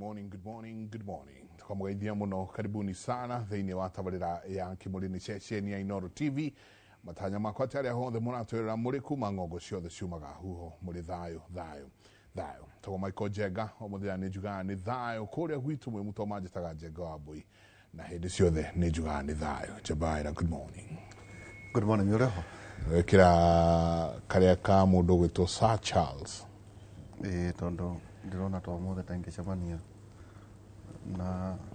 Morning, good morning, good morning. Tukamũgeithia mũno, karibuni sana thĩinĩ wa tabarĩra ya Kĩmũrĩ nĩ ceceni ya Inooro TV. Matanya makwa atĩ arĩa hothe mũratwĩrora mũrĩ kuma ng'ongo ciothe ciumaga huho mũrĩ thayũ thayũ thayũ. Tagwo Michael Njenga, o mũthenya nĩ njugaga nĩ thayũ kũrĩa gwitũ mwĩ mũtoma njĩtaga Njenga wa Mbũi na hĩndĩ ciothe nĩ njugaga nĩ thayũ. Njebaira, good morning. Good morning, ũrĩho? Wekĩra karĩa ka mũndũ ũgwĩtwo Sir Charles. Ĩĩ, tondũ ndĩrona ta ũmũthĩ ta ingĩcemania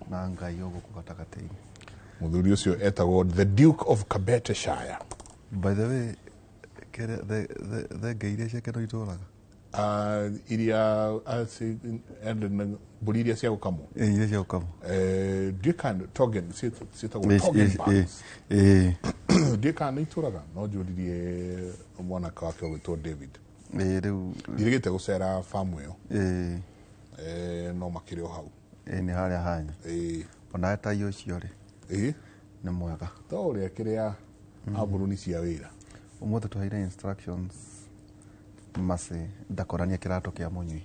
na Ngai o gũkũ gatagatĩ-inĩ. Mũthuri ũcio etagwo the Duke of Kabeteshire. By the way, kĩrĩa thenge iria ciake no itũraga? Iria mbũri iria cia gũkamwo. Ĩĩ, iria cia gũkamwo. Ndiũĩ kana togen ciĩtagwo togen bucks. Ĩĩ. Ndiũĩ kana nĩ itũraga, no njũririe mwanake wake ũgwĩtwo David. Ĩĩ, rĩu ndirĩgĩte gũcera famu ĩyo. Ĩĩ. No makĩrĩ o hau. Ĩĩ, nĩ harĩa hanya. Ĩĩ. Ona tai ũcio rĩ. Ĩĩ. Nĩ mwega. To ũrĩa kĩrĩa amburuni cia wĩra. Ũmũthĩ tũheire instructions Mercy ndakorania kĩratũ kĩa mũnyui.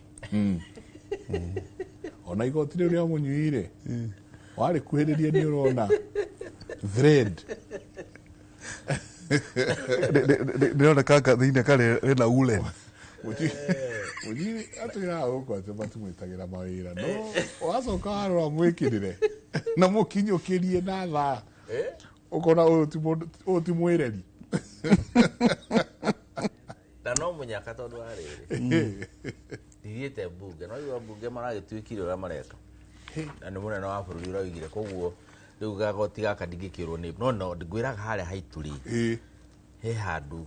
Ona igoti rĩu rĩa mũnyui rĩ, warĩkuhĩrĩria nĩ ũrona thread. Ndĩrona kaka thĩinĩ karĩ rĩna woolen. Mũnyui atwĩraga gũkũ atĩ matimwĩtagĩra mawĩra, no wacoka warora mwĩkĩrĩre na mũkinyũkĩrie na thaa ũkona ũyũ ti mũndũ, ũyũ ti mwĩreri. Na no mũnyaka tondũ wa rĩrĩ. Ndithiĩte mbunge, no igua mbunge maragĩtuĩkire ũrĩa mareka. Na nĩ mũnene wa bũrũri ũraugire, koguo rĩu gagoti gaka ndingĩkĩrwo nĩ, no, no, ngwĩraga harĩa haitũ rĩ. He handũ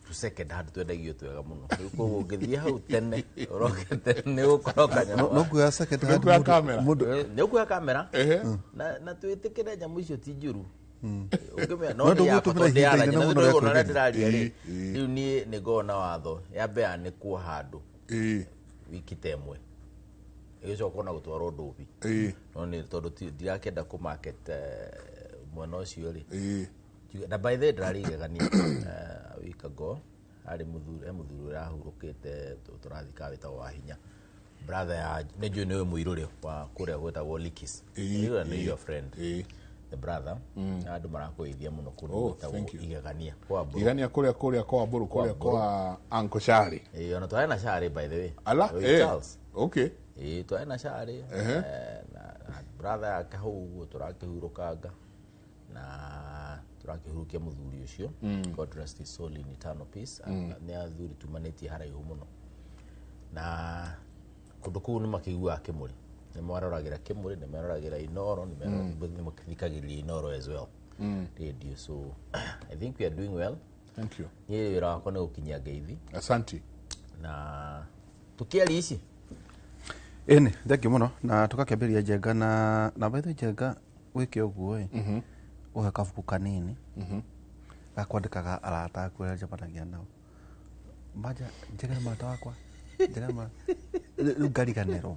tu second hand twendagio twega mũno. Rĩu koguo ũngĩthiĩ hau tene, ũroke tene, nĩ ũgũkora kanyamũ. No, no kuoya second hand Nĩ ũkuoya mũndũ- kamera. mũndũ- Nĩ ũkuoya kamera. Ehe. Na twĩtĩkĩre nyamũ icio ti njũru. Ũngĩmenya, no No nĩ ya ndũgũtũmĩra bata, ndĩ ihinda yara inene nyina, mũno nĩ rĩa ũrona ũrĩa kwĩgeria. ndĩraria rĩ. Ĩĩ. Rĩu niĩ nĩ ngoragwo na watho, yambe yanĩkwo handũ. Wiki ta ĩmwe. Ĩgĩcoka ona gũtwarwo ndũbi. No nĩ tondũ ndirakĩenda kũ market, mwena ũcio rĩ. Njuge, na by the way ndĩrarĩ igegania, a week ago, harĩ mũthuri, he mũthuri ũrahurũkĩte, tũrathika wĩtagwo Wahinya. Brother ya, nĩ njũĩ nĩwe mũirũrĩ wa kũrĩa gwĩtagwo Likis. Yule ni your friend. The brother. Na andũ marakũgeithia mũno kũndũ Oh, gwĩtagwo thank you. Igegania. Kwa Mbũrũ. Igegania kũrĩa, kũrĩa kwa Mbũrũ, kũrĩa Kwa kwa Uncle Shari. Ĩĩ, ona twarĩ na Shari by the way. Ala, With Charles. Okay. Ĩĩ, twarĩ na Shari. Na brother yake hau ũguo tũrakĩhurũkanga. Na tũrakĩhurukia mũthuri ũcio. God rest his soul in eternal peace. Nĩ athuri tumanĩtie haraihu mũno. Na kũndũ kũu nĩ makĩiguaga Kĩmũrĩ. Nĩ maroragĩra Kĩmũrĩ, nĩ maroragĩra Inooro, nĩ makĩthikagĩrĩria Inooro as well. Radio. So I think we are doing well. Thank you. Niĩ wĩra wakwa nĩ gũkinyia ngeithi. Asante. Na tũkĩaria ici. Ĩni, thank you mũno. Na tũgakĩambĩrĩria Njenga na by the way Njenga wĩke ũguo ĩ. Ũhe kabuku kanini. Gakwandĩkaga arata aku arĩa njemanagia nao. Manja, njega nĩ mũrata wakwa. Njega nĩ mũrata. Rĩu ngariganĩrwo.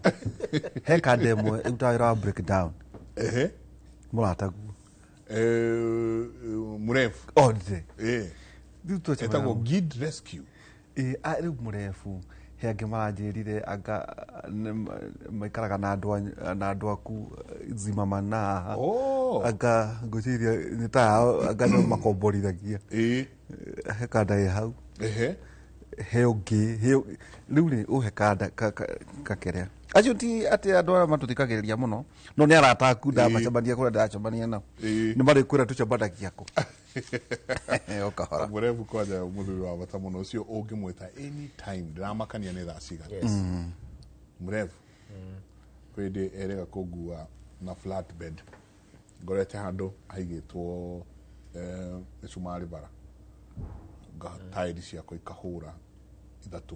He kanda ĩmwe ĩrutaga wĩra wa breakdown. Mũrata guo. Mũrebu. Othe. Rĩu twacemania Etagwo Guide Rescue. Rĩu mũrebu. He angĩ maranjĩrire anga maikaraga na andũ na andũ aku Zimmerman na haha. Anga ngwĩciria nĩ ta yao, anga nĩ makomborithagia. He kanda ĩ hau. He ũngĩ, he rĩu rĩ, ũhe kanda kakerea. Acio ti atĩ andũ arĩa matũthikagĩrĩria mũno, no nĩ arata aku ndamacemania kũrĩa ndĩracemania nao. Nĩ marĩkwĩra tũcemanagia kũ. O kahora. Mũrebu kwanja mũthuri wa bata mũno ũcio ũngĩmwĩta anytime, ndĩramakania nĩ thaa cigana. Mũrebu. Kwĩ hĩndĩ erĩga kũngua na flatbed. Ngorete handũ haigĩtwo, mĩcumarĩ bara. Tairi ciakwa ikahũra ithatũ.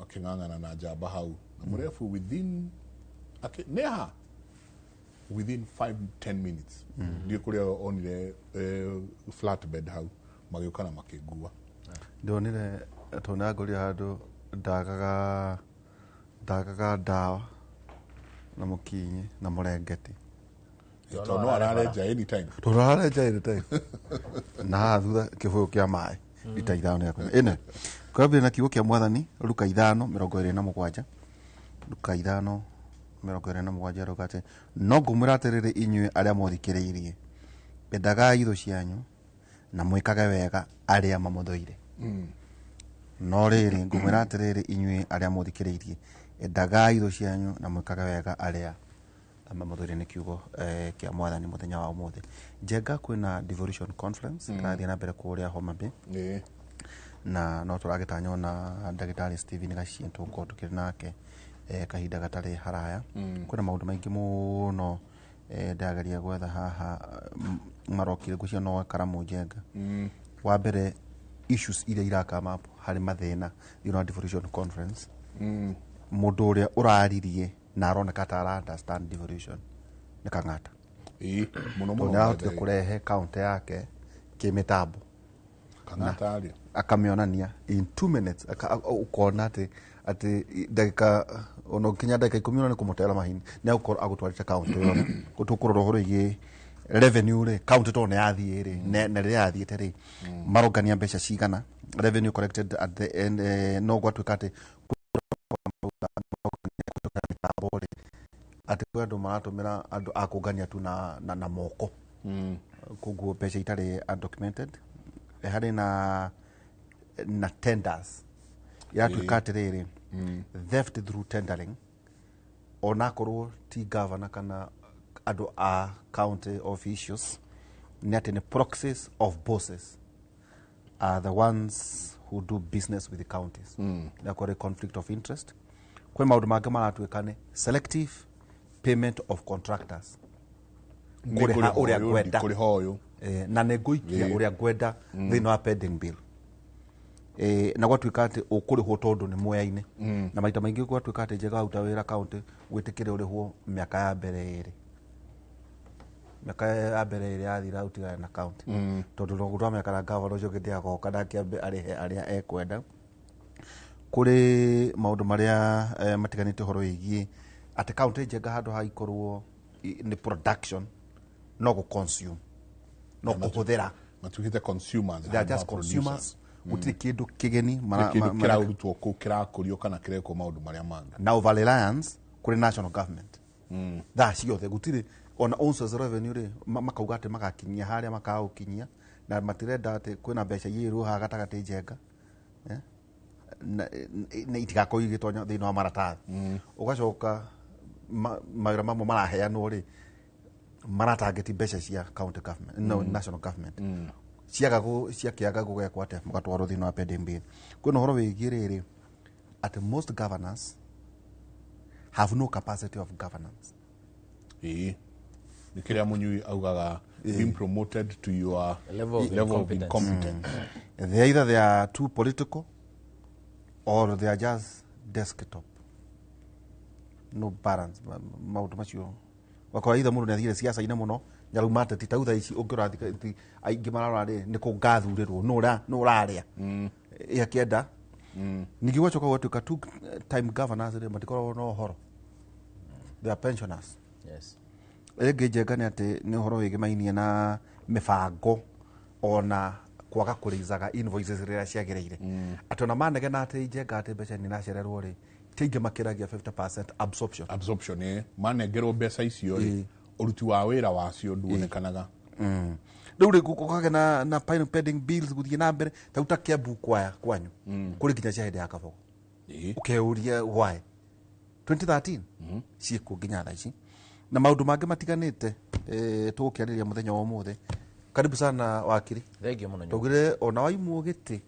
Akĩng'ang'ana na njamba hau. Na mũrebu within, akĩ, nĩ ha? Within 5-10 minutes. Ndiũĩ kũrĩa onire, flatbed hau, magĩũka na makĩngua. Ndonire tondũ nĩangorire handũ ndagaga ndawa na mũkinyi na mũrengeti. Tondũ no ararenja anytime. Tondũ ararenja anytime. Na haha thutha kĩbũyũ kĩa maĩ lita ithano nĩ akũnyua. Ĩne, kwambĩrĩria na kiugo kĩa Mwathani, Luka 5:27. Luka 5:27 arauga atĩ no ngũmwĩra atĩrĩrĩ inyuĩ arĩa mũthikĩrĩirie, endagai thũ cianyu na mwĩkage wega arĩa mamũthũire. No rĩrĩ, ngũmwĩra atĩrĩrĩ inyuĩ arĩa mũthikĩrĩirie, endagai thũ cianyu na mwĩkage wega arĩa mamũthũire. Nĩ kiugo kĩa Mwathani mũthenya wa ũmũthĩ. Njenga, kwĩna devolution conference ĩrathiĩ na mbere kũrĩa Homa Bay, na no tũragĩtanywo na ndagĩtarĩ Stephen Gachie tũgũkorwo tũkĩrĩ nake kahinda gatarĩ haraya. Kwĩna maũndũ maingĩ mũno ndĩrageria gwetha haha marokire ngwĩciria no karamu. Njenga, wa mbere, issues iria irakama up harĩ mathĩna thĩinĩ wa devolution conference, mũndũ ũrĩa ũraririe na aroneka ta ara understand devolution nĩ Kang'ata. Ĩĩ, mũno Tondũ mũno. nĩ arahotire kũrehe kaunti yake kĩmĩtambo. Kang'ata aria. Akamĩonania in 2 minutes, ũkona atĩ ndagĩka ona nginya ndagĩka 10 ona nĩ kũmũtera mahini nĩ agũkorwo agũtwarĩte kaunti yothe. Tũkũrora ũhoro ĩgiĩ revenue rĩ, kaunti tondũ nĩ yathiĩ rĩ, na rĩrĩa yathiĩte rĩ, marongania mbeca cigana, revenue collected at the end, no gwatuĩka atĩ mĩtambo rĩ, atĩ kwĩ andũ maratũmĩra andũ a kũngania tu na moko, koguo mbeca itarĩ undocumented. Harĩ na tenders yatuĩka atĩrĩrĩ, theft through tendering, onakorwo ti governor kana andũ a county officials, nĩ atĩ nĩ proxies of bosses are the ones who do business with the counties mm. Kũrĩ conflict of interest. Kwĩ maũndũ mangĩ maratuĩka nĩ selective payment of contractors, kũrĩha ũrĩa ngwenda. Kũrĩha ũyũ. Na nĩ ngũikia ũrĩa ngwenda thĩinĩ wa pending bill, na gwatuĩka atĩ ũkũrĩhwo tondũ nĩ mwea-inĩ, na maita maingĩ gwatuĩka atĩ njega waruta wĩra county gwĩtĩkĩre ũrĩhwo mĩaka ya mbere ĩrĩ. Mĩaka ya mbere ĩrĩ yathira, ũtigane na county, tondũ no twamenya kana gavana ũcio ũngĩ ndĩagoka nake ambe arĩhe arĩa ekwenda. Kũrĩ maũndũ marĩa matiganĩte ũhoro wĩgiĩ atĩ county njega handũ ha ikorwo nĩ production, no gũ consume, no kũhũthĩra. Matuĩkĩte consumers They are handũ just ha producers. consumers, gũtirĩ kĩndũ kĩgeni. Gũtirĩ kĩndũ kĩrarutwo kũu kĩrakũrio kana kĩrekwo maũndũ marĩa mangĩ. Na over reliance kũrĩ national government thaa ciothe, gũtirĩ ona own source revenue rĩ, makauga atĩ magakinyia harĩa makaũkinyia, na matirenda atĩ kwĩna mbeca igĩrwo haha gatagatĩ, Njenga, eh? Na itigakorwo igĩtonya thĩinĩ wa maratathi. Ũgacoka mawĩra mamwe maraheanwo rĩ, maratangeti mbeca cia county government, no, national government ciaga ciakĩaga gũgekwo atĩa, mũgatwarwo thĩinĩ wa pending bill. Kwĩna ũhoro wĩgiĩ rĩrĩ atĩ most governors have no capacity of governance. Ĩĩ, nĩ kĩrĩa Mũnyui augaga, being promoted to your level of level of incompetence. Incompetence. They either they are too political or they are just desktop, no balance. Maũndũ macio wakora either mũndũ nĩathire ciaca-inĩ mũno, nĩarauma ateti tau thaa ici ũngĩrora aingĩ mararora rĩ, nĩ kũ ngathurĩrwo, nũ ũrarĩa ĩ akĩenda. Ningĩ gwacoka gwatuĩka two time governors rĩ, matikoragwo na ũhoro, they are pensioners. Ĩngĩ, Njenga, nĩ atĩ nĩ ũhoro wĩgĩmainie na mĩbango ona kwaga kũrĩizaga invoices rĩrĩa ciagĩrĩire, atĩ ona manegena atĩ, Njenga, atĩ mbeca nĩ iracererwo rĩ, ti aingĩ makĩragia 50% absorption. Absorption, ĩ, manengerwo mbeca icio rĩ, ũruti wa wĩra wacio nduonekanaga. Rĩu rĩ, gũkagĩa na pending bills gũthiĩ na mbere tau ta Kiambu kwaya kwanyu kũrĩ nginya cia hĩndĩ ya Kabogo. Ũkeyũria why 2013 ciĩkuo nginya thaa ici, na maũndũ mangĩ matiganĩte tũgũkĩarĩria mũthenya wa ũmũthĩ. Karibu sana, wakiri. Thengiũ mũno. Tũgire ona waimwo gĩtĩ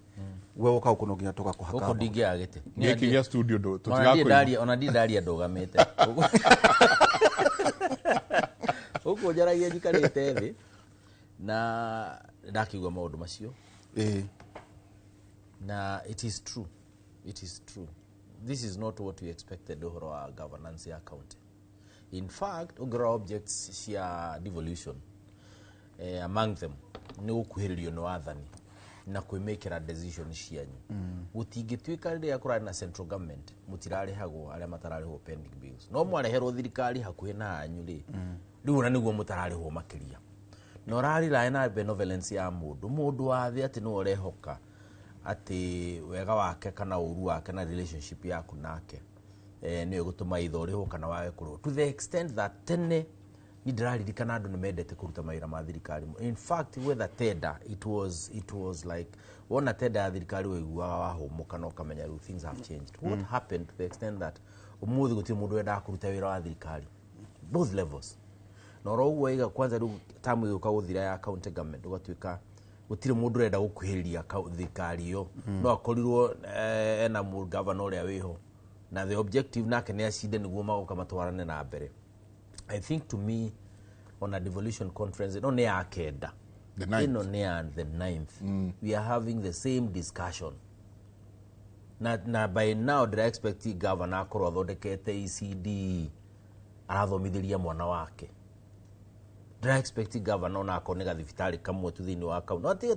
we woka gũkũ no nginya tũgakũhaka. Gũkũ ndingĩaga gĩtĩ. Gĩkĩ gĩa studio Ona ndirĩ tũtigakũima. Ona ndirĩ ndaria ndũgamĩte gũkũ, njaragia njikarĩte thĩ na ndakĩigua maũndũ macio. Na it is true, it is true, this is not what we expected ũhoro wa governance ya county. In fact, ũngĩrora objects cia devolution, among them nĩ gũkuhĩrĩrio nĩ wathani na kwĩmĩkĩra decision cianyu. Gũtingĩtuĩka rĩrĩa kũrarĩ na central government mũtirarĩhagwo, arĩa matararĩhwo pending bills, no mwareherwo thirikari hakuhĩ na anyu rĩ, rĩu ona nĩguo mũtararĩhwo makĩria, na ũrarĩrae na benevolence ya mũndũ wa thĩ atĩ nĩwe ũrehoka atĩ wega wake kana ũru wake na relationship yaku nake. Nĩyo ĩgũtũma itho ũrĩhwo kana wage kũrĩhwo, to the extent that tene ni ndĩraririkana andũ nĩ mendete kũruta mawĩra ma thirikari. In fact, whether tender, it was like wona tender ya thirikari waiguaga wahũmũka na ũkamenya rĩu things have changed. What happened to the extent that ũmũthĩ gũtirĩ mũndũ wendaga kũruta wĩra wa thirikari, both levels? Na oro ũguo iga kwanza rĩu tamu ĩgũka gũthira ya county government, ũgatuĩka gũtirĩ mũndũ ũrenda gũkuhĩrĩria thirikari ĩyo. No akorirwo ena gavana ũrĩa wĩho na the objective nake nĩ acinde nĩguo magoka matwarane na mbere. I think to me, on a devolution conference ĩno nĩ ya kenda. The ninth. Ĩno nĩ ya the ninth. We are having the same discussion na by now ndĩra expect governor akorwo athondekete ECD arathomithĩria mwana wake. Ndĩra expect governor ona akorwo nĩ gathibitarĩ kamwe tu thĩinĩ wa kaunti. No tiga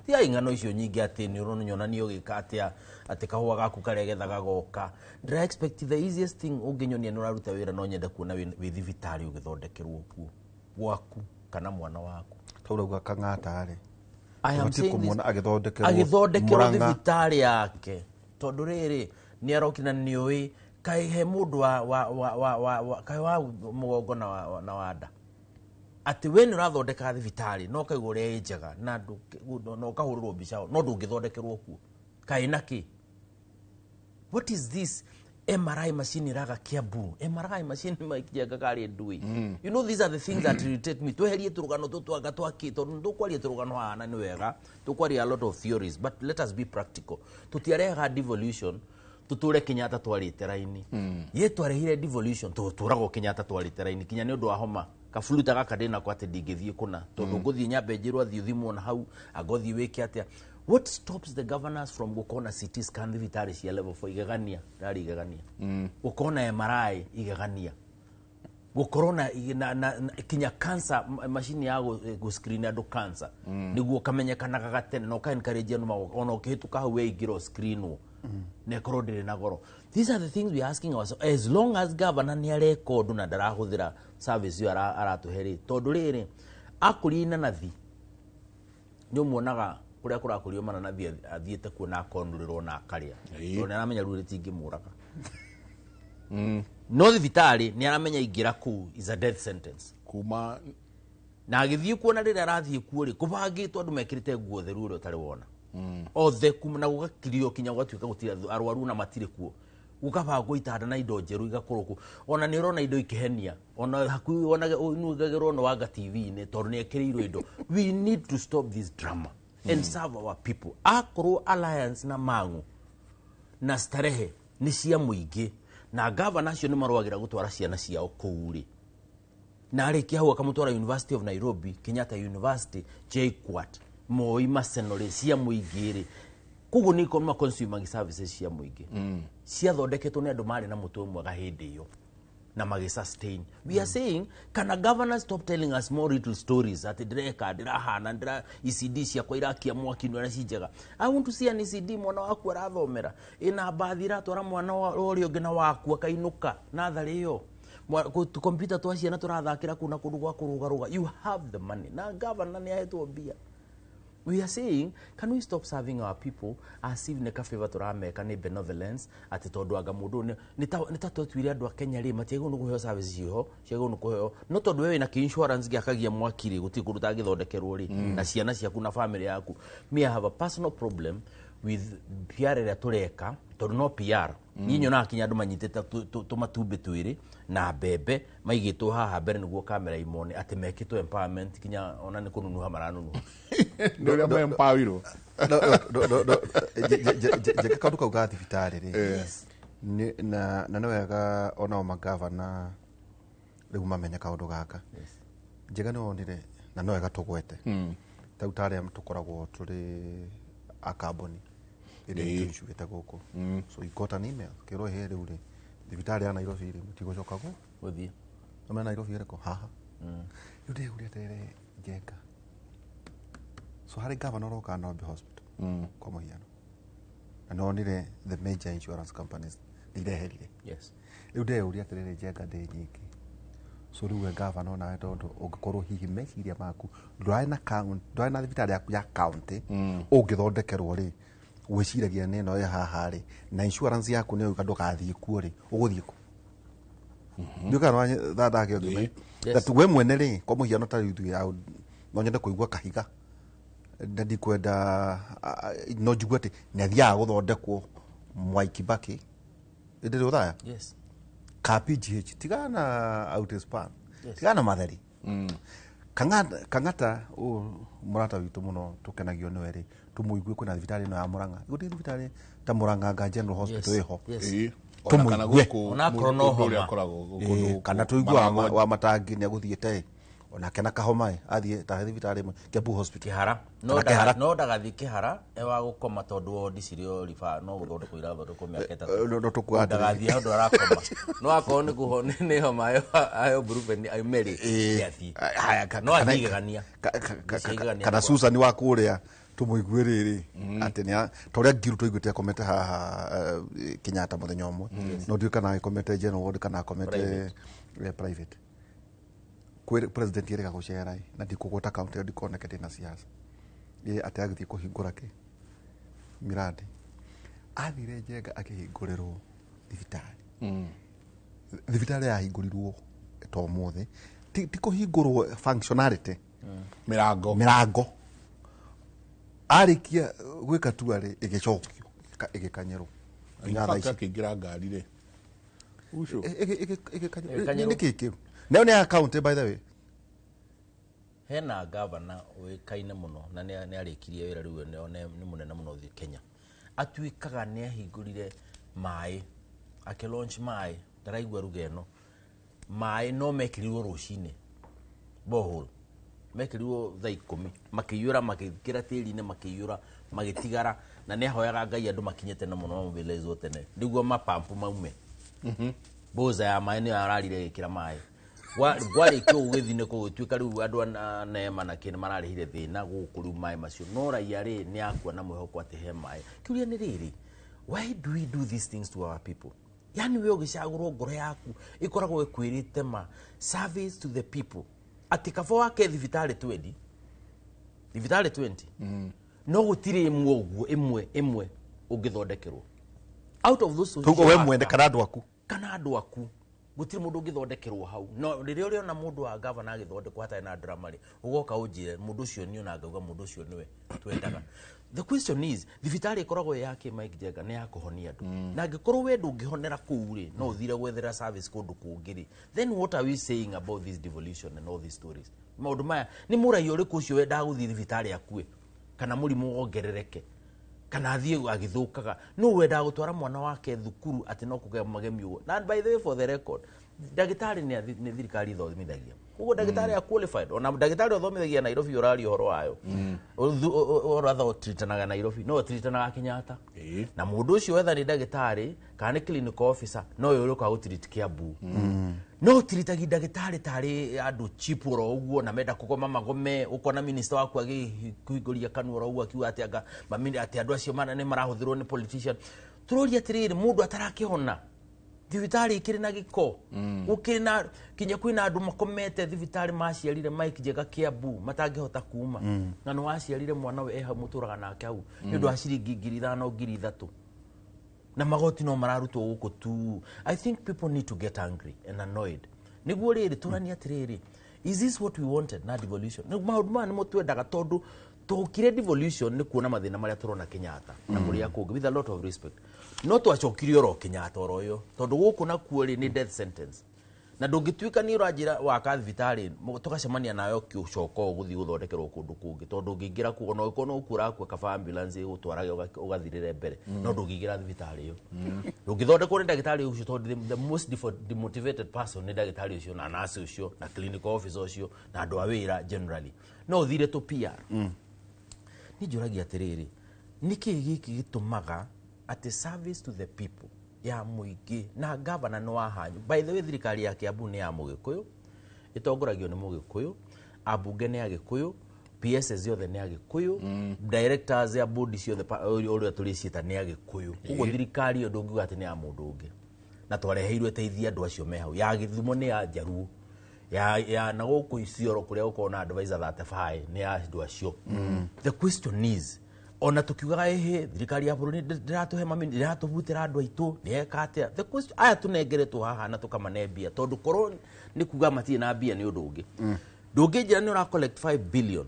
tigai ng'ano icio nyingĩ atĩ nĩ ũronionania ũgĩka atĩa, atĩ kahũa gaku karĩa gethaga goka. Ndĩra expect the easiest thing ũngĩnyonia nĩ ũraruta wĩra, no nyende kuona wĩ thibitarĩ ũgĩthondekerwo kuo gwaku kana mwana waku. Tau rauga Kang'ata rĩ, I am ũbatiĩ saying this- kũmuona agĩthondekerwo agĩthondekerwo Murang'a. Thibitarĩ yake, tondũ rĩrĩ nĩ arokire na nĩũĩ kaĩ he mũndũ wa kaĩ wa mũgongo na wa nda atĩ we nĩ ũrathondeka thibitarĩ no kaigua ũrĩa ĩ njega na ũkahũrĩrwo mbica no ndũngĩthondekerwo kuo kaĩ na kĩ. What is this MRI machine iraga Kiambu? MRI machine maikienga karĩ ndui. These are the things that irritate me. Tweherie tũrũgano tũtwanga twaki, tondũ tũkwaria tũrũgano haha na nĩ wega tũkwaria a lot of theories, but let us be practical. Tũtiarehaga devolution tũtũre Kenyatta twarĩte raini ye. Twarehire devolution tũtũragwo Kenyatta twarĩte raini kinya nĩ ũndũ wa homa kabuluta gaka ndĩnako atĩ ndingĩthiĩ kũna tondũ ngũthiĩ nyambe njĩrwo athiĩ ũthimwo na hau anga ũthiĩ wĩke atĩa. What stops the governors from gũkorwo na CT scan thibitarĩ cia level 4 igegania rari igegania, gũkorwo na MRI igegania, gũkorwo na kinya cancer machine ya gũ screen andũ cancer nĩguo kamenyekanaga gatene na ũka encourage andũ ona ũkĩhĩtũka hau weingĩra screenwo na ĩkorwo ndĩrĩ na goro. These are the things we are asking ourselves. As long as governor nĩ areka ũndũ na ndarahũthĩra service ĩyo aratũhe rĩ, tondũ rĩrĩ akũria inanathi nĩ ũmuonaga kũrĩa kũrakũrio mananathi athiĩte kuo na akonũrĩrwo na akarĩa, tondũ nĩ aramenya rĩu rĩtingĩmũraga. No thibitarĩ nĩ aramenya ingĩra kũu is a death sentence. Kuma Na agĩthiĩ kuona rĩrĩa arathiĩ kuo rĩ, kũbangĩtwo andũ mekĩrĩte nguo theru ũrĩa ũtarĩ wona othe kuma na gũgakirio kinya gũgatuĩka gũtirĩ arwaru na matirĩ kuo, gũkabangwo itanda na indo njerũ igakorwo kuo. Ona nĩ ũrona indo ikĩhenia, ona hakuhĩ ona nugagĩrwo nĩ wanga TV-inĩ tondũ nĩ ekĩrĩirwo indo. We need to stop this drama and serve our people. Akorwo Alliance na Mang'u na Starehe nĩ cia mũingĩ na gavana acio nĩ marũagĩra gũtwara ciana ciao kũu rĩ, na arĩkia hau akamũtwara University of Nairobi, Kenyatta University, JKUAT, Moi, Maseno rĩ, cia mũingĩ rĩ, koguo nĩ ma consuming services cia mũingĩ ciathondeketwo nĩ andũ marĩ na mũtwe mwega hĩndĩ ĩyo na magĩ sustain. We are saying, kana governors stop telling us more little stories atĩ ndĩreka ndĩrahana ndĩra ECD ciakwa irakia mwaki nĩ ci njega. I want to see an ECD mwana waku arathomera ĩna mbathi iratwara mwana wa ũrĩa ũngĩ na waku akainũka natharĩ ĩyo. Kompyuta twa ciana tũrathakĩra kũu na kũndũ gwa kũrũgarũga. You have the money na governor nĩ ahetwo mbia. We are saying, can we stop serving our people as if nĩ ka favor tũrameka, nĩ benevolence, atĩ tondũ anga mũndũ ũyũ nĩ ta twatuire andũ a Kenya rĩ matiagĩrĩirwo nĩ kũheo service ciho ciagĩrĩirwo nĩ kũheo, no tondũ we wĩna kĩ-insurance gĩakagia mwaki rĩ, gũtirĩ kũndũ ũtangĩthondekerwo rĩ na ciana ciaku na family yaku. Me, I have a personal problem with PR ĩrĩa tũreka, tondũ no PR niĩ nyonaga kinya andũ manyitĩte tũmatumbĩ twĩrĩ na mbembe maigĩtwo haha mbere nĩguo kamera imone atĩ mekĩtwo empowerment, kinya ona nĩ kũnunuha maranunuha. Nĩ ũrĩa mempawirwo. Njĩka kaũndũ kau ga thibitarĩ rĩ, na nĩ wega onao magavana rĩu mamenye kaũndũ gaka njega nĩ wonire, na no wega tũgwete tau tarĩa tũkoragwo tũrĩ a kambuni ĩrĩa tũicuĩte gũkũ. So you got an email kĩrwo he rĩu rĩ thibitarĩ ya Nairobi rĩ mũtigũcoka gũ gũthiĩ. Amena Nairobi ĩrĩkũ haha rĩu ndĩhuria atĩrĩrĩ Njenga. So harĩ gavana ũroka Nairobi Hospital kwa mũhiano, na nonire the major insurance companies nĩ ireherire. Rĩu ndeyũria atĩrĩrĩ, Njenga, ndĩ nyingĩ. So rĩu we gavana onawe, tondũ ũngĩkorwo hihi meciria maku ndũrarĩ na count- ndũrarĩ na thibitarĩ yaku ya county ũngĩthondekerwo rĩ, Gwĩciragia nĩ ĩno ĩ haha rĩ, na insurance yaku nĩ ũka ndũgathiĩ kuo rĩ, ũgũthiĩ kũ? Ndiũĩ kana nĩwathandakĩo. Ĩĩ. Yes. That we mwene rĩ, kwa mũhiano ta rĩu ithuĩ, no nyende kũigua kahiga na ndikwenda no njigue atĩ nĩ athiaga gũthondekwo Mwai Kibaki ĩndĩ ũthaya Yes. ka PGH, tigana na Outspan, Yes. tigana na Matheri. Kang'ata, Kang'ata ũyũ mũrata witũ mũno tũkenagio nĩwe rĩ, tũmũigue kwĩna thibitarĩ ĩno ya Murang'a, gũtirĩ thibitarĩ ta Murang'a nga General Hospital ĩho. Yes. Ĩĩ. Ona kana Tũmũigue. gũkũ Onakorwo no mũndũ ũrĩa homa. akoragwo Ĩĩ, kũndũ kana gũkũ tũigue wa, Maragoli. wa matangi nĩ agũthiĩte ĩ, onake na kahoma ĩ, athiĩ ta thibitarĩ ĩmwe Kiambu Hospital. Kĩhara no. Kana Kĩhara. No ndagathiĩ Kĩhara ewa gũkoma tondũ wondi cirĩ o riba no gũthondekwo irathondekwo mĩaka 3. No tũkuga atĩrĩrĩ. Ndagathiĩ handũ arakoma, no akorwo nĩ kũho nĩ homa ayo brufen aume rĩ, nĩathiĩ. Haya, No athiĩ igegania. Cia igegania. Kana Susan wa kũrĩa tũmũigue rĩrĩ atĩ nĩ ta ũrĩa Ngiru tũiguĩte akomete haha Kenyatta mũthenya ũmwe, no ndiũĩ kana agĩkomete general ward kana akomete Private. Private. Kwĩ president erĩga gũcera ĩ, na ndikũgweta kaunti ĩyo ndikoneke ndĩna siasa ĩ, atĩ agĩthiĩ kũhingũra kĩ miradi, athire Njenga akĩhingũrĩrwo thibitarĩ. Thibitarĩ yahingũrirwo ta ũmũthĩ, ti kũhingũrwo functionality. Mĩrango. Mĩrango arĩkia gwĩka tua rĩ, ĩgĩcokio ĩgĩkanyĩrwo In nginya thaa fact, ici. akĩingĩra ngari rĩ ucio. Ĩgĩkanyĩrwo. Ĩgĩkanyĩrwo. Nĩ kĩ kĩu nayo nĩ ya county, by the way. Hena gavana ũĩkaine mũno na nĩ arĩkirie wĩra rĩu, nĩ mũnene mũno thĩ Kenya, atuĩkaga nĩ ahingũrire maĩ, akĩ launch maĩ, ndaraigua ruga ĩno, maĩ no mekĩrirwo rũcinĩ borehole, mekĩrirwo thaa 10, makĩiyũra, makĩkĩra tĩri-inĩ, makĩiyũra, magĩtigara, na nĩ ahoyaga Ngai andũ makinye tene mũno, mamobilizwo tene nĩguo mapampu maume. Boza ya maĩ nĩyo ararire ĩgĩkĩra maĩ. Gwarĩkio gũgĩthiĩ nĩ gũgĩtuĩka rĩu andũ a nema na kĩ nĩ mararĩhire thĩna gũkũ rĩu maĩ macio, no raia rĩ nĩ akua na mwĩhoko atĩ he maĩ. Kĩũria nĩ rĩrĩ, why do we do these things to our people? Yani we ũgĩcagũrwo, ngoro yaku ĩkoragwo ĩkwĩrĩte ma service to the people, atĩ kaba wake thibitarĩ 20, thibitarĩ 20, no gũtirĩ ĩmwe ũguo, ĩmwe ĩmwe ũngĩthondekerwo out of those Koguo we waka. mwene kana andũ aku. Kana andũ aku, gũtirĩ mũndũ ũngĩthondekerwo hau. No rĩrĩa ũrĩona mũndũ wa gavana agĩthondekwo hatarĩ na drama rĩ, ũgoka ũnjĩre mũndũ ũcio niĩ ona ngauga mũndũ ũcio nĩwe twendaga. The question is, thibitarĩ ĩkoragwo ĩ yake, Mike Njenga, nĩ ya kũhonia andũ, na angĩkorwo we ndũngĩhonera kũu rĩ, no ũthire gwethera service kũndũ kũngĩ rĩ, then what are we saying about this devolution and all these stories? Maũndũ maya nĩ mũraia ũrĩkũ ũcio wendaga gũthiĩ thibitarĩ akue kana mũrimũ wongerereke kana athiĩ agĩthũkaga? No wendaga gũtwara mwana wake thukuru atĩ no kũgĩa magemio ũguo? Na by the way, for the record, ndagĩtarĩ nĩ thirikari ithomithagia, koguo ndagĩtarĩ a qualified, ona ndagĩtarĩ ũthomithagia Nairobi ũraria ũhoro wayo, ũratha ũtritanaga Nairobi no ũtritanaga Kenyatta. Na mũndũ ũcio wetha nĩ ndagĩtarĩ kana nĩ clinical officer, no we ũrĩũka gũtreat Kiambu, no ũtiritagi ndagĩtarĩ tarĩ andũ cheap oro ũguo na menda kũgoma magome. Ũkona minister waku agĩkũhingũria kanua oro ũguo akiuga atĩ anga atĩ andũ acio nĩ marahũthĩrwo nĩ politician. Tũroria atĩrĩrĩ, mũndũ atarakĩhona, thibitarĩ ikĩrĩ na gĩko, gũkĩrĩ na kinya kwĩna andũ makomete thibitarĩ maciarire, Mike Njenga, Kiambu, matangĩhota kuma, na nĩ waciarire mwana we e hau mũtũraga nake hau nĩ ũndũ wa ciringi 5,000, 3,000, na magoti no mararutwo gũkũ tu. I think people need to get angry and annoyed nĩguo rĩrĩ tũranie atĩrĩrĩ, is this what we wanted na devolution? Nĩ maũndũ maya nĩmo twendaga, tondũ tũkire devolution nĩ kuona mathĩna marĩa tũrona Kenyatta na kũrĩa kũngĩ. With a lot of respect, no twacokire oro Kenyatta oro ũyũ, tondũ gũkũ nakuo rĩ nĩ death sentence, na ndũngĩtuĩka nĩ ũranjĩra waka thibitarĩ tũgacemania nawe ũkĩũcoka ũgũthiĩ gũthondekerwo kũndũ kũngĩ, tondũ ũngĩingĩra kuo ona ũngĩkorwo no gũkua ũrakua, kaba ambulance ĩgũtwarage ũgathirĩre mbere, no ndũngĩingĩra thibitarĩ ĩyo, ndũngĩthondekwo nĩ ndagĩtarĩ ũcio, tondũ the most demotivated person nĩ ndagĩtarĩ ũcio na nurse ũcio na clinical officer ũcio na andũ a wĩra generally. No ũthire tũ PR. Nĩ njũragia atĩrĩrĩ, nĩkĩ gĩkĩ gĩtũmaga atĩ service to the people ya mũingĩ na gavana nĩ wa hanyu? By the way, thirikari ya Kiambu nĩ ya Mũgĩkũyũ, ĩtongoragio nĩ Mũgĩkũyũ, ambunge nĩ Agĩkũyũ, PSs ciothe nĩ Agĩkũyũ, directors ya board ciothe ũrĩa tũrĩciĩta nĩ Agĩkũyũ. Koguo thirikari ĩyo ndũngiuga atĩ nĩ ya mũndũ ũngĩ, na twareheirwo ĩteithie andũ acio me hau. Ya Gĩthumo nĩ ya Njaruo, ya na gũkũ Isiolo kũrĩa gũkoragwo na advisor 35 nĩ ya andũ acio. The question is, Ona tukiugaga ĩhĩ thirikari ya bũrũri ndĩratũhe mami ndĩratũbutĩra andũ aitũ ndĩreka atĩa. The question aya tũnengeretwo haha na tũkamane mbia tondũ korwo nĩ kuga matirĩ na mbia nĩ ũndũ ũngĩ. Ndũngĩnjĩra nĩ ũra collect 5 billion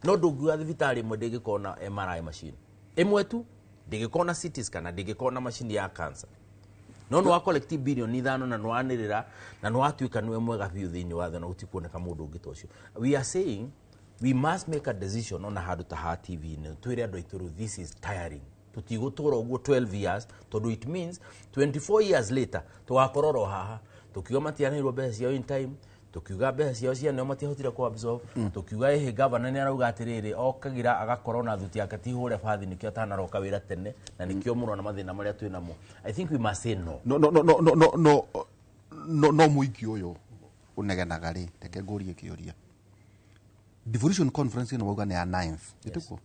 no ndũngiuga thibitarĩ ĩmwe ndĩngĩkorwo na MRI machine ĩmwe tu, ndĩngĩkorwo na CT scan na ndĩngĩkorwo na machine ya cancer. No nĩ wa collect bilioni 5 na nĩwanĩrĩra na nĩwatuĩka nĩwe mwega biũ thĩinĩ wa thĩ na gũtikuoneka mũndũ ũngĩ ta ũcio. We are saying we must make a decision ona handũ ta ha TV-inĩ twĩre andũ aitũ rĩu this is tiring. Tũtigũtũra ũguo 12 years tondũ it means 24 years later tũgakorwo ro haha tukiuga matianeirwo mbeca ciao in time, tukiuga mbeca ciao cianeo matiahotire ku absorb, tukiuga ĩhĩ governor nĩ arauga atĩrĩrĩ okagira agakorwo na thuti yake ti hũre bathi nĩkĩo atanaroka wĩra tene na nĩkĩo mũrona mathĩna marĩa twĩ namo. I think we must say no. No no no no no no no no no mũingĩ ũyũ ũnegenaga rĩ, reke ngũrie kĩũria. Devolution conference ĩno wauga nĩ ya 9th, ĩtiguo?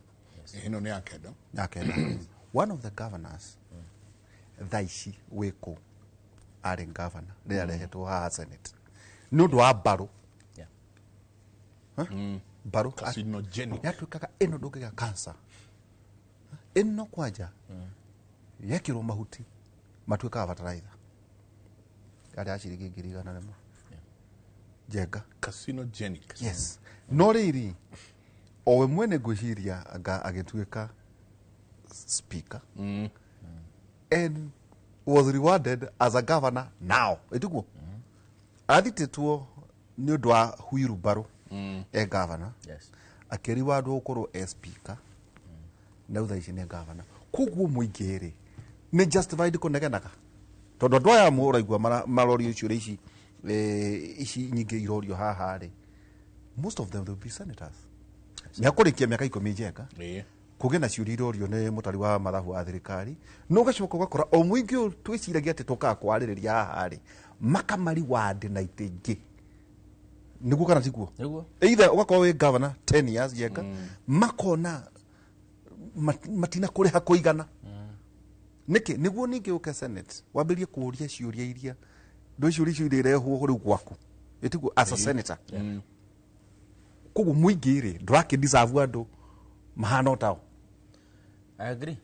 Ĩno nĩ ya kenda. Ya kenda. One of the governors thaa ici wĩkũ arĩ governor rĩrĩa arehetwo haha Senate nĩ ũndũ wa mbarũ. Mbarũ Carcinogenic. Yatuĩkaga ĩno ndũngĩgĩa cancer ĩno kwanja yekĩrwo mahuti matuĩkaga fertilizer yarĩ ya ciringi 100,000. Njenga. Carcinogenic. Yes. No rĩrĩ o we mwene ngwĩciria anga agĩtuĩka speaker and was rewarded as a governor now ĩtiguo athitĩtwo nĩ ũndũ wa wheelbarrow e governor. Yes. Akĩriwandwo gũkorwo e speaker na rĩu thaa ici nĩ governor. Koguo mũingĩ rĩ nĩ justified kũnegenaga tondũ andũ aya mũraigua marorio ciũria ici ici nyingĩ irorio haha rĩ, most of them will be senators. Nĩakũrĩkia mĩaka 10 Njenga kũgĩe na ciũria irorio nĩ mũtari wa mathabu wa thirikari no ũgacoka ũgakora o mũingĩ ũyũ twĩciragia atĩ tũkaga kwarĩrĩria haha rĩ makamariwandi na itĩ ingĩ nĩguo kana tiguo? Nĩguo. Either ũgakorwo wĩ governor 10 years Njenga makona matina kũrĩha kũigana nĩkĩ nĩguo ningĩ ũke Senate wambĩrĩrie kũũria ciũria iria ndũ ciũria icio irĩrehwo rĩu gwaku ĩtiguo as a senator. Koguo mũingĩ rĩ ndũrakĩ deserve andũ mahana o tao. I agree.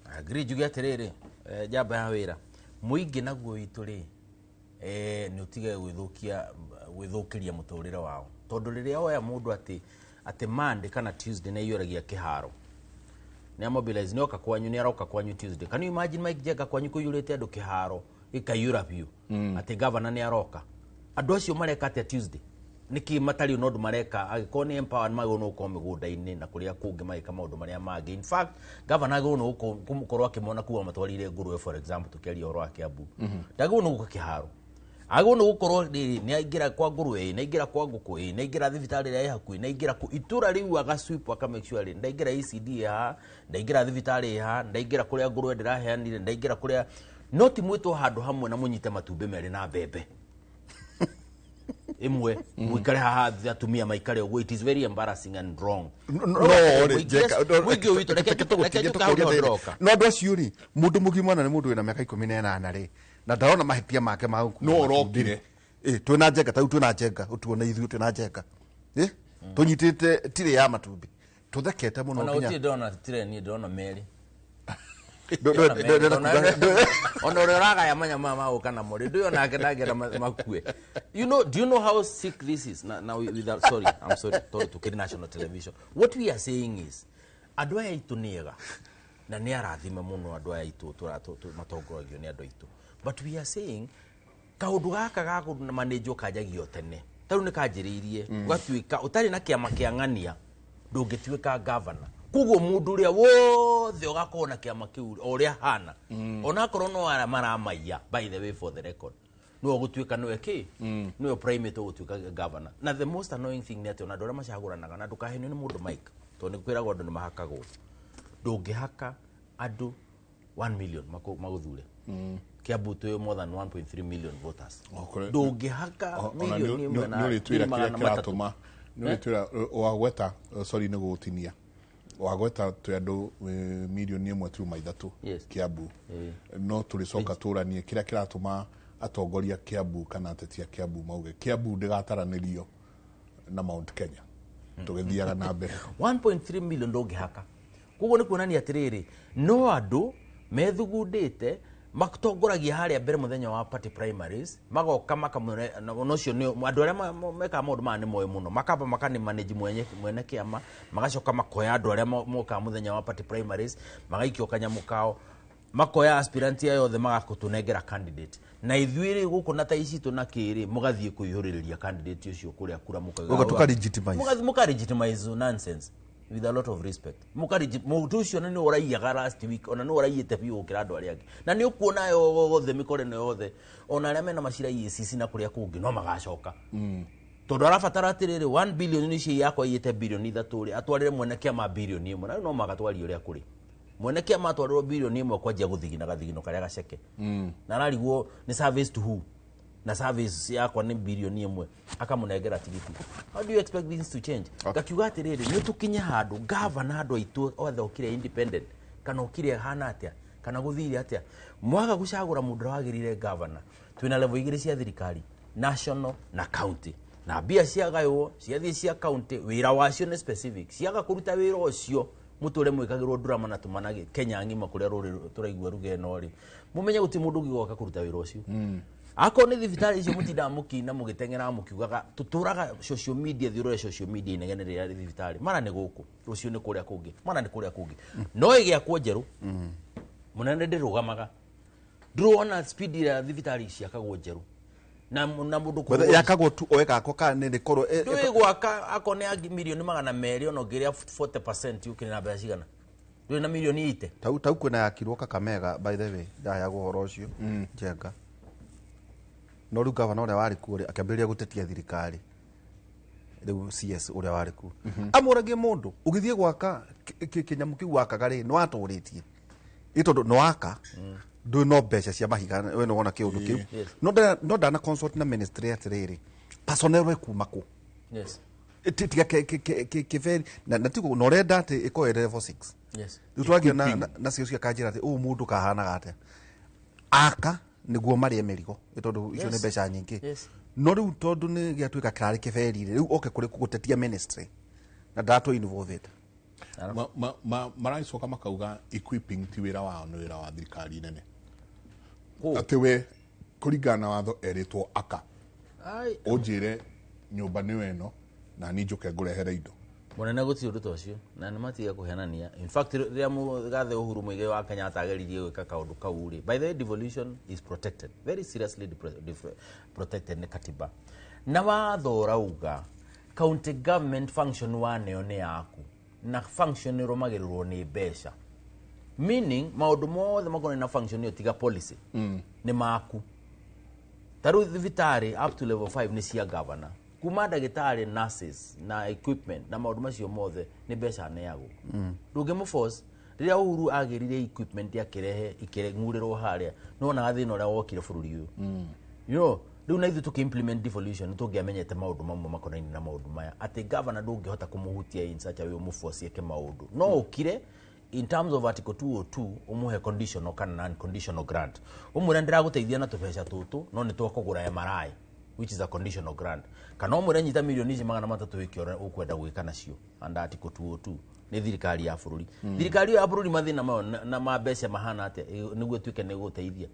I agree njuge atĩrĩrĩ njamba ya wĩra mũingĩ naguo witũ rĩ nĩ ũtige gwĩthũkĩria mũtũrĩre wao tondũ rĩrĩa woya mũndũ atĩ Monday kana Tuesday nĩ aiyũragia kĩharo nĩ amobilize nĩ oka kwanyu nĩ aroka kwanyu Tuesday. Can you imagine Mike Njenga kwanyu kũiyũrĩte andũ kĩharo gĩkaiyũra biũ atĩ governor nĩ aroka andũ acio mareka atĩa Tuesday nĩkĩ matarĩ na ũndũ mareka angĩkorwo nĩ empowered magĩrĩirwo nĩ gũkorwo mĩgũnda-inĩ na kũrĩa kũngĩ magĩka maũndũ marĩa mangĩ. In fact governor agĩrĩirwo nĩ gũkorwo akĩmona kuga matwarire ngũrwe for example tũkĩaria ũhoro wa Kiambu ndagĩrĩirwo nĩ gũka kĩharo agĩrĩirwo nĩ gũkorwo rĩrĩ nĩ aingĩra kwa ngũrwe ĩ nĩ aingĩra kwa ngũkũ ĩ nĩ aingĩra thibitarĩ ĩrĩa ĩ hakuhĩ nĩ aingĩra itũra rĩu aga sweep aka make sure rĩ ndaingĩra ECD ĩ haha ndaingĩra thibitarĩ ĩ haha ndaingĩra kũrĩa ngũrwe ndĩraheanire ndaingĩra kũrĩa no ti mwĩtwo handũ hamwe na mũnyite matumbĩ merĩ na mbembe ĩmwe mũikare haha atumia maikare ũguo. It is very embarrassing and wrong. No rĩ Njenga mũingĩ witũ reke njũke hau nĩho ndĩroka. No andũ acio rĩ mũndũ mũgima na nĩ mũndũ wĩna mĩaka 18 rĩ na ndarona mahĩtia make ma gũkua No ũrokire. Twĩna Njenga ta rĩu twĩna Njenga ũtuone ithuĩ twĩna Njenga tũnyitĩte tirĩ ya matumbĩ tũthekete mũno Ona nginya gũtirĩ ndĩrona tirĩ niĩ ndĩrona merĩ. Ndũ Ona ũrĩa ũragaya manyama maya magũka namo rĩ ndũyũ onake ndangĩenda makue. You know, do you know how sick this is? Na, without, sorry, I'm sorry, tondũ tũkĩrĩ national television. What we are saying is andũ aya aitũ nĩ ega na nĩ arathime mũno andũ aya aitũ matongoragio nĩ andũ aitũ. But we are saying kaũndũ gaka ga kũmanĩnjwo kanjagio tene ta rĩu nĩ kanjĩrĩirie ũgatuĩka ũtarĩ na kĩama kĩa ng'ania ndũngĩtuĩka governor. Koguo mũndũ ũrĩa wothe ũgakorwo na kĩama kĩu o ũrĩa hana onakorwo no arĩa maramaiya by the way for the record nĩwe ũgũtuĩka nĩwe kĩ nĩwe primate ũgũtuĩka governor. Na the most annoying thing nĩ atĩ ona andũ arĩa macagũranaga na ndũkahenio nĩ mũndũ Mike tondũ nĩ kwĩragwo andũ nĩ mahakagwo ndũngĩhaka andũ 1 million magũthure. Kiambu twĩ more than 1.3 million voters. Ndũngĩhaka milioni ĩmwe na nĩ ũrĩtwĩra ngiri kĩrĩa magana matatũ. kĩratũma nĩ ũrĩtwĩra wagweta sorry nĩ gũgũtinia wagweta twĩ andũ milioni ĩmwe turuma ithatũ Yes. Kiambu no tũrĩcoka tũranie kĩrĩa kĩratũma atongoria Kiambu kana ateti a Kiambu mauge Kiambu ndĩgataranĩrio na Mount Kenya tũgĩthiaga na mbere. 1.3 million ndũngĩhaka Koguo nĩ kuonania atĩrĩrĩ, no andũ methugundĩte matongoragia harĩa mbere mũthenya wa party primaries, magoka makamũre na ũcio nĩ andũ arĩa mekaga maũndũ maya nĩ moĩ mũno, makamba makani manage mwene kĩama, magacoka makoya andũ arĩa mokaga mũthenya wa party primaries, magaikio kanyamũ kao, makoya aspirant aya othe magakũtũnengera candidate, na ithuĩ rĩ gũkũ na ta ici na kĩrĩ mũgathiĩ kũihũrĩrĩria candidate ũcio kũrĩa kura mũkauga tuka legitimize, muka legitimize nonsense with a lot of respect. Mũndũ ũcio nĩ ũraiyaga last week, ona nĩ ũraiyĩte biũ gũkĩra andũ arĩa angĩ, na nĩ ũkuona yothe mĩkora ĩno yothe, ona arĩa mena macira EACC na kũrĩa kũngĩ no magacoka. Tondũ arabatara atĩrĩrĩ 1 billion ici yakwa iyĩte bilioni 3 rĩ, atwarĩre mwene kĩama bilioni 1, na rĩu no magatwaria ũrĩa kũrĩ. Mwene kĩama atwarĩrwo bilioni 1 kwanjia gũthigina gathigino karĩa gaceke. Na ararigwo nĩ service to who? Na service yakwa nĩ bilioni 1, akamũnengera tigiti. How do you expect things to change? Ngakiuga atĩrĩrĩ, nĩ tũkinye handũ governor andũ aitũ othe okire independent kana okire hana atĩa kana gũthire atĩa, mwaga gũcagũra mũndũ ũrĩa wagĩrĩire governor. Twĩna level igĩrĩ cia thirikari, national na county, na mbia ciagaywo ciathiĩ cia county, wĩra wacio nĩ specific, ciaga kũruta wĩra ũcio mũtũre mwĩkagĩrwo drama na tũmanage Kenya ng'ima kũrĩa rũrĩ tũraigua ruga ĩno rĩ, mũmenye gũtirĩ mũndũ ũngĩ goka kũruta wĩra ũcio. Akorwo nĩ thibitarĩ icio mũtindaga mũkĩina mũgĩteng'eraga mũkiugaga tũtũraga social media, thiĩ ũrore social media inegene rĩrĩa rĩ thibitarĩ, mara nĩ gũkũ, rũciũ nĩ kũrĩa kũngĩ, mara nĩ kũrĩa kũngĩ, no ĩgĩakwo njerũ mũnene ndĩrũgamaga. Ndũrona speed ya thibitarĩ ciakagwo njerũ na mũndũ yakagwo tu o ĩgakwo kana nĩ korwo ndũĩ gwaka akorwo nĩ milioni 200 ona ũngĩrĩa 40% ũkĩrĩ na mbeca cigana, ndũrĩ na milioni 80. Tau kwĩna yakirwo Kakamega, by the way, ndaheagwo ũhoro ũcio Njenga. No rĩu gavana ũrĩa warĩ kuo rĩ akĩambĩrĩria gũtetia thirikari, rĩu CS ũrĩa warĩ kuo amũragie mũndũ ũgĩthiĩ gwaka kĩnyamũ kĩu wakaga rĩ, nĩ watũrĩtie ĩ tondũ nĩ waka ndũrĩ no mbeca cia mahiga, we nĩ wona kĩũndũ kĩu. No ndana consult na ministry atĩrĩrĩ, personnel we kuma kũ? Yes. Tiga kĩberi na tiguo na ũrenda atĩ ĩkorwo ĩ level 6. Yes. Rĩu twagiona na cio ciakanjĩra atĩ ũũ mũndũ kahanaga atĩa aka nĩguo marĩe mĩrigo tondũ icio nĩ mbeca nyingĩ. No rĩu tondũ nĩ gĩatuĩka kĩrarĩ kĩberi rĩ, rĩu oke kũrĩ gũtetia ministry na ndatũ involved. Maracoka makauga equipping ti wĩra wao, nĩ wĩra wa thirikari nene. Atĩ we kũringana na watho erĩtwo aka ũnjĩre nyũmba nĩyo ĩno na niĩ njũke ngũrehere indo. Mũnene gũtirĩ ũndũ ta ũcio na nĩ matiga kũhenania. In fact rĩrĩa Mũgathe Uhuru Muigai wa Kenyatta ageririe gwĩka kaũndũ kau rĩ, by the way, devolution is protected very seriously, protected nĩ katiba na watho ũrauga county government function waneo nĩ yaku na function ĩrũmagĩrĩrwo nĩ mbeca, meaning maũndũ mothe makonainie na function ĩyo tiga policy nĩ maku. Ta rĩu thibitarĩ up to level 5 nĩ cia governor, kuma ndagĩtarĩ, nurses na equipment na maũndũ macio mothe nĩ mbeca neagwo. Ndũngĩmũforce. Rĩrĩa Uhuru agĩrire equipment akĩrehe ikĩng'urĩrwo harĩa, nĩwonaga thĩna ũrĩa wokire bũrũri ũyũ. You know, rĩu na ithuĩ tũkĩ implement devolution nĩtũngĩamenyete maũndũ mamwe makonainie na maũndũ maya, atĩ governor ndũngĩhota kũmũhutia in such a way ũmũforce eke maũndũ. No ũkire in terms of article 202 ũmũhe conditional kana non conditional grant, ũmwĩre ndĩragũteithia na tũbeca tũtũ no nĩ twakũgũra MRI, which is a conditional grant, kana ũmwĩre nyita milioni ici 300 wĩke ũrĩa ũkwenda gwĩka nacio under article 202 nĩ thirikari ya bũrũri. Thirikari ya bũrũri mathĩna mayo na ma mbeca mahana atĩa nĩguo ĩtuĩke nĩ gũteithia.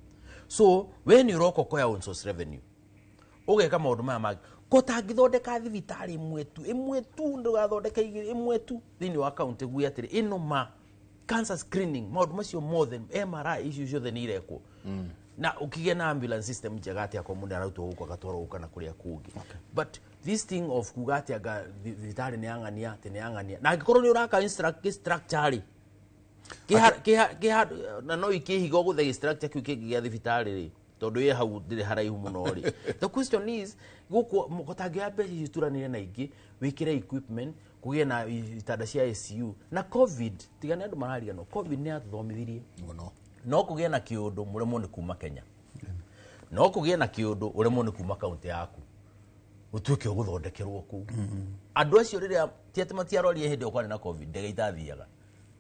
So we nĩ ũroka ũkoya own source revenue ũgeka maũndũ maya mangĩ, ko tangĩthondeka thibitarĩ ĩmwe tu ndũgathondeke igĩrĩ, ĩmwe tu thĩinĩ wa county guo atĩrĩ ĩno ma cancer screening maũndũ macio mothe MRI icio ciothe nĩ irekwo. Na ũkĩgĩa na ambulance system njega atĩ akorwo mũndũ ararutwo gũkũ agatwarwo gũkũ kana kũrĩa kũngĩ. But this thing of kuga atĩ anga thibitarĩ nĩ yang'ania atĩ nĩ yang'ania, na angĩkorwo nĩ ũraka structure rĩ na no ikĩhiga ũgũthe structure kĩu kĩngĩ gĩa thibitarĩ rĩ, tondũ ĩ hau ndĩrĩ haraihu mũno rĩ. The question is gũkũ mũtangĩoya mbeca icio turanire na ingĩ wĩkĩre equipment kũgĩe na itanda cia ICU na COVID, tiga nĩ andũ marariganwo, COVID nĩ yatũthomithirie mũno. No kũgĩe na kĩũndũ mũremwo nĩ kuma Kenya, no kũgĩe na kĩũndũ ũremwo nĩ kuma kaunti yaku, ũtuĩke ũgũthondekerwo kũu. Andũ acio rĩrĩa ti atĩ matiarwarire hĩndĩ ĩyo kwarĩ na COVID, ndege itathiaga,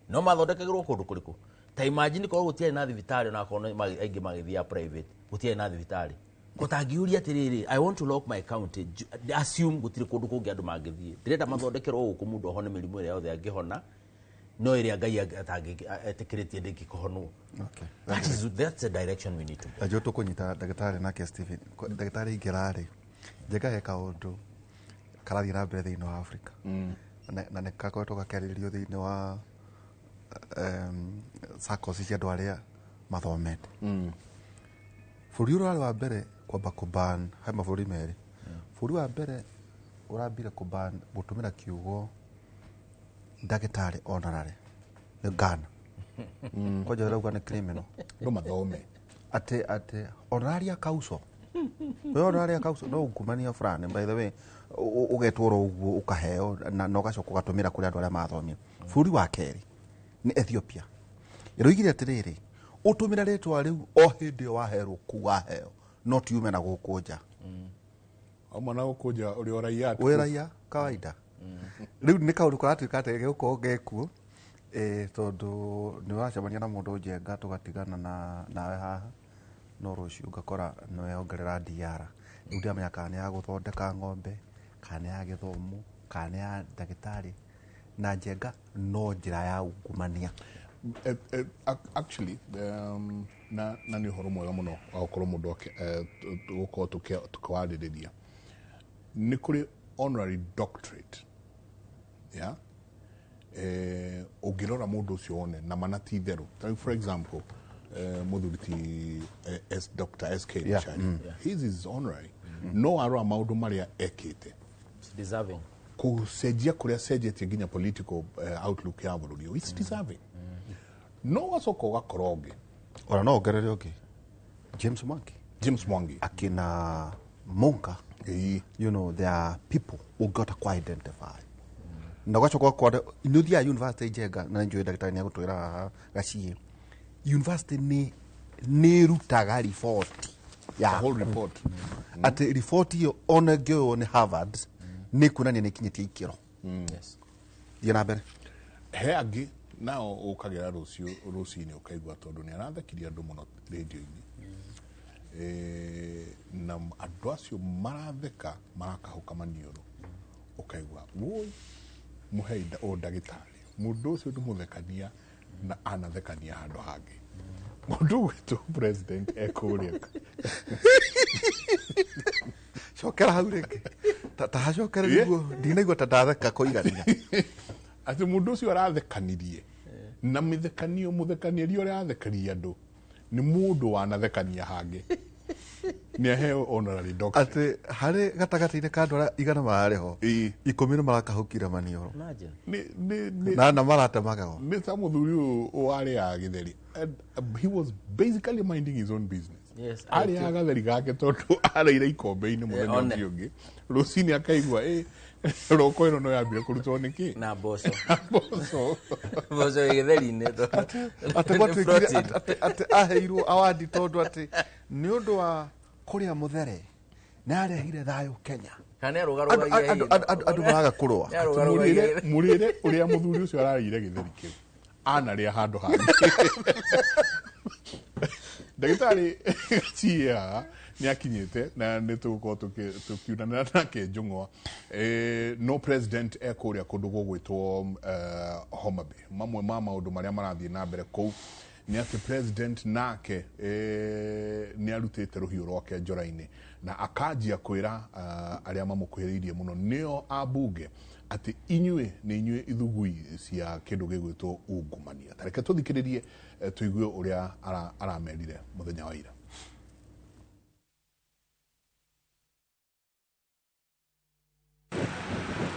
no mathondekagĩrwo kũndũ kũrĩkũ? Ta imagine korwo gũtiarĩ na thibitarĩ, ona akorwo aingĩ magĩthiaga private, gũtiarĩ na thibitarĩ. Ko tangĩũria atĩrĩrĩ, I want to lock my county, assume gũtirĩ kũndũ kũngĩ andũ mangĩthiĩ, ndĩrenda mathondekerwo gũkũ mũndũ ahone mĩrimũ ĩrĩa yothe angĩhona, No ĩrĩa Ngai etĩkĩrĩtie ndĩngĩkũhonwo. Okay. That's the direction we need to go. Najua tũkũnyita ndagĩtarĩ nake Stephen. Ndagĩtarĩ ingĩrarĩ Njenga he kaũndũ karathiĩ na mbere thĩinĩ wa Africa, na nĩ gakoretwo gakĩarĩrĩrio thĩinĩ wa SACCOs cia andũ arĩa mathomete. Bũrũri ũrĩa ũrarĩ wa mbere kwamba kũban, he mabũrũri merĩ. Bũrũri wa mbere ũrambire kũban gũtũmĩra kiugo ndagĩtarĩ honorary nĩ Ghana. Kwanja ũrauga nĩ criminal. No mathome. Atĩ honorary council, we honorary council no ungumania fulani, by the way, ũgetwo oro ũguo ũkaheo na ũgacoka ũgatũmĩra kũrĩ andũ arĩa mathomire. Bũrũri wa kerĩ nĩ Ethiopia, ĩroigire atĩrĩrĩ, ũtũmĩre rĩtwa rĩu o hĩndĩ ĩyo waherwo kũu waheo, no tiume na gũkũ nja. Amwe na gũkũ nja ũrĩ o raia. Wĩ raia kawaida. Rĩu nĩ kaũndũ karatuĩka atĩ gĩgũkorwo gekuo, tondũ nĩ ũracemania na mũndũ Njenga tũgatigana na nawe haha, no rũciũ ngakora nĩ weyongerera DR. Rĩu ndiramenya kana nĩ ya gũthondeka ng'ombe, kana nĩ ya gĩthomo, kana nĩ ya ndagĩtarĩ. Na Njenga no njĩra ya ungumania. Actually, na nĩ ũhoro mwega mũno wa gũkorwo mũndũ gũkorwo tũkĩwarĩrĩria. Nĩ kũrĩ honorary doctorate, yeah? Ũngĩrora mũndũ ũcio wone na mana ti itherũ. Ta for example, mũthuri ti Dr. SK Macharia. His is honorary, no arora maũndũ marĩa ekĩte, It's deserving. Kũcenjia kũrĩa cenjetie nginya political outlook ya bũrũri ũyũ, it's deserving. No ũgacoka ũgakora ũngĩ. Ona no ongerere ũngĩ, James Mwangi. James Mwangi. Akina Munga. There are people ũngĩhota ku identify na ũgacoka ũgakora nĩ ũthiaga university Njenga, na nĩ njũĩ ndagĩtarĩ nĩ agũtwĩra haha gaciĩ university nĩ ĩrutaga riboti ya The whole report. Atĩ riboti ĩyo ona ĩngĩoywo nĩ Harvard nĩ kuonania nĩ ikinyĩtie ikĩro. Thiĩ na mbere. He angĩ nao ũkagĩra rũciũ rũcinĩ ũkaigua tondũ nĩ arathekirie andũ mũno rĩndio-inĩ, na andũ acio maratheka marakahũka maniũrũ, ũkaigua woi mũhei ũyũ ndagĩtarĩ, mũndũ ũcio nĩ mũthekania na anathekania handũ hangĩ. Mũndũ ũgwĩtwo president ekũrĩa. Cokera hau rĩngĩ. Ta hacokere nĩguo ndinaigua ta ndatheka kũigania. Atĩ mũndũ ũcio arathekanirie na mĩthekanio, mũthekanirie ũrĩa arathekania andũ nĩ mũndũ wanathekania hangĩ, nĩ aheo honorary doctorate. Atĩ harĩ gatagatĩ-inĩ ka andũ arĩa 100 mararĩ ho, 10 nĩ marakahũkire maniũrũ. Imagine. Nĩ na marate magego. Nĩ ta mũthuri ũyũ warĩaga gĩtheri. And he was basically minding his own business. Arĩaga gatheri gake tondũ araire ikombe-inĩ mũthenya One. ũcio ũngĩ rũcinĩ akaigua roko ĩno no yambire kũrutwo nĩkĩ. Na mboco. Mboco. Mboco gĩtheri-inĩ. Atĩ gwatuĩkire atĩ aheirwo awadi tondũ atĩ nĩ ũndũ wa kũrĩa mũthere nĩ arehire thayũ Kenya. Kana nĩ Andũ maraga kũrũa. Mũrĩre ũrĩa mũthuri ũcio ararĩire gĩtheri kĩu anarĩa handũ hangĩ. Ndagĩtarĩ Gaciĩ nĩ akinyĩte na nĩ tũgũkorwo tũkiunanĩra nake njũng'wa. No president ekũrĩa kũndũ gũgwĩtwo Homa Bay. Mamwe ma maũndũ marĩa marathiĩ na mbere kũu nĩ atĩ president nake nĩ arutĩte rũhiũ rwake njora-inĩ na akanjia kwĩra arĩa mamũkuhĩrĩirie mũno nĩo ambunge atĩ inyuĩ nĩ inyuĩ ithugui cia kĩndũ gĩgwĩtwo ungumania. Ta reke tũthikĩrĩrie, tũigue ũrĩa aramerire mũthenya wa ira.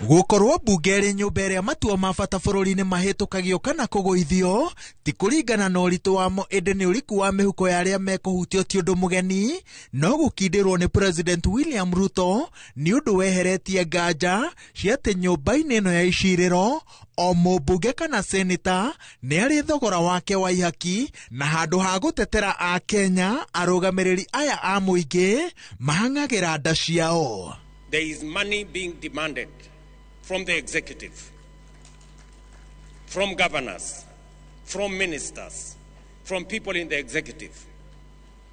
Gũkorwo mbunge ĩrĩ nyũmba ĩrĩa matua ma bata bũrũri-inĩ mahĩtũkagio kana kũgũithio ti kũringana na ũritũ wamo, ĩndĩ nĩ ũriku wa mĩhuko ya arĩa mekũhutio ti ũndũ mũgeni, no gũkindĩrwo nĩ President William Ruto nĩ ũndũ weheretie nganja cia atĩ nyũmba-inĩ ĩno ya icirĩro o mũmbunge kana seneta nĩ arĩ thogora wake wa ihaki, na handũ ha gũtetera a Kenya arũgamĩrĩri aya a mũingĩ mahang'agĩra nda ciao. There is money being demanded from the executive, from governors, from ministers, from people in the executive,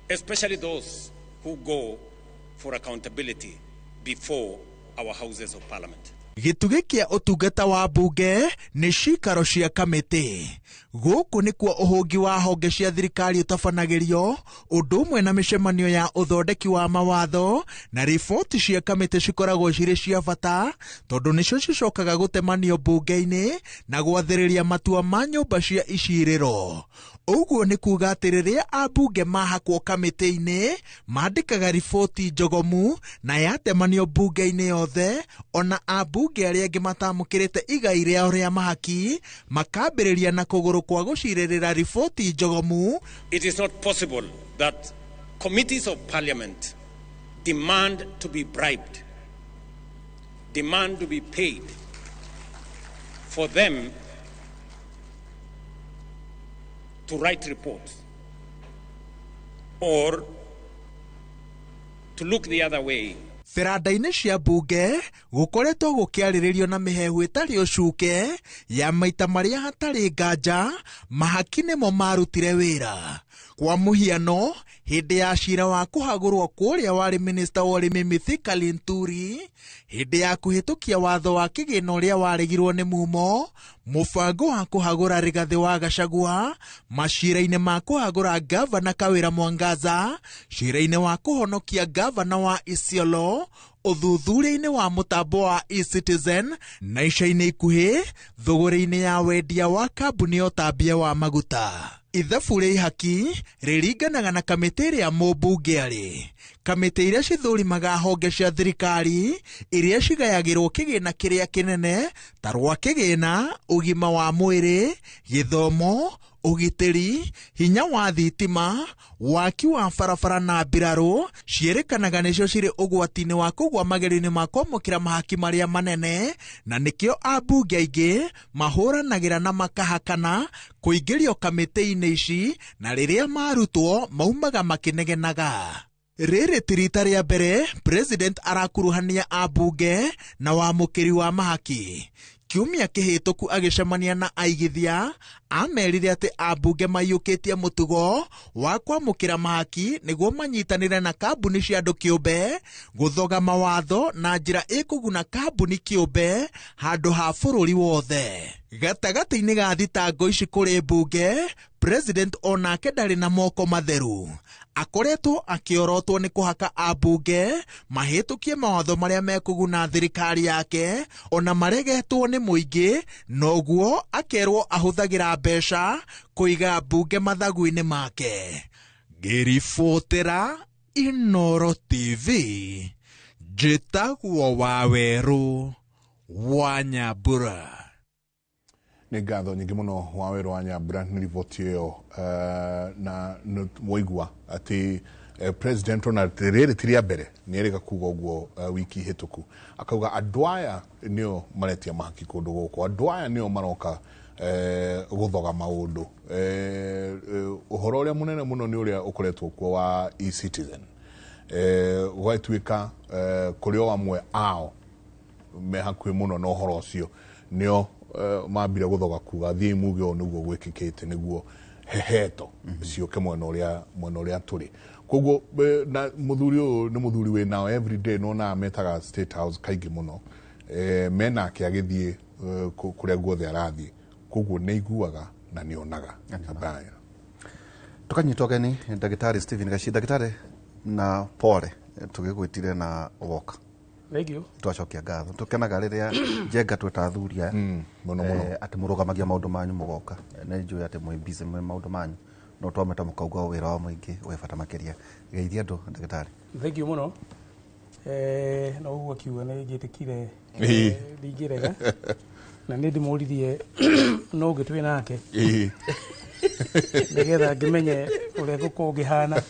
especially those who go for accountability before our houses of parliament. Gĩtugĩ kĩa ũtungata wa mbunge nĩ cikaro cia kamĩtĩ. Gũkũ nĩkuo ũhũngi wa honge cia thirikari ũtabanagĩrio, ũndũ ũmwe na mĩcemanio ya ũthondeki wa mawatho na riboti cia kamĩtĩ cikoragwo cirĩ cia bata tondũ nĩcio cicokaga gũtemanio mbunge-inĩ na gwathĩrĩria matua ma nyũmba cia icirĩro. Ũguo nĩ kuga atĩ rĩrĩa ambunge mahakwo kamĩtĩ-inĩ mandĩkaga riboti njogomu na yatemanio mbunge-inĩ yothe, ona ambunge arĩa angĩ matamũkĩrĩte igai rĩao rĩa mahaki makambĩrĩria na kũgũrũ kwa gũcirĩrĩra riboti njogomu. It is not possible that committees of parliament demand to be bribed, demand to be paid for them to write reports or to look the other way. Beranda-inĩ cia mbunge gũkoretwo gũkĩarĩrĩrio na mĩhehu ĩtarĩ ũcuke ya maita marĩa hatarĩ nganja mahaki nĩmo marutire wĩra. Kwa mũhiano, hĩndĩ ya cira wa kũhagũrwo kũrĩa warĩ minista wa ũrĩmi Mithika Linturi, hĩndĩ ya kũhĩtũkia watho wa kĩgĩna ũrĩa waregirwo nĩ mumo, mũbango wa kũhagũra Rigathĩ wa Gachagua, macira-inĩ ma kũhagũra ngavana Kawĩra Mwangaza, cira-inĩ wa kũhonokia ngavana wa Isiolo, ũthuthuria-inĩ wa mũtambo wa eCitizen na ica-inĩ ikuhĩ thũgũrĩ-inĩ ya wendia wa kambuni ya ũtambia wa maguta. Ithabu rĩa ihaki rĩringanaga na kamĩtĩ ĩrĩa mũmbunge arĩ. Kamĩtĩ iria cithũrimaga honge cia thirikari iria cigayagĩrwo kĩgĩna kĩrĩa kĩnene ta rwa kĩgĩna, ũgima wa mwĩrĩ, gĩthomo, ũgitĩri, hinya wa thitima, waki wa barabara na mbirarũ ciĩrĩkanaga nĩcio cirĩ ũgwati-inĩ wa kũgwa magerio-inĩ ma kwamũkĩra mahaki marĩa manene, na nĩkĩo ambunge aingĩ mahũranagĩra na makahakana kũingĩrio kamĩtĩ-inĩ ici, na rĩrĩa marutwo maumaga makĩnegenaga. Rĩrĩ ti rita rĩa mbere president arakuruhania ambunge na wamũkĩri wa mahaki. Kiumia kĩhĩtũku agĩcemania na aigithia amerire atĩ ambunge maiyũkĩtie mũtugo wa kwamũkĩra mahaki nĩguo manyitanĩre na kambuni cia andũ kĩũmbe gũthoga mawatho na njĩra ĩkũguna kambuni kĩũmbe handũ ha bũrũri wothe. Gatagatĩ-inĩ ga thitango ici kũrĩ mbunge, president onake ndarĩ na moko matheru. Akoretwo akĩorotwo nĩ kũhaka ambunge mahĩtũkie mawatho marĩa mekũguna thirikari yake ona maregetwo nĩ mũingĩ, noguo akerwo ahũthagĩra mbeca kũiga mbunge mathagu-inĩ make. Ngĩribotera Inooro TV, njĩtagwo Wawerũ wa Nyambura. Nĩ ngatho nyingĩ mũno Wawerũ wa Nyambura nĩ riboti ĩyo, na mwaigua atĩ president ona rĩrĩ ti rĩa mbere nĩ erĩga kuga ũguo wiki hĩtũku, akauga andũ aya nĩo maretia mahaki kũndũ gũkũ, andũ aya nĩo maroka gũthoga maũndũ. Ũhoro ũrĩa mũnene mũno nĩ ũrĩa ũkoretwo kuo wa eCitizen, gũgatuĩka kũrĩ o amwe ao me hakuhĩ mũno na ũhoro ũcio nĩo mambire gũthoga kuga thiĩ muge ũũ nĩguo gwĩkĩkĩte nĩguo heheto ciũke mwena ũrĩa tũrĩ. Koguo na mũthuri ũyũ nĩ mũthuri wĩ nao everyday, nĩwonaga metaga State House kaingĩ mũno, menake agĩthiĩ kũrĩa guothe arathiĩ, koguo nĩ aiguaga na nĩ onaga. Tũkanyitwo ũgeni ndagĩtarĩ Stephen Gaci. Ndagĩtarĩ, na pole tũgĩgwĩtire na woka. Thank you. Twacokia ngatho. Tũkenaga rĩrĩa njenga twĩta athuri aya mũno mũno atĩ mũrũgamagia maũndũ manyu mũgoka. Nĩ njũĩ atĩ mwĩ busy mwĩ maũndũ manyu, no twameta mũkauga wĩra wa mũingĩ wĩ bata makĩria. Geithia andũ ndagĩtarĩ. Thank you mũno. No ũguo akiuga nĩ njĩtĩkire ndingĩrega na nĩ ndĩmũririe no ũngĩ twĩ nake nĩgetha ngĩmenye ũrĩa ngũkorwo ngĩhana,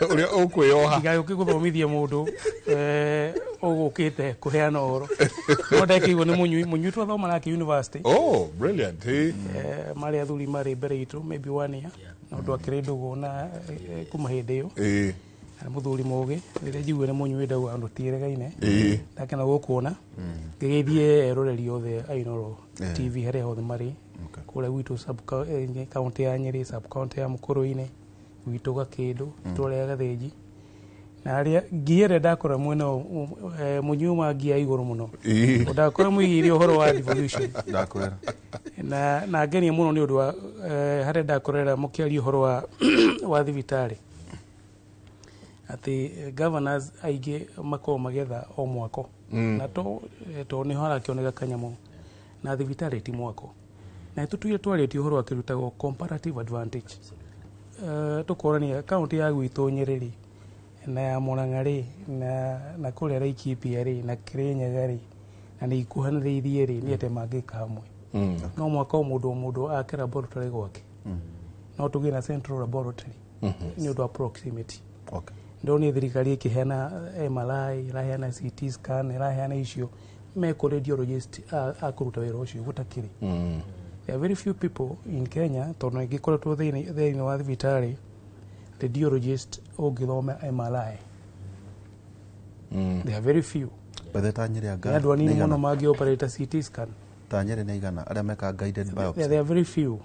ũrĩa ũkwĩyoha, ndigagĩũke gũthomithia mũndũ ũgũkĩte kũheana ũhoro. No ndekĩirwo nĩ mũnyui twathoma nake university. Oh, brilliant. Marĩ athuri marĩ mbere itũ maybe 1 year, no ũndũ akĩrĩ ndũgũ na kuma hĩndĩ ĩyo. Na mũthuri mũgĩ, rĩrĩa njiguire nĩ mũnyui ndauga andũ tiĩregaine. Ndakena gũkuona. Ngĩgeithie eroreri othe a Inooro TV harĩa hothe marĩ. Kũrĩa gwitũ sub county ya Nyeri, sub county ya Mũkũrũ-inĩ, gwitũ Gakĩndũ, itũũra rĩa Gathĩnji, Na harĩa ngia ĩrĩa ndakora mwena mũnyui ngia igũrũ mũno. Ndakora mũigĩire ũhoro wa devolution. Ndakwĩra. Na ngenia mũno nĩ ũndũ wa harĩa ndakorera mũkĩaria ũhoro wa thibitarĩ. Atĩ governors aingĩ makoragwo magĩetha o mwako. Na to nĩho harakĩoneka kanyamũ. Na thibitarĩ ti mwako. Na tũtuire twarĩtie ũhoro wa kĩrutagwo comparative advantage. Tũkorania kaunti ya gwitũ Nyĩrĩ na ya Murang'a rĩ na kũrĩa Laikipia rĩ na Kirinyaga rĩ na nĩ ikuhanĩrĩirie rĩ nĩ atĩa mangĩka hamwe. No mwaka o mũndũ ake laboratory gwake. No tũgĩe na central laboratory nĩ ũndũ wa proximity. Okay. Ndonire thirikari ĩkĩheana MRI, ĩraheana CT scan, ĩraheana icio mekũ radiologist a kũruta wĩra ũcio gũtakĩrĩ. There are very few people in Kenya tondũ ingĩkoretwo thĩinĩ wa thibitarĩ radiologist ũngĩthoma MRI. There are very few. Bethe ta Nyĩrĩ anga. Nĩ andũ anini mũno mangĩ-operate CT scan. Ta Nyĩrĩ nĩ igana arĩa mekaga guided biopsy. There are very few.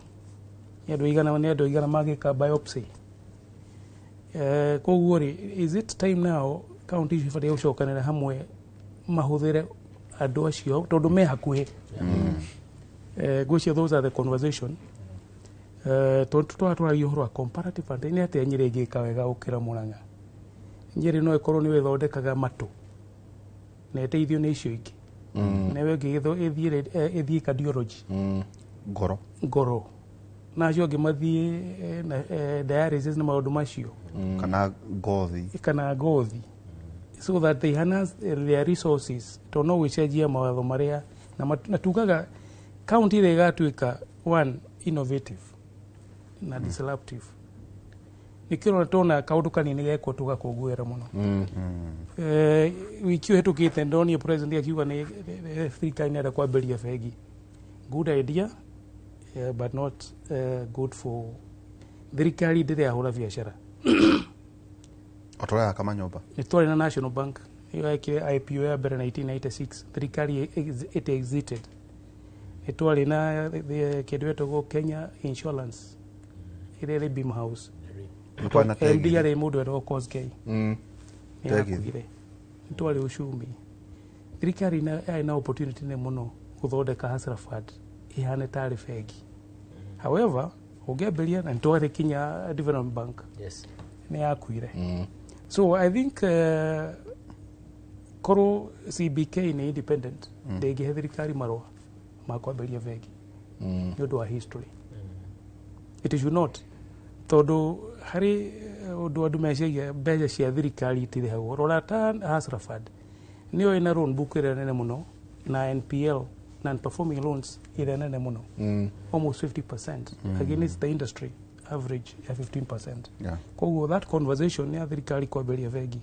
Nĩ andũ igana mangĩka biopsy. Koguo rĩ, is it time now county icio ibatiĩ gũcokanĩra hamwe mahũthĩre andũ acio tondũ me hakuhĩ. Ngwĩciria those are the conversation. Tondũ twaragia ũhoro wa comparative advantage nĩ atĩa Nyĩrĩ ĩngĩka wega gũkĩra Murang'a. Nyĩrĩ no ĩkorwo nĩyo ĩthondekaga matũ na ĩteithio nĩ icio ingĩ. Nayo ĩngĩ ĩthiĩ cardiology. Ngoro. Na acio angĩ mathiĩ dialysis na maũndũ macio. Kana ngothi. Kana ngothi. So that they enhance their resources tondũ no gwĩcenjia mawatho marĩa na tugaga county ĩrĩa ĩgatuĩka one innovative na disruptive. Nĩkĩo tona kaũndũ kanini gekwo tũgakũngũĩra mũno. Wiki ũhĩtũkĩte ndonire president akiuga nĩ thirikari nĩ ĩrenda kwambĩrĩria bengi. Good idea, but not good for thirikari ndĩrĩ yahũra biacara. O ta ũrĩa yaka manyũmba. Nĩ twarĩ na National Bank ĩyo yekire IPO ya mbere 1996 thirikari it exited. Nĩ twarĩ na kĩndũ gĩtagwo Kenya Insurance ĩrĩa ĩrĩ Beam House. MD arĩ mũndũ wetagwo Kosgei. Nĩ akuire. Nĩ twarĩ Uchumi. Thirikari yarĩ na opportunity nene mũno gũthondeka Hustler Fund ĩhane tarĩ bengi. However, ũngĩambĩrĩria na nĩ twarĩ kinya Development Bank. Yes. Nĩ yakuire. So I think korwo CBK nĩ independent ndĩngĩhe thirikari marũa ma kwambĩrĩria bengi nĩ ũndũ wa history. It should not. Tondũ harĩ ũndũ andũ meciria mbeca cia thirikari itirĩhagwo. Rora ta Hustler Fund nĩyo ĩna loan book ĩrĩa nene mũno na NPL non-performing loans ĩrĩa nene mũno. Almost 50% against the industry average ya 15%. Koguo that conversation ya thirikari kwambĩrĩria bengi.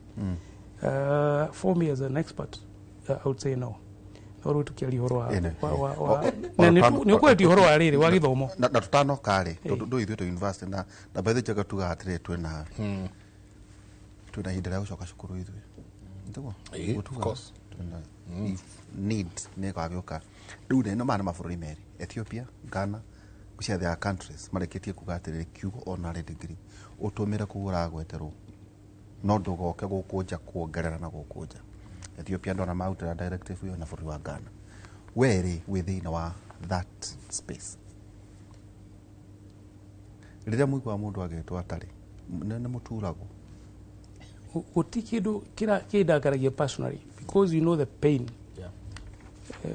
For me as an expert, I would say no. No rĩu tũkĩaria ũhoro wa nĩ ũkwendia ũhoro wa rĩrĩ wa gĩthomo. Na tũtanoka rĩ tondũ ithuĩ twĩ university na by the way tugaga atĩrĩrĩ twĩna ihinda rĩa gũcoka cukuru ithuĩ. Nĩguo? Of course. If need nĩ ĩgagĩũka. Rĩu nĩ maya nĩ mabũrũri merĩ, Ethiopia, Ghana, gũcia there are countries marĩkĩtie kuga atĩrĩrĩ kiugo honorary degree ũtũmĩre kũu ũragweterwo no ndũgoke gũkũ nja kuongerera na gũkũ nja. Ethiopia ndona marutĩra directive ĩyo na bũrũri wa Ghana. We rĩ wĩ thĩinĩ wa that space. Rĩrĩa mũiguaga mũndũ agĩtwo atarĩ nĩ mũturagwo. Gũtirĩ kĩndũ kĩndakaragia personally because you know the pain.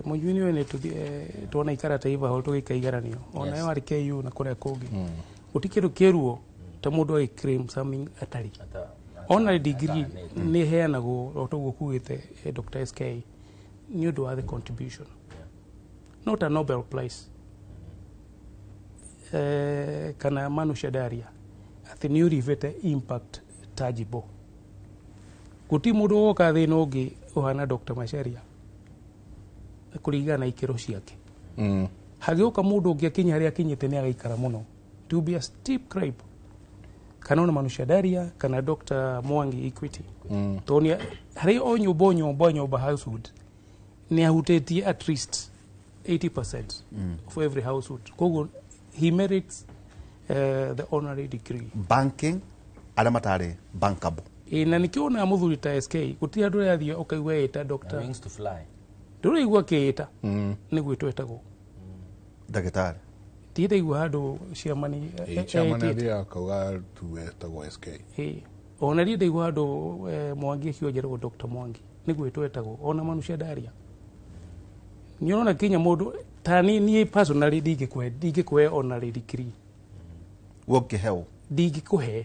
Mũnyui nĩwe nĩ twanaikara Taifa Hall tũgĩka igeranio ona yo arĩ KU na kũrĩa kũngĩ. Gũtirĩ kĩndũ kĩruo ta mũndũ agĩ claim something atarĩ. Honorary degree nĩ ĩheanagwo o toguo kugĩte Dr. SK nĩ ũndũ wa the contribution. Not a Nobel Prize. Kana Manu Shadaria atĩ nĩ ũrivĩte impact tangible. Gũtirĩ mũndũ woka thĩ ĩno ũngĩ ũhana Dr. Macharia kũringana na ikĩro ciake. Hagĩũka mũndũ ũngĩ akinya harĩa akinyĩte nĩ agaikara mũno. It will be a steep climb. Kana ona Manu Shadaria kana Dr. Mwangi Equity. Tondũ harĩ o nyũmba household nĩ ahutĩtie at least 80% for every household. Koguo he merits the honorary degree. Banking arĩa matarĩ bankable. Ĩ na nĩkĩo wonaga mũthuri ta SK gũtirĩ andũ arĩa athiĩ ũkaigua ĩta doctor. Wings to fly. Ndũraigua akĩĩta nĩ gwĩtwo etagwo ndagĩtarĩ. Ndirĩ handũ ciamani. Chairman athiaga akauga tu etagwo SK. Ĩ ona niĩ ndaigua handũ Mwangi akĩonjerwo Dr. Mwangi nĩ gwĩtwo etagwo ona Manucia Ndaria. Nĩ ũrona kinya mũndũ ta niĩ personally ndingĩkũhe honorary degree. We ũngĩheo? Ndingĩkũhe,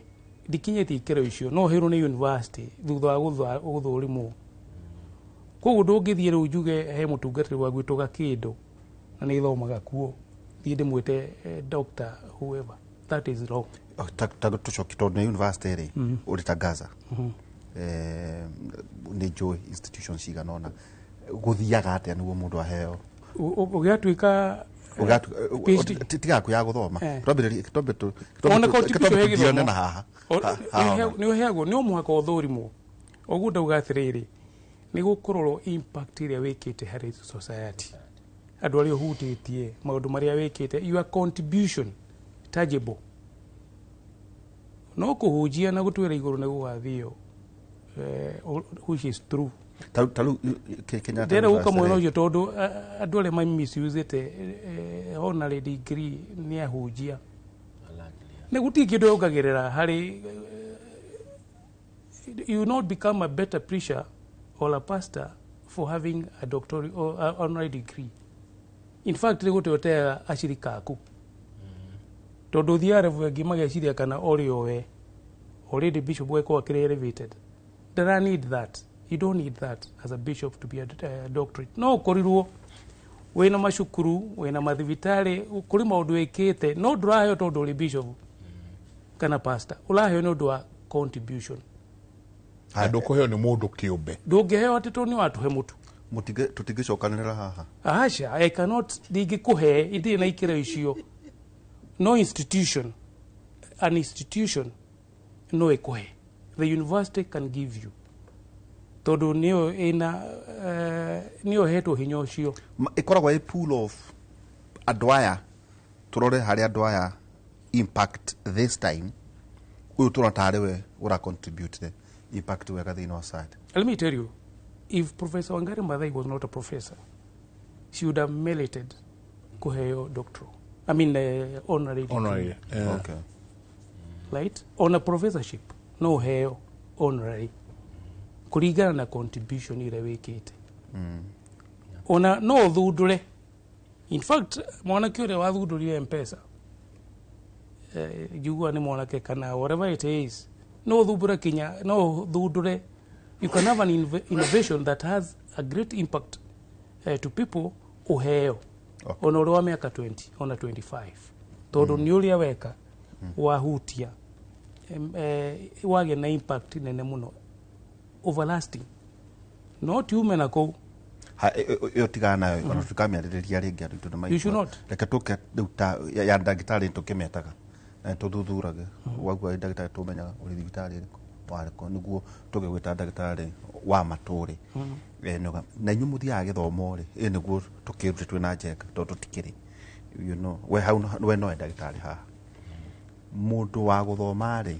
ndikinyĩtie ikĩro icio, no heirwo nĩ university thutha wa gũthũrimwo. Koguo ndũngĩthiĩ rĩu njuge he mũtungatĩri wa gwitũ gakĩndũ na nĩ thomaga kuo thiĩ ndĩmwĩte doctor whoever, that is wrong. Ta tũcoki tondũ nĩ university rĩ ũrĩ ta Gaza, nĩ njũĩ institution cigana ũna, gũthiaga atĩa nĩguo mũndũ aheo? Ũgĩatuĩka PhD. Tiga yaku ya gũthoma, twambĩrĩrie Ona ko ti twambe kĩhe tũthiane gĩthomo. na haha. Haha ona. Nĩ ũheagwo, nĩ mũhaka ũthũrimwo. Ũguo ndauga atĩrĩrĩ, nĩ gũkũrorwo impact ĩrĩa wĩkĩte harĩ society, andũ arĩa ũhutĩtie, maũndũ marĩa wĩkĩte, your contribution tangible. No kũhunjia na gũtwĩra igũrũ nĩ gũgathio, which is true. Ta rĩu Kenyatta Ndĩrenda gũka University mwena rĩ, ũcio tondũ andũ arĩa mamisuĩte honorary degree nĩ ahunjia. Nĩ gũtirĩ kĩndũ yongagĩrĩra harĩ you will not become a better preacher or a pastor for having a doctoral or a honorary degree. In fact, nĩ gũte ũteaga acirika aku tondũ ũthiaga level ĩngĩ mageciria kana ũrĩ o we already bishop wekwo akĩrĩ elevated. Ndara need that. You don't need that as a bishop to be a doctorate. No ũkorirwo wĩna macukuru, wĩna mathibitarĩ, kũrĩ maũndũ wĩkĩte, no ndũraheo tondũ ũrĩ bishop kana pastor, ũraheo nĩ ũndũ wa contribution. Na ndũkũheo nĩ mũndũ kĩũmbe. Ndũngĩheo atĩ tondũ nĩ watũhe mũtu. Tũtingĩcokanĩrĩra haha. Aca, I cannot, ndingĩkũhe, ndirĩ na ikĩro icio. No institution, an institution no ĩkũhe. The university can give you tondũ nĩyo ĩna nĩyo ĩhetwo hinya ũcio. Ĩkoragwo ĩ pool of andũ aya, tũrore harĩa andũ aya impact this time ũyũ tũrona tarĩ we ũra contribute the impact wega thĩinĩ wa society. Let me tell you, if Professor Wangari Maathai was not a professor, she would have merited kũheo doctoral, I mean honorary degree. Honorary, yeah. Okay. Right? On a professorship no ũheo honorary kũringana na contribution ĩrĩa wĩkĩte. Ona no ũthundũre. In fact, mwanake ũrĩa wathundũrire M-Pesa, njugua nĩ mwanake kana whatever it is, no ũthumbũre kinya, no ũthundũre. You can have an innovation that has a great impact to people, ũheo. Okay. Ona ũrĩ wa mĩaka 20, ona 25, tondũ nĩ ũrĩa weka wahutia, wagĩa na impact nene mũno overlasting, no ti ume na kũu. Ĩyo tigana nayo, ona tũkamĩarĩrĩria rĩngĩ andũ aitũ nĩ You should maigua. not. Reke tũke rĩu ta ya ndagĩtarĩ tũkĩmetaga na tũthuthurage waigua ndagĩtarĩ tũmenyaga ũrĩ thibitarĩ ĩrĩkũ warĩkũ nĩguo tũgĩgwĩta ndagĩtarĩ wa matũrĩ. Na inyuĩ mũthiaga gĩthomo rĩ, ĩ nĩguo tũkĩrute twĩna njenga tondũ tũtikĩrĩ, you know, we hau we nowe ndagĩtarĩ haha. Mũndũ wa gũthoma rĩ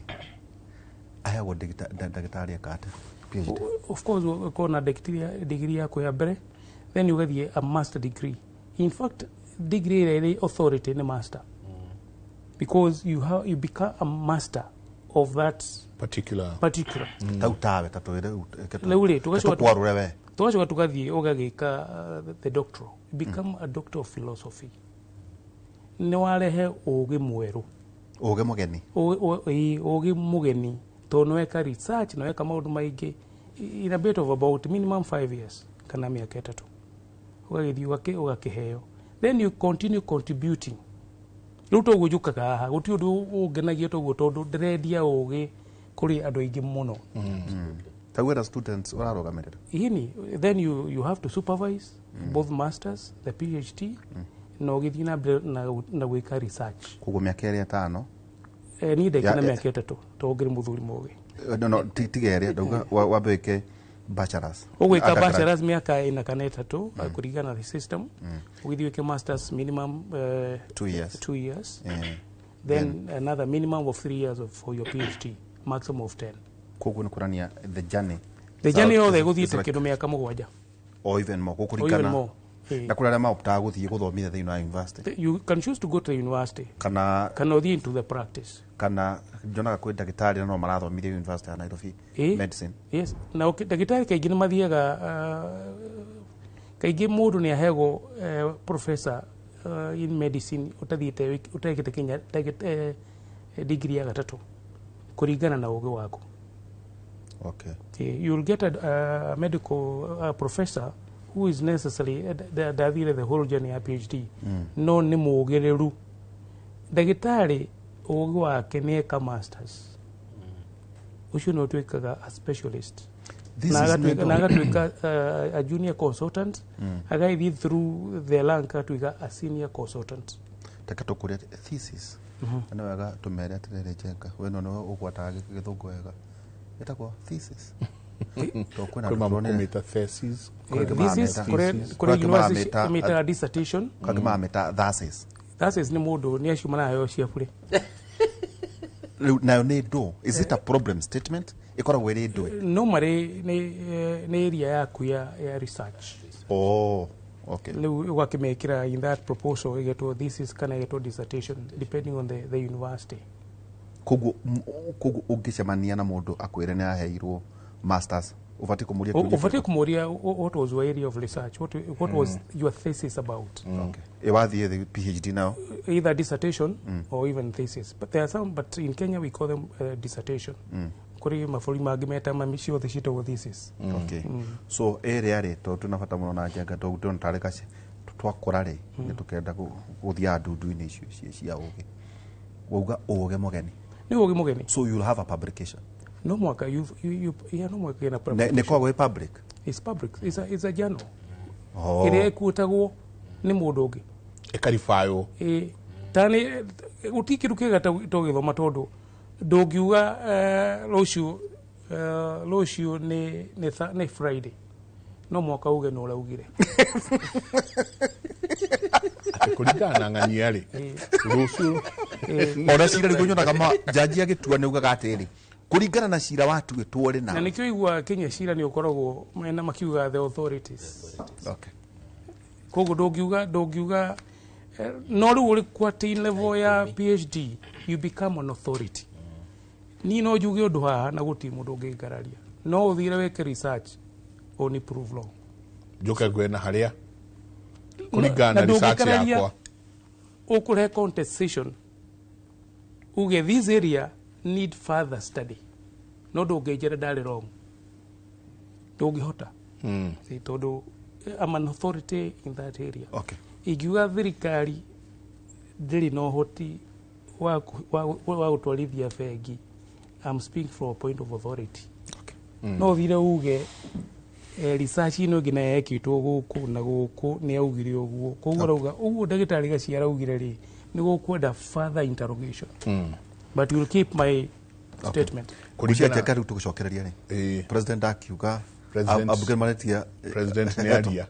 aheagwo ndagĩtarĩ eka atĩa? PhD. Of course ũkorwo na degree yaku ya mbere, then ũgathiĩ a master degree. In fact, degree ĩrĩa ĩrĩ authority nĩ master, because you become a master of that particular particular. Tau tawe ta twĩre Rĩu rĩ, tũgacoka tũkwarũre we. Tũgacoka tũgathiĩ ũgagĩka the doctoral. You become a doctor of philosophy. Nĩ warehe ũgĩ mwerũ, ũgĩ mũgeni. Ũgĩ mũgeni, tondũ nĩ weka research na weka maũndũ maingĩ in a bit of about minimum 5 years kana mĩaka 3, ũgagĩthiĩ ũgakĩheo, then you continue contributing. Rĩu toguo njũkaga haha, gũtirĩ ũndũ ũngenagia toguo tondũ ndĩrendia ũgĩ kũrĩ andũ aingĩ mũno. Ta wĩra students ũrarũgamĩrĩra. Hini then you have to supervise both masters, the PhD, na ũgĩthiĩ na mbere na gwĩka research. Koguo mĩaka ĩrĩa ĩtano. Niĩ ndaika na Ya, mĩaka 3 tondũ ngĩrĩ mũthuri mũgĩ. No, tiga ĩrĩa ndauga wambe wĩke bachelors. Ũgwĩka Undergrad. bachelors mĩaka 4 kana 3 kũringana na system, ũgĩthiĩ wĩke masters minimum 2 years. 2 years. Then another minimum of 3 years for your PhD, maximum of 10. Koguo nĩ kuonania the journey. The journey yothe ĩgũthiĩte kĩndũ mĩaka 7 or even more gũkũringana na kũrĩa arĩa maoptaga gũthiĩ gũthomithia thĩinĩ wa university. You can choose to go to the university kana ũthiĩ into the practice. Kana njonaga kwĩ ndagĩtarĩ no marathomithia university ya Nairobi medicine. Yes, na ndagĩtarĩ kaingĩ nĩ mathiaga kaingĩ mũndũ nĩ aheagwo professor in medicine ũtathiĩte ũtekĩte Kenya degree ya gatatũ kũringana na ũgĩ waku. Okay. You'll get a medical professor who is necessarily ndathire the whole journey ya PhD. No nĩ mũgĩrĩru. Ndagĩtarĩ ũgĩ wake nĩ eka masters. Ũcio nĩ ũtuĩkaga a specialist. Na agatuĩka a junior consultant, agagĩthiĩ through the rank agatuĩka a senior consultant. Reke tũkũrie thesis. Na nĩ wega tũmere atĩrĩrĩ Njenga, we no nĩwe ũgwataga gĩthũngũ wega. Ĩtagwo thesis. Kwĩ thesis. Kũrĩ university mĩtaga dissertation. Kangĩ maramĩta thesis. Thesis nĩ mũndũ nĩ acio maraheo cia bure. Rĩu nayo nĩ ndũ. Is it a problem statement? Ĩkoragwo ĩrĩ ndũ. No marĩ nĩ area yaku ya research. Oh, okay. Rĩu ũgakĩmĩkĩra in that proposal ĩgetwo thesis kana ĩgetwo dissertation depending on the university. Koguo ũngĩcemania na mũndũ akwĩre nĩ aheirwo masters, ũbatiĩ kũmũria kĩũria. Ũbatiĩ kũmũria what was your area of research, what was your thesis about. Okay. Ĩwathiĩ PhD now? Either dissertation or even thesis. But there are some, but in Kenya we call them dissertation. Kũrĩ mabũrũri mangĩ metaga ciothe ciĩtagwo thesis. Okay. So area rĩ tondũ twĩna bata mũno na Njenga tondũ ndĩrona tarĩ gaci twakũra rĩ nĩ tũkenda gũthiaga ndundu-inĩ icio cia ũgĩ. Wauga ũgĩ mũgeni. Nĩ ũgĩ mũgeni. So you'll have a publication. No mwaka you yeah, no mwaka ina publication. Nĩ koragwo ĩ public. It's public. It's a journal. Oh. Ĩrĩa ĩkuĩtagwo nĩ mũndũ ũngĩ. Ĩkaribaywo. Ĩ tani gũtirĩ kĩndũ kĩega ta gĩthoma tondũ ndũngiuga rũciũ nĩ Friday. No mwaka uge nĩ ũraugire. Atĩ kũringana na ng'ania rĩ rũciũ ona cira rĩu nyonaga jaji agĩtua nĩ ugaga atĩrĩ kũringana na cira watuĩtwo rĩ na nĩkĩo igua Kenya cira nĩ ũkoragwo mena makiuga the authorities. Okay. Koguo ndũngiuga no rĩu ũrĩ kwa level ya PhD you become an authority. Niĩ no njuge ũndũ haha na gũtirĩ mũndũ ũngĩngararia. No ũthire weke research only prove wrong. Njoke ngwĩre na harĩa kũringana na research yakwa. Ũkũrehe contestation uge this area need further study. No ndũngĩnjĩra ndarĩ wrong. Ndũngĩhota. Tondũ I'm an authority in that area. Okay. Ingiuga thirikari ndĩrĩ na ũhoti wa gũtwarithia bengi, I'm speaking from a point of authority. Okay. No ũthire uge research ĩno ĩngĩ nayo yekĩtwo gũkũ na gũkũ nĩ augire ũguo. Koguo arauga ũguo ndagĩtarĩ Gacia araugire rĩ nĩ gũkwenda further interrogation. But you'll keep my statement. Kũringana Njenga rĩu tũgũcokereria rĩ President akiuga ambunge maretia President nĩ aria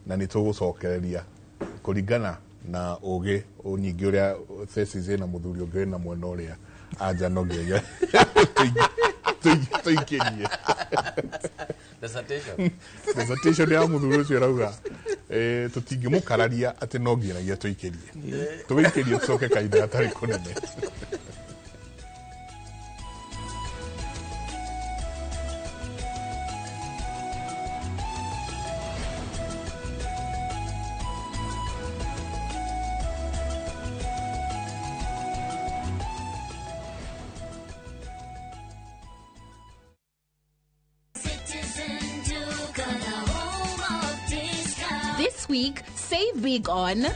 na nĩ tũgũcokereria kũringana na ũgĩ nyingĩ ũrĩa thesis ĩna mũthuri ũngĩ wĩna mwena ũrĩa anja no nginya tũikĩrie dissertation ya mũthuri ũcio arauga tũtingĩmũkararia atĩ no nginyagia tũikĩrie tũgĩikĩrie tũcoke kahinda gatarĩ kũnene. This week, save big on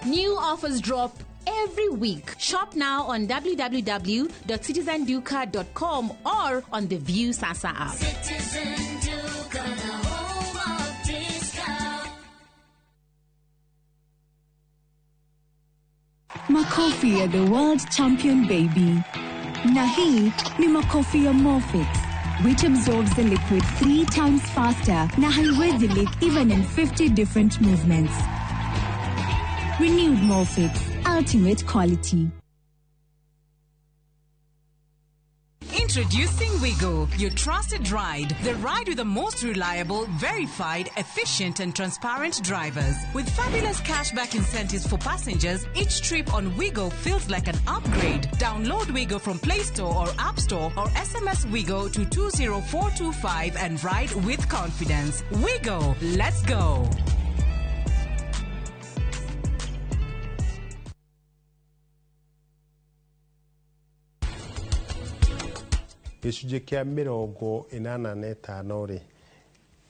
new offers drop every week. Shop now on www.citizenduka.com or on the View Sasa app. Citizen Duka, the home of discount. Makofi ya the world champion baby. Na hii ni makofi ya Morfix, which absorbs the liquid 3 times faster na haiwezi leak even in 50 different movements. Renewed Morfix, ultimate quality. Introducing Wigo, your trusted ride. The ride with the most reliable, verified, efficient, and transparent drivers. With fabulous cashback incentives for passengers, each trip on Wigo feels like an upgrade. Download Wigo from Play Store or App Store or SMS Wigo to 20425 and ride with confidence. Wigo, let's go. Gĩcunjĩ kĩa 85 rĩ,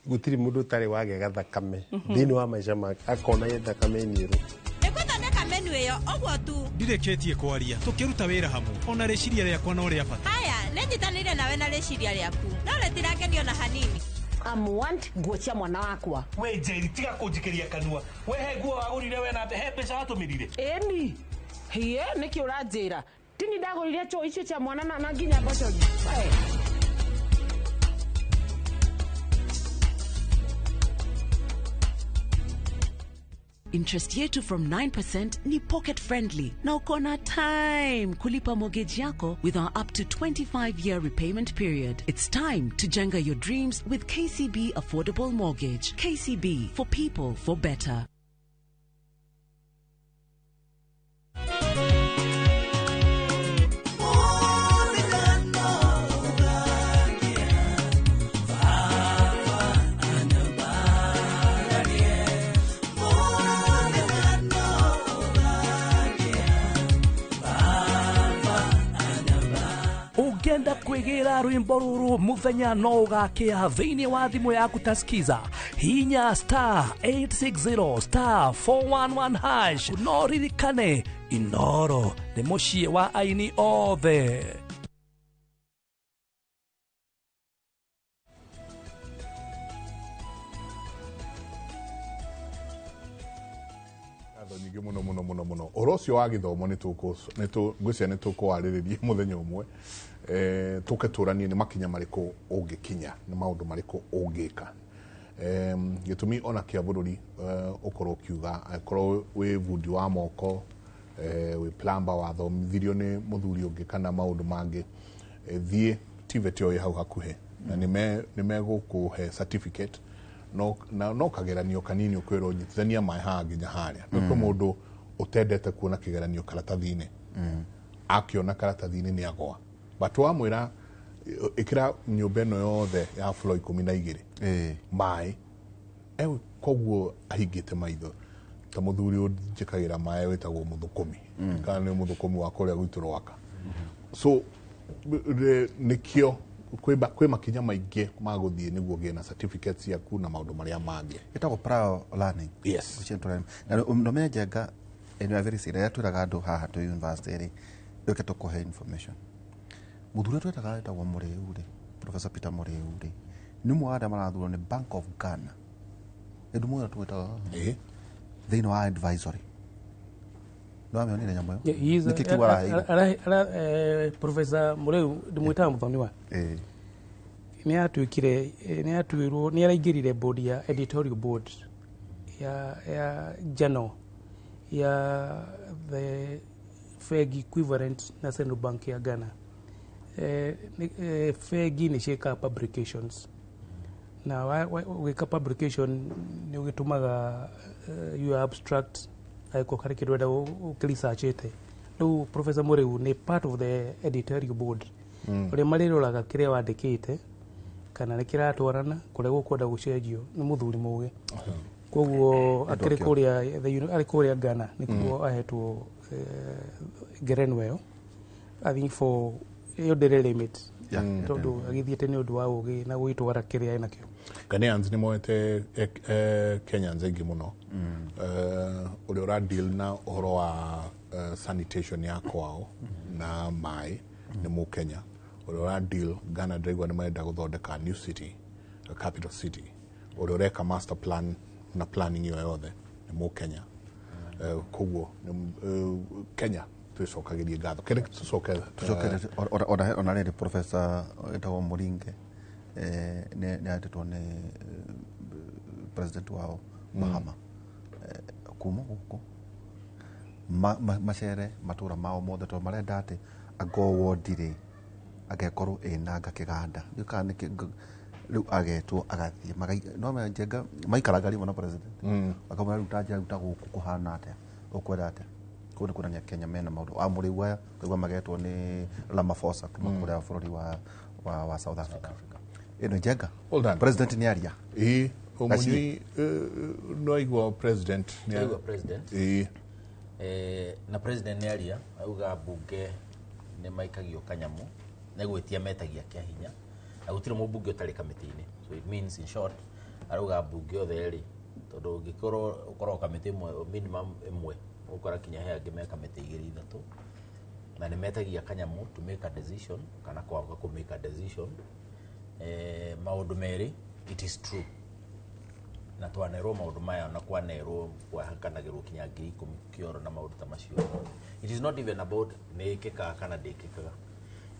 gũtirĩ mũndũ ũtarĩ wagĩa gathakame thĩinĩ wa maica make, akona ye thakame iniũrũ. Nĩngũthondeka menu ĩyo ũguo tu. Ndirĩkĩtie kwaria, tũkĩruta wĩra hamwe, ona rĩciria rĩakwa no rĩa bata. Haya, nĩnyitanĩire nawe na rĩciria rĩaku, no rĩtirangenio na hanini. Amuant nguo cia mwana wakwa. We Njeri, tiga kũnjikĩria kanua. We he nguo wagũrire we na he mbeca watũmĩrire. Ĩni hie nĩkĩ ũranjĩra? Tini ndagũrire choo icio cia mwana na nginya mboco. Interest yetu from 9% ni pocket friendly na uko na time kulipa mortgage yako with our up to 25-year repayment period. It's time to jenga your dreams with KCB Affordable Mortgage. KCB, for people, for better. Ũngĩenda kwĩgĩra rwĩmbo rũrũ mũthenya no ũgakĩa thĩinĩ wa thimũ yaku ta Skiza, hinya star 860 star 411 hash. No ririkane Inoro nĩ mũciĩ wa aini othe. Nyingĩ mũno mũno mũno mũno. Ũhoro ũcio wa gĩthomo ngwĩciria nĩ tũkũwarĩrĩria mũthenya ũmwe, tũke tũranie nĩ makinya marĩkũ ũngĩkinya, nĩ maũndũ marĩkũ ũngĩka. Gĩtũmi ona kĩa bũrũri ũkorwo ũkiuga angĩkorwo wĩ bundi wa moko, wĩ plumber wathomithirio nĩ mũthuri ũngĩ kana maũndũ mangĩ, thiĩ TVET ĩyo ĩ hau hakuhĩ na nĩ megũkũhe certificate, no kageranio kanini ũkwĩrwo nyitithania maĩ haha nginya harĩa. Nĩ kwĩ mũndũ ũtendete kuona kĩgeranio karatathi-inĩ, akĩona karatathi-inĩ nĩ agwa, but wamwĩra ĩkĩra nyũmba ĩno yothe ya floor 12 maĩ, koguo ahingĩte maitho ta mũthuri ũnjĩkagĩra maĩ wĩtagwo mũthũkũmi, kana nĩ mũthũkũmi wa kũrĩa gwitũ Rwaka. So nĩkĩo kwĩ makinya maingĩ ma gũthiĩ nĩguo ũgĩe na certificate ciaku na maũndũ marĩa mangĩ. Ĩtagwo prior learning. Yes. Na ndũmenye Njenga, and you are very serious. Twĩraga andũ haha twĩ university rĩ, reke tũkũhe information. Mũthuri ũrĩa twĩtaga wĩtagwo Mũrĩu rĩ, Professor Peter Mũrĩu rĩ, nĩ ũmwe wa arĩa marathurwo nĩ Bank of Ghana. Nĩ ũmwe ũrĩa twĩtaga thĩinĩ wa advisory. Nĩwamĩonire nyamũ ĩyo? Nĩkĩ kĩu araheire? Professor Mũrĩu ndĩmwĩtaga mũthoni-wa. Nĩ atuĩkire, nĩ atuĩrwo, nĩ araingĩrire board ya editorial board ya journal ya the bengi equivalent na Central Bank ya Ghana. Bengi nĩ ciĩkaga publications, na ũgĩka publication nĩ ũgĩtũmaga your abstract angĩkorwo harĩ kĩndũ ũrenda ũkĩresearchĩte. Rĩu Professor Mũrĩu nĩ part of the editorial board ũrĩa marĩroraga kĩrĩa wandĩkĩte kana nĩ kĩratwarana kũrĩa gũkwenda gũcenjio. Nĩ mũthuri mũgĩ, koguo akĩrĩ kũrĩa arĩ kũrĩa Ghana nĩkuo ahetwo ngerenwa ĩyo. I think for ĩyo ndĩrĩ limit, tondũ agĩthiĩte nĩ ũndũ wa ũgĩ na gwĩtwara kĩrĩa enakĩo. Ghanaians nĩ moete Kenyans aingĩ mũno, ũrĩa ũra deal na ũhoro wa sanitation ya kwao na maĩ nĩ mũkenya. Ũrĩa ũra deal Ghana ndĩraigua nĩ marenda gũthondeka new city, a capital city. Ũrĩa ũreka master plan na planning ĩyo yothe nĩ mũkenya. Koguo Kenya twĩcokagĩrie ngatho. Kĩrĩa tũcoke ona rĩrĩ Professor wĩtagwo Mũringe nĩ atetwo nĩ president wao Mahama kuma gũkũ macere matũra mao mothe, tondũ marenda atĩ anga wodi rĩ Agekorwo ĩnanga kĩganda ndiũkaga nĩkĩ rĩu agetwo agathiĩ no Njenga maikaraga rĩmwe na president akamwĩra rĩu ta njĩra rĩu ta gũkũ kũhana atĩa ũkwenda atĩa kũu nĩ kuonania Kenya mena maũndũ a mũrĩu aya kaigua magetwo nĩ Ramaphosa kuma kũrĩa bũrũri wa South Africa ĩno Njenga president nĩ aria ĩĩ Omunyui no aigua president nĩ aigua president ĩĩ na president nĩ aria auga bunge nĩ maikagio kanyamu nĩ gwĩtia metagia kĩa hinya na gũtirĩ mũmbunge ũtarĩ kamĩtĩ-inĩ so it means in short arauga mbunge othe rĩ tondũ ũngĩkorwo ũkorwo kamĩtĩ ĩmwe minimum ĩmwe ũgũkora kinya he angĩ me kamĩtĩ igĩrĩ ithatũ na nĩ metagia kanyamu to make a decision kana kwaga kũ make a decision maũndũ merĩ it is true na twanerwo maũndũ maya na kwanerwo kwahakanagĩrwo kinya 10,000 kĩoro na maũndũ ta macio it is not even about nĩ ĩkĩkaga kana ndĩkĩkaga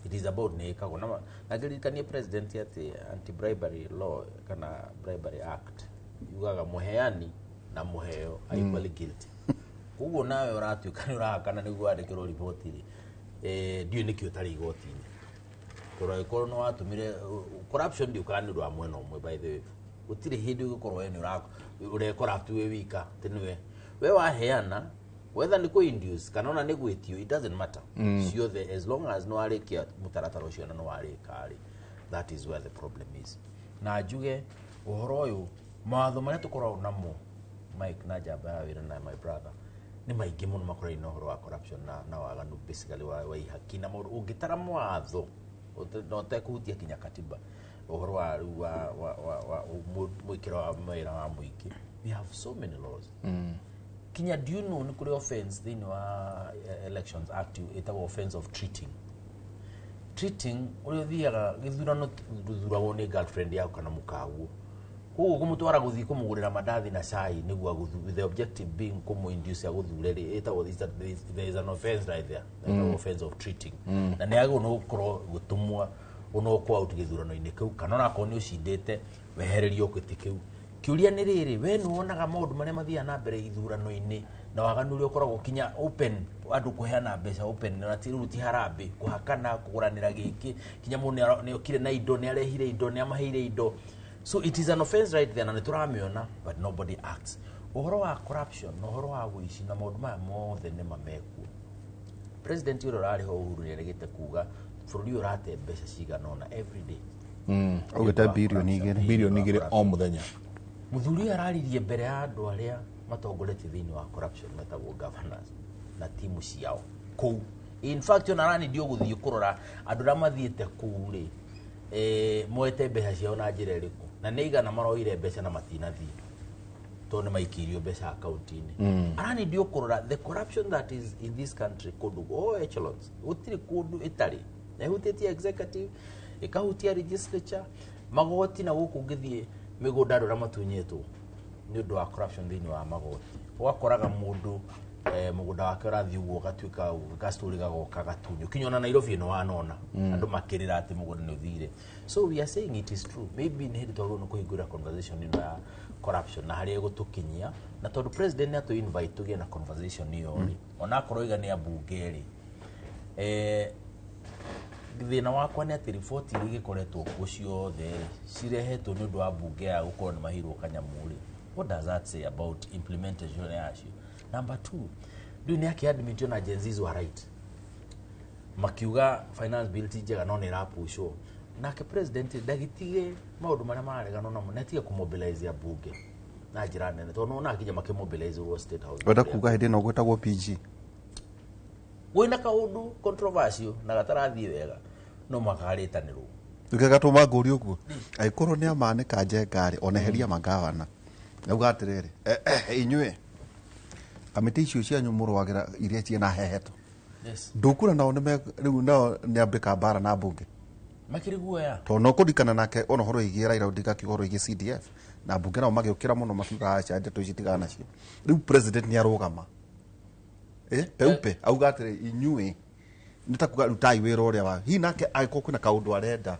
it is about nĩ ĩkagwo na ngĩririkanie president atĩ anti bribery law kana bribery act yugaga mũheani na mũheo are equally guilty koguo nawe ũratuĩka nĩ ũrahakana nĩguo wandĩkĩrwo riboti rĩ ndiũĩ nĩkĩ ũtarĩ igoti-inĩ tondũ angĩkorwo nĩ watũmire corruption ndiũkaga nĩ ũndũ wa mwena ũmwe by the way gũtirĩ hĩndĩ ũgĩkorwo we nĩ ũrecorrupt wĩ wika atĩ nĩwe we waheana whether nĩ kũ-induce kana ona nĩ gwĩtio it doesn't matter ciothe as long as nĩ warĩkia mũtaratara ũcio na nĩ warĩka rĩ that is where the problem is na njuge ũhoro ũyũ mawatho marĩa tũkoragwo namo Mike na njamba ya wĩra na my brother nĩ maingĩ mũno makoragwo na ũhoro wa corruption na waganu basically wa ihaki na maũndũ ũngĩtara mawatho na ũtekũhutia kinya katiba ũhoro wa rĩu wa mwĩkĩro wa mawĩra wa mũingĩ we have so many laws kinya do you know nĩ kũrĩ offense thĩinĩ wa Elections Act ĩtagwo offense of treating ũrĩa ũthiaga gĩthurano ndũthuragwo nĩ girlfriend yaku kana mũkaguo koguo kũmũtwara gũthiĩ kũmũgũrĩra mandathi na cai nĩguo agũthure the objective being kũmũ-induce agũthure rĩ ĩtagwo there is an offense right there ĩtagwo offense of treating na nĩ agĩrĩirwo nĩ gũkorwo gũtũmwo ũnokwo out gĩthurano-inĩ kĩu kana onakorwo nĩ ũcindĩte wehererio gĩtĩ kĩu kĩũria nĩ rĩrĩ we nĩ wonaga maũndũ marĩa mathiaga na mbere ithurano-inĩ na waganu ũrĩa ũkoragwo kinya open andũ kũheana mbeca open na ti rĩu ti harambĩ kũhakana kũgũranĩra gĩkĩ kinya mũndũ nĩ okire na indo nĩ arehire indo nĩ amaheire indo so it is an offense right there na nĩ tũramĩona but nobody acts ũhoro wa corruption na ũhoro wa ũici na maũndũ maya mothe nĩ mamekuo president ũrĩa ũrarĩ ho Uhuru nĩ aregete kuga bũrũri ũyũ ũrate mbeca cigana ũna every day augĩte birioni 2 birioni 2 o mũthenya mũthuri ũyũ araririe mbere ya andũ arĩa matongoretie thĩinĩ wa corruption metagwo governors na timu ciao kũu in fact ona aranithio gũthiĩ kũrora andũ arĩa mathiĩte kũu rĩ moete mbeca ciao na njĩra ĩrĩkũ na nĩ igana maroire mbeca na matinathiĩ tondũ nĩ maikĩirio mbeca akaunti-inĩ aranithio kũrora the corruption that is in this country kũndũ all echelons gũtirĩ kũndũ ĩtarĩ na ĩhutĩtie executive ĩkahutia legislature magoti na gũkũ ũngĩthiĩ mĩgũnda andũ arĩa matunyĩtwo nĩ ũndũ wa corruption thĩinĩ wa magoti ũgakoraga mũndũ mũgũnda wake ũrathiĩ ũguo ũgatuĩka gastori gagoka gatunywo kinya ona Nairobi ĩno wanona andũ makĩrĩra atĩ mũgũnda nĩ ũthire so we are saying it is true maybe nĩ hĩndĩ twagĩrĩirwo nĩ kũhingũra conversation ĩno ya corruption na harĩa ĩgũtũkinyia na tondũ president nĩ atũ invite tũgĩe na conversation ĩyo rĩ onakorwo iga nĩ ambunge rĩ thĩna wakwa nĩ atĩ riboti iria igĩkoretwo kuo ciothe cirehetwo nĩ ũndũ wa mbunge ya gũkorwo nĩ maheirwo kanyamũ rĩ what does that say about implementation yacio number 2 ndũĩ nĩ akĩ-admit ona Gen Zs were right makiuga finance bill ti njega no nĩ ĩrapushwo nake president ndagĩtige maũndũ marĩa marareganwo namo na atige kũmobilize ambunge na njĩra nene tondũ nĩwona nginya makĩmobilize ũguo State House wenda kuga hĩndĩ ĩno gwĩtagwo PG wĩna kaũndũ controversial na gatarathiĩ wega no makarĩtanĩrwo gĩgatũma ngũri ũguo angĩkorwo nĩ amanĩka Njenga rĩ oneheria magavana auga atĩrĩrĩ inyuĩ kamĩtĩ icio cianyu mũrũagĩra iria ciĩna heheto ndũkura nao rĩu nao nĩ ambĩka mbara na mbunge makĩrĩ guoya tondũ no kũrikana nake ona ũhoro wĩgiĩ Raila Odinga akiuga ũhoro wĩgiĩ CDF na mbunge nao magĩũkĩra mũno makiuga aca ndeto ici tigana nacio rĩu president nĩ arũgama peupe auga atĩrĩ inyuĩ nĩ ta kuga rutai wĩra ũrĩa wa hihi nake angĩkorwo kwĩna kaũndũ arenda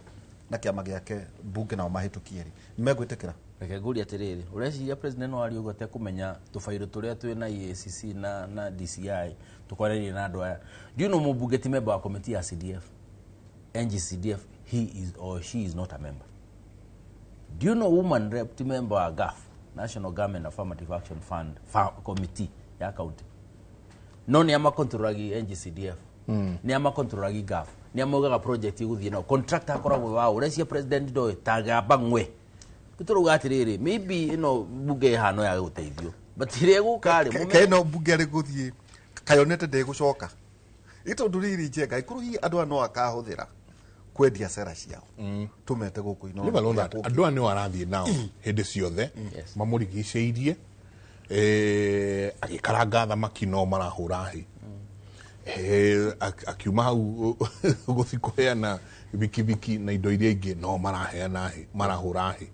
na kĩama gĩake mbunge nao mahĩtũkie rĩ nĩmegwĩtĩkĩra reke ngũrie atĩrĩrĩ ũreciria president no arie ũguo atekũmenya tũbairũ tũrĩa twĩ na EACC na DCI tũkwaranĩrie na andũ aya do you know mũmbunge ti member wa committee ya CDF NGCDF he is or she is not a member. Do you know woman rep ti member wa GAF, National Government Affirmative Action Fund Committee ya county? No ni ama controlagi NGCDF. Ni ama controlagi GAF. Ni amaugaga project iguthie no contractor akoragwo wa urecia president ndo tagaba ngwe. Turuga atiriri maybe ino bunge hano ya guteithio. But ire guka ri keno bunge ri guthie kayonete ndigucoka. Itondu riri njenga ikuru hi andu ano akahuthira kwendia sera ciao. Tumete guku ino. Leave alone that. Andu aya nio arathie nao hindi ciothe mamurigiceirie agikaranga thamaki no marahura hi. Akiuma hau guthi kuheana bikibiki na indo iria ingĩ no maraheana hi marahura hi.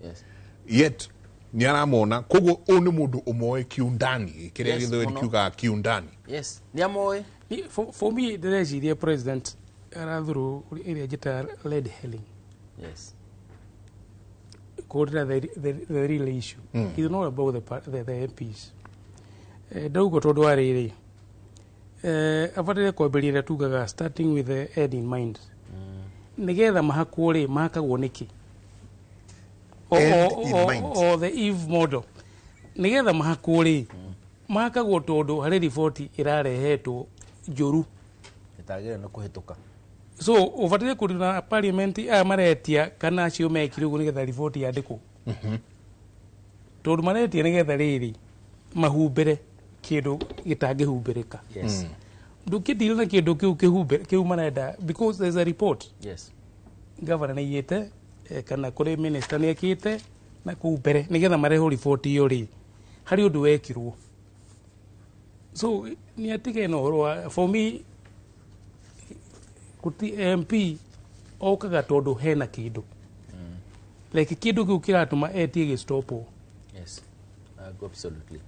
Yet ni aramona koguo ũyũ nĩ mũndũ ũmoĩ kiundani kĩrĩa gĩthweri kiugaga kiundani. Yes, ni amoĩ. For me ndĩreciria president arathuru ĩrĩa njĩtaga lead hailing. Yes. Kũrĩra the real issue. It's not about the MPs. Ndauga tondũ wa rĩrĩ abataire kwambĩrĩria tugaga starting with the end in mind. Nĩgetha mahakwo rĩ mahakagwo nĩkĩ? Or the Eve model. Nĩgetha mahakwo rĩ mahakagwo tondũ harĩ riboti ĩrarehetwo njũru ĩtagĩrĩire nĩ kũhĩtũka. So ũbataire kũrina parliament aya maretia kana acio mekire ũguo nĩgetha riboti yandĩkwo. Tondũ maretia nĩgetha rĩrĩ mahumbĩre kĩndũ gĩtangĩhumbĩrĩka. Yes. Ndũkĩdeal na kĩndũ kĩu kĩhumbĩre kĩu marenda because there's a report. Yes. Governor nĩaigĩte kana kũrĩ minister nĩekĩte na kũu mbere nĩgetha marehwo riboti ĩyo rĩ harĩ ũndũ wekirwo. So nĩ atige na ũhoro wa for me kuti MP okaga tondũ hena kĩndũ. Like kĩndũ kĩu kĩratũma etie gĩstopwo. Yes. Absolutely.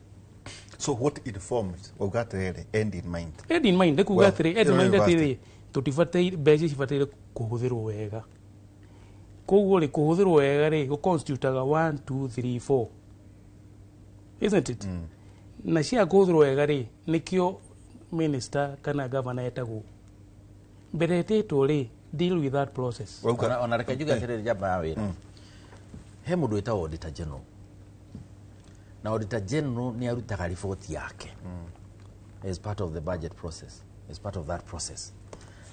So what informed wauga atĩrĩrĩ end in mind? End in mind kuga atĩrĩ end in mind atĩrĩ tũtibataire mbeca cibataire kũhũthĩrwo wega. Koguo rĩ kũhũthĩrwo wega rĩ gũ-constitutaga 1 2 3 4. Isn't it? Na cia kũhũthĩrwo wega rĩ nĩkĩo minister kana governor etagwo. Mbere ĩtĩtwo rĩ deal with that process. Ona reke njuge atĩrĩrĩ njamba ya wĩra. He mũndũ wĩtagwo Auditor General. Na Auditor General ni arutaga riboti yake as part of the budget process, as part of that process.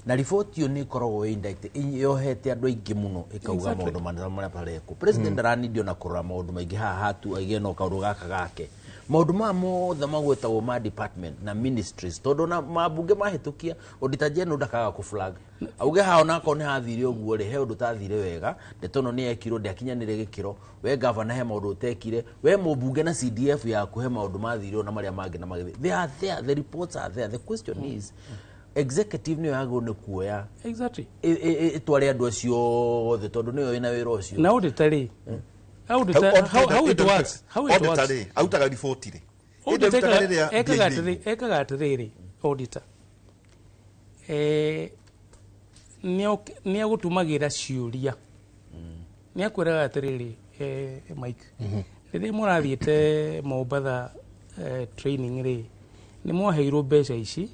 Na riboti ĩyo nĩ ĩkoragwo indict yohete andũ aingĩ mũno ĩkauga maũndũ marĩa marekwo. President aranidi ona kũrora maũndũ maingĩ haha hatu aige no kaũndũ gaka gake. Maũndũ maya mothe magwetagwo ma department na ministries tondũ na mabunge mahĩtũkia Auditor General ndakaga kũ flag. Auge haha onakorwo nĩ hathire ũguo rĩ he ũndũ ũtathire wega ndeto ĩno nĩ yekirwo ndĩakinyanĩire gĩkĩro we governor he maũndũ ũtekire we mũmbunge na CDF yaku he maũndũ mathire na marĩa mangĩ na magĩthiĩ. They are there, the reports are there. The question is executive nĩyo yagĩrĩirwo nĩ kuoya exactly ĩtware andũ acio othe tondũ nĩyo ĩna wĩra ũcio. Na auditor rĩ how it works, how it works. Auditor rĩ autaga riboti rĩ ekaga atĩrĩrĩ auditor nĩ agũtũmagĩra ciũria nĩ akwĩraga atĩrĩrĩ Mike rĩrĩa mũrathiĩte Mombatha training rĩ nĩ mwaheirwo mbeca ici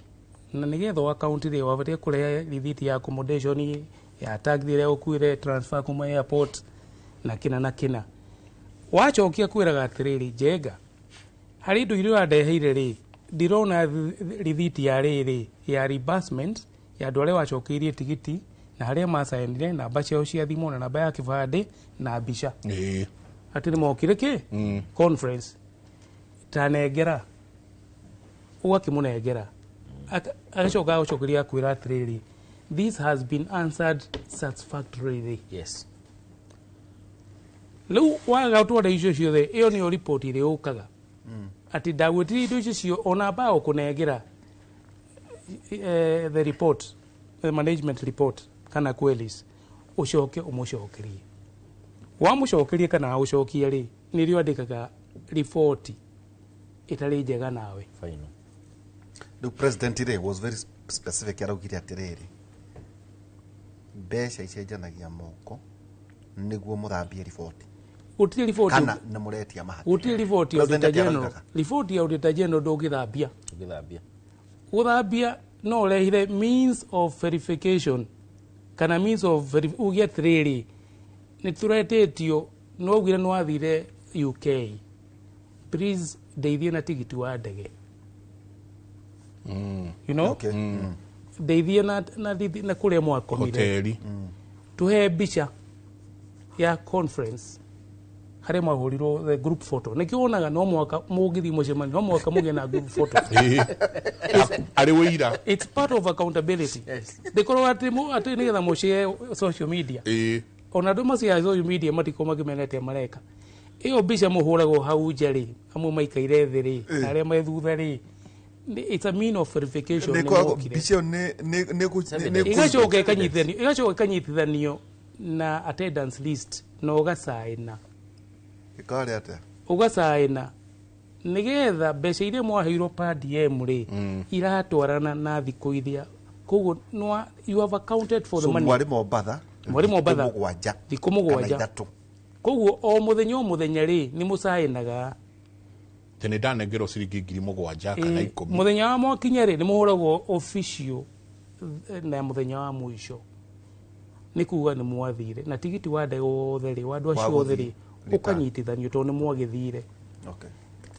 na nĩgetha wa county rĩ wabatiĩ kũrehe rithiti ya accommodation ya taxi ĩrĩa ũkuire transfer kuma airport na kĩna na kĩna. Wacokia kwĩraga atĩrĩrĩ Njenga harĩ indo iria ũrandeheire rĩ ndirona rithiti ya rĩrĩ ya reimbursement ya andũ arĩa wacokeirie tigiti na harĩa macainire namba ciao cia thimũ na namba ya kĩbandĩ na mbica atĩ nĩmokire kĩ conference tanengera ũgakĩmũnengera agacoka agũcokeria akwĩra atĩrĩrĩ this has been answered satisfactorily. Yes. Rĩu waga twara icio ciothe ĩyo nĩyo report ĩrĩa yũkaga atĩ ndagwĩtirie indo icio cio ona mbago kũnengera the report, the management report kana queries ũcoke ũmũcokerie. Wamũcokerie kana agũcokia rĩ nĩrĩo andĩkaga riboti ĩtarĩ njega nawe. Final. The president rĩ was very specific araugire atĩrĩrĩ mbeca icenjanagia moko nĩguo mũthambie riboti. Gũtirĩ riboti kana nĩ mũretia mahaki. Gũtirĩ riboti ya Auditor General. Riboti ya Auditor General ndũngĩthambia. Ndũngĩthambia. Gũthambia no ũrehire means of verification Kana means of uge atĩrĩrĩ, nĩ tũretĩtio, no ugire nĩ wathire UK, please ndeithie na tigiti wa ndege. You know? Okay. Ndeithie na kũrĩa mwakomire. Hoteli. Tuhe mbica ya conference harĩa mwahũrirwo the group photo. Nĩkĩo wonaga no mwaka mũngĩthiĩ mũcemanio, no mwaka mũgĩe na group photo. Arĩ wĩira. It's part of accountability. Ndĩkorwo atĩ atĩ nĩgetha mũshare social media. Ona andũ macia social media matikorwo makĩmenya atĩa mareka. Ĩyo mbica mũhũragwo hau nja rĩ, amwe maikaire thĩ rĩ, na arĩa me thutha rĩ, it's a mean of verification nĩ mokire. Mbica ĩyo nĩ Igacoka ĩkanyitithanio na attendance list na ũgacaina. Ĩkarĩ atĩa? Ũgacaina nĩgetha mbeca iria mwaheirwo per diem rĩ, iratwarana na thikũ iria. Koguo you have accounted for the So money. mwarĩ Mombatha, Mwarĩ Mombatha. thikũ mũgwanja. Thikũ mũgwanja. Kana ithatũ. Koguo o mũthenya o mũthenya rĩ, nĩ mũcainaga. Tene ndanengerwo ciringi 7,000 kana 10. Mũthenya wa mwakinya rĩ, nĩ mũhũragwo official na mũthenya wa mũico. Nĩ kuga nĩ mwathire. Na tigiti wa ndege wothe rĩ, wa andũ acio othe rĩ, ũkanyitithanio tondũ nĩ mwagĩthire. Okay.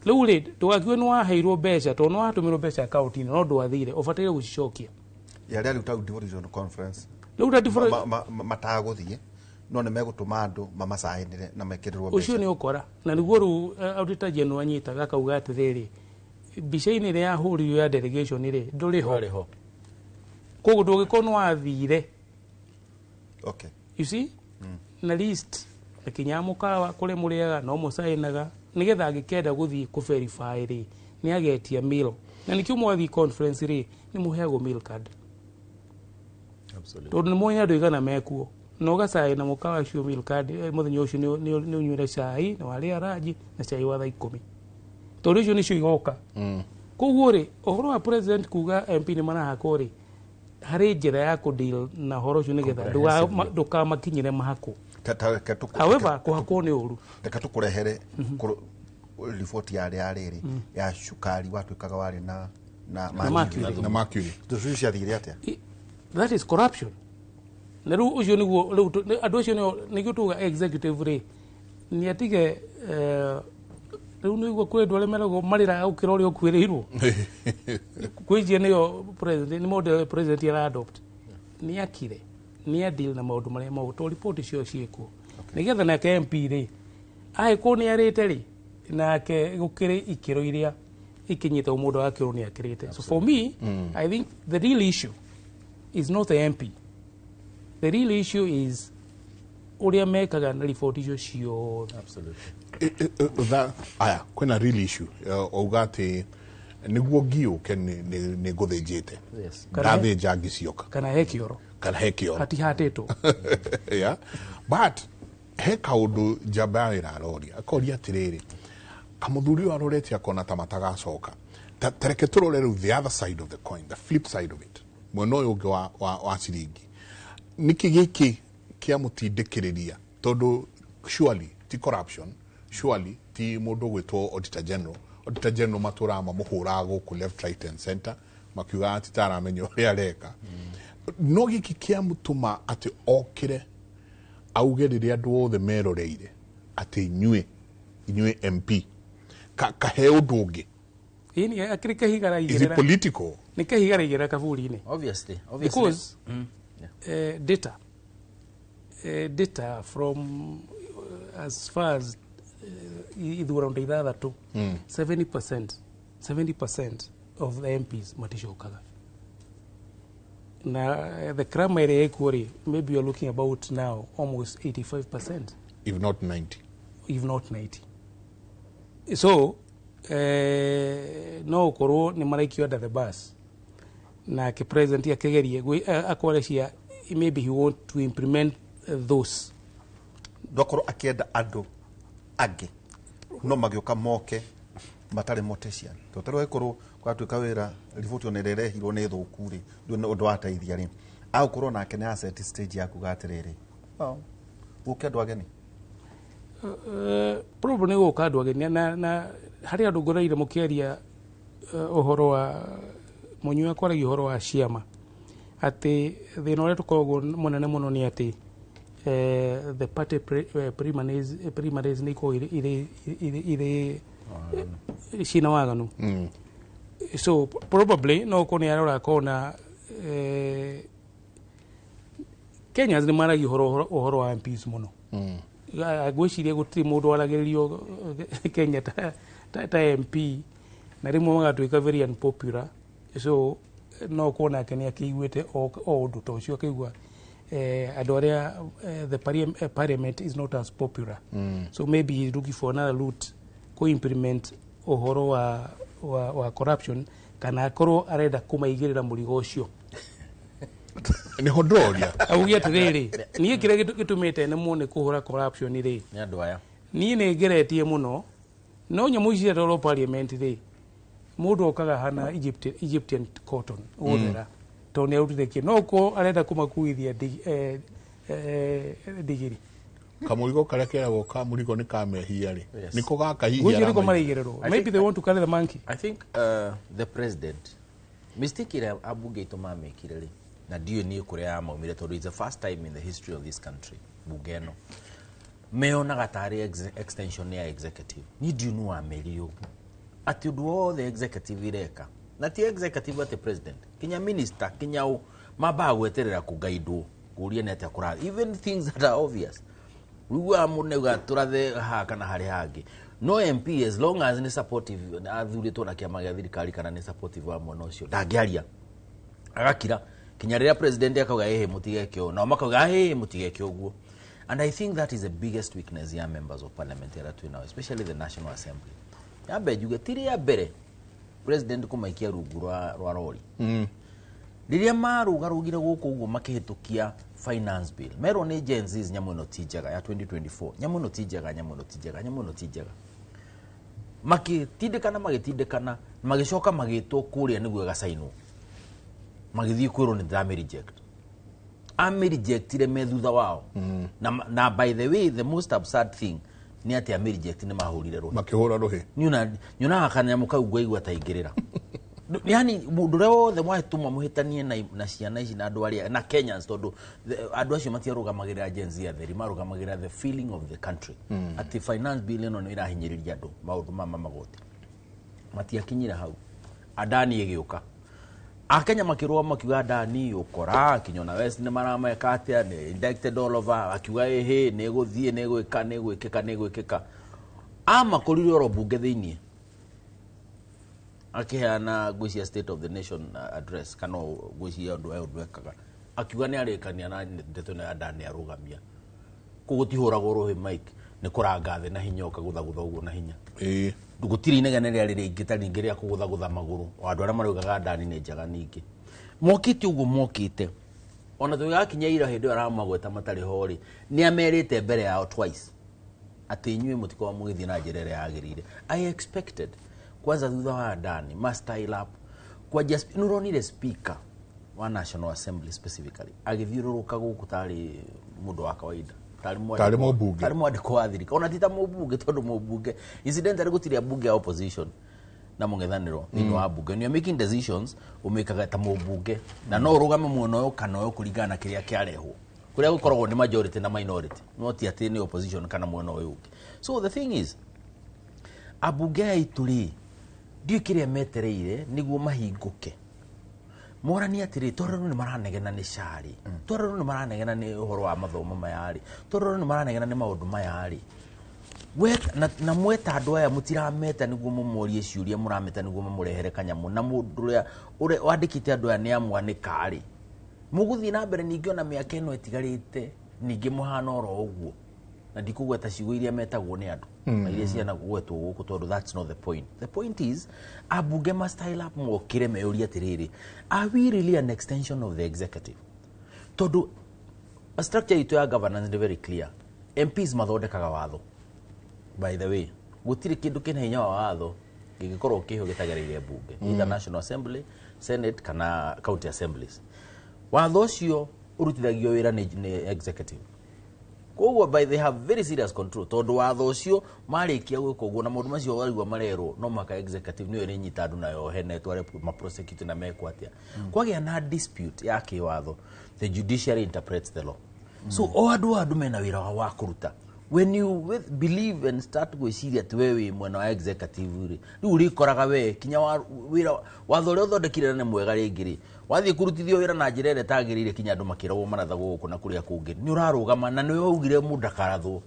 Rĩu rĩ, ndũgakiuge nĩ waheirwo mbeca tondũ nĩ watũmĩrwo mbeca akaunti-inĩ no ndwathire, ũbataire gũcicokia. Ya arĩa rĩu ta devolution conference. Rĩu ta devolution matagũthiĩ, no nĩ megũtũma andũ mamacainĩre na mekĩrĩrwo mbeca. Ũcio nĩ ũkora. Na nĩguo rĩu auditor general anyitaga akauga atĩrĩrĩ, mbica-inĩ ĩrĩa yahũrirwo ya delegation rĩ, ndũrĩ ho. Koguo ndũngĩkorwo nĩ wathire. Okay. You see? Na list na kinya mũkawa kũrĩa mũrĩaga no mũcainaga nĩgetha angĩkenda gũthiĩ kũ verify rĩ, nĩ agetia meal. Na nĩkĩo mwathiĩ conference rĩ, nĩ mũheagwo meal card. Absolutely. Tondũ nĩ mũĩ andũ igana mekuo. Na ũgacaina mũkawa ũcio meal card, mũthenya ũcio nĩ ũnyuire cai, na warĩa ranji, na cai wa thaa 10. Tondũ icio nĩcio igoka. Koguo rĩ, ũhoro wa president kuga MP nĩ marahakwo rĩ, harĩ njĩra ya kũ deal na ũhoro ũcio nĩgetha ndũkamakinyĩre mahakwo. However, kũhakwo nĩ ũru. Reke tũkũrehere riboti ya rĩrĩ ya cukari watuĩkaga warĩ na na mercury. Tũcio ciathire atĩa? That is corruption. Na rĩu ũcio nĩguo rĩu andũ acio nĩguo tuga executive rĩ, nĩ atige rĩu nĩguo kwĩ andũ arĩa meragwo marĩraga gũkĩra ũrĩa ũkuĩrĩirwo. Kwĩjia nĩyo president, nĩ model president ara adopt. Nĩ akire, nĩ a deal na maũndũ marĩa mau, tondũ riboti cio ciĩkuo. Nĩgetha nake MP rĩ, angĩkorwo nĩ arĩte rĩ, nake gũkĩrĩ ikĩro iria ikinyĩte mũndũ agakĩrwo nĩ akĩrĩte. So for me, I think the real issue is not the MP. The real issue is ũrĩa mekaga na riboti icio ciothe. Absolutely. Aya, kwĩna real issue. Auga atĩ nĩguo ngiũke nĩ ngũthĩnjĩte. Yes. Ndathĩnja ngĩcioka. Kana he kĩoro. Kana he kĩoro. Hatihatĩtwo. Yeah. But he kaũndũ njamba ya wĩra aroria. Akoria atĩrĩrĩ, kamũthuri ũyũ arorete akona ta matagacoka. Ta reke tũrore rĩu the other side of the coin, the flip side of it. Mwena ũyũ ũngĩ wa ciringi. Nĩkĩ gĩkĩ kĩamũtindĩkĩrĩria? Tondũ surely ti corruption, surely ti mũndũ ũgwĩtwo auditor general. Auditor general matũraga mamũhũraga gũkũ left, right and center, makiugaga atĩ taramenya ũrĩa areka. No gĩkĩ kĩamũtũma atĩ okĩre auge rĩrĩa andũ othe meroreire atĩ inyuĩ MP kahe ũndũ ũngĩ. Ĩni akĩrĩ kahiga Is it raigĩrĩra. political? Nĩ kahiga raigĩrĩra kaburi-inĩ. Obviously. Because data from as far as ithurano ithathatũ, 70% of the MPs maticokaga. Na the crime ĩrĩa ĩkuo rĩ, maybe you're looking about now almost 85%. If not 90. If not 90. So, no ũkorwo nĩ maraikio under the bus. Nake president akĩgerie akwarecia maybe he want to implement those. Ndokorwo akĩenda andũ angĩ no magĩũka moke matarĩ mortician. Tondũ tarĩu angĩkorwo kwatuĩka wĩra riboti ona ĩrĩa ĩrehirwo nĩ thũku rĩ, ndũrĩ ũndũ wateithia rĩ, agũkorwo nake nĩ asset stage ya kuga atĩrĩrĩ, gũke andũ ageni. Probably nĩ gũka andũ ageni na harĩ andũ ngoreire mũkĩaria ũhoro wa mũnyua kwaragia ũhoro wa ciama. Atĩ thĩna ũrĩa tũkoragwo mũnene mũno nĩ atĩ the party primaries nĩ ikoragwo irĩ ciĩna waganu. So probably no ũkorwo nĩ arora akona Kenyans nĩ maragia ũhoro wa MPs mũno. Ngwĩciria gũtirĩ mũndũ waragĩrĩrio Kenya ta MP, na rĩmwe magatuĩka very unpopular. So no ũkorwo nake nĩ akĩiguĩte o ũndũ ta ũcio, akĩigua andũ arĩa the parliament is not as popular. So maybe he's looking for another route ku implement ũhoro wa corruption, kana akorwo arenda kũmaigĩrĩra mũrigo ũcio. Nĩho ndĩroria. Auge atĩrĩrĩ, niĩ kĩrĩa gĩtũmĩte nemwo nĩ kũhũra corruption rĩ, nĩ andũ aya. Niĩ nĩ ngeretie mũno, no nyamũ ici ciatwarwo parliament rĩ, mũndũ okaga hana Egyptian cotton gũthera, tondũ nĩ arutire kĩ, no ũkorwo arenda kũmakuithia ndigiri. Kamũrigo karĩa keragwo kamũrigo nĩ ka mehia rĩ, nĩko gaka hihi Ngwĩciria nĩko maraigĩrĩrwo. Maybe they want to carry the monkey. I think the president mistake ĩrĩa ambunge aitũ mamĩkire rĩ, na ndiũĩ niĩ kũrĩa yamaumire, tondũ it's the first time in the history of this country bunge ĩno meonaga tarĩ extension ya executive. Niĩ ndiũĩ nũ wamerire ũguo atĩ ũndũ wothe executive ireka, na ti executive atĩ president, kinya minister, kinya ũ, mambaga gweterera kũgaindwo kũria nĩ atĩa kũrathiĩ, even things that are obvious. Ũiguaga mũndũ nĩauga tũrathe haha kana harĩa hangĩ. No MP, as long as nĩ supportive, athurĩtwo na kĩama gĩa thirikari kana nĩ supportive wa mwena ũcio, ndangĩaria, agakira kinya rĩrĩa president akauga ĩhĩ mũtigeke ũũ, nao makauga ĩhĩ mũtigeke ũguo. And I think that is the biggest weakness ya members of parliament arĩa twĩ nao, especially the National Assembly. Nyambe njuge ti rĩa mbere president kũmaikia rungu rwa rori. Rĩrĩa marũgarũgire gũkũ ũguo makĩhĩtũkia finance bill, merwo nĩ Gen Zs nyamũ ĩno ti njega ya 2024, nyamũ ĩno ti njega, nyamũ ĩno ti njega, nyamũ ĩno ti njega. Magĩtindĩkana magĩcoka magĩtwo kũrĩa nĩguo ĩgacainwo, magĩthiĩ kwĩrwo nĩ ndĩramĩ reject. Amĩ rejectire me thutha wao. Na by the way, the most absurd thing nĩ atĩ amĩ reject nĩ mahũrire rũhĩ, makĩhũra rũhĩ. Nyonaga kanyamũ kau ngwaigua ta ingĩrĩra. Yani mũndũ ũrĩa wothe mwahĩtũma mũhĩtanie na ciana ici na andũ arĩa na Kenyans, tondũ andũ acio matiarũgamagĩrĩra Gen Z atheri, marũgamagĩrĩra the feeling of the country. Atĩ finance bill ĩno nĩ ĩrahinyĩrĩria andũ maũndũ ma magoti. Matiakinyire hau. Adani ĩgĩũka. Akenya makĩrũa makiuga Adani ũkora, Kinyona West nĩ marameka atĩa, nĩ indicted all over, akiuga ĩhĩ nĩ gũthiĩ, nĩ gwĩka, nĩ gwĩkĩka, nĩ gwĩkĩka. Amakorire oro bunge thĩiniĩ akĩheana ngwĩciria state of the nation address, kana ngwĩciria ũndũ ũyũ ũndũ ekaga, akiuga nĩ arĩkania na ndeto ĩno ya Adani arũgamia. Koguo tihũragwo rũhĩ Mike, nĩ kũranga thĩ na hinya, ũkagũthagũtha ũguo na hinya. Gũtirĩ inegene rĩarĩ rĩingĩ ta rĩngĩ rĩa kũgũthagũtha magũrũ o andũ arĩa maraugaga Adani nĩ njega. Ningĩ mokĩte ũguo mokĩte, ona tũgĩgakinya ira hĩndĩ ĩyo aramagweta matarĩ ho rĩ, nĩ amerite mbere yao twice atĩ inyuĩ mũtikorwo mũgĩthiĩ na njĩra ĩrĩa yagĩrĩire. I expected kwanza thutha wa Adani ma style up kwanjia, nĩ ũronire speaker wa National Assembly specifically agĩthiũrũrũka gũkũ tarĩ mũndũ wa kawaida, tarĩ mũmbunge, tarĩ mwandĩko wa thirikari, ona ti ta mũmbunge, tondũ mũmbunge incidentally gũtirĩ ambunge a opposition na mũng'ethanĩro thĩinĩ wa mbunge. When you are making decisions ũmĩkaga ta mũmbunge, na no ũrũgame mwena ũyũ kana ũyũ kũringana na kĩrĩa kĩarehwo, kũrĩa gũkoragwo nĩ majority na minority, no ti atĩ nĩ opposition kana mwena ũyũ ũngĩ. So the thing is, ambunge aya aitũ rĩ, ndiũĩ kĩrĩa metereire nĩguo mahingũke moranie atĩrĩ, tondũ rĩu nĩ maranegena nĩ SHA rĩ, tondũ rĩu nĩ maranegena nĩ ũhoro wa mathomo maya rĩ, tondũ rĩu nĩ maranegena nĩ maũndũ maya rĩ, na mweta andũ aya mũtirameta nĩguo mũmorie ciũria, mũrameta nĩguo mamũrehere kanyamũ, na mũndũ ũrĩa wandĩkĩte andũ aya nĩ amwanĩka rĩ, mũgũthiĩ na mbere ningĩ ona mĩaka ĩno ĩtigarĩte ningĩ mũhana oro ũguo. Na ndikũgweta ciugo iria metagwo nĩ andũ na iria ciana kũgwetwo gũkũ, tondũ that's not the point. The point is ambunge ma style up mokĩre meyũrie atĩrĩrĩ, are we really an extension of the executive? Tondũ structure itũ ya governance nĩ very clear. MPs mathondekaga watho. By the way, gũtirĩ kĩndũ kĩna hinya wa watho gĩgĩkorwo kĩho gĩtagereire mbunge, either National Assembly, Senate kana county assemblies. Watho ũcio ũrutithagio wĩra nĩ executive. Koguo by they have very serious control tondu watho ucio marikia gwika uguo na maundu macio warigua marerwo no maka executive niyo irinyita andu nayo hene tware ma prosecute na mekwo atia. Kwagia na dispute ya kiwatho, the judiciary interprets the law. So o andu mena wira wa kuruta. When you believe and start gwiciria ati we wi mwena wa executive ri riu urikoraga we kinya wira watho uria uthondekire na mwega ringi ri wathie kurutithio wira na njira ĩrĩa ĩtagĩrĩire kinya andu makĩragwo marathagwo gũkũ na kũrĩa kũngĩ nĩ ũrarũgama na nĩwe waugire mũndũ ndakarathwo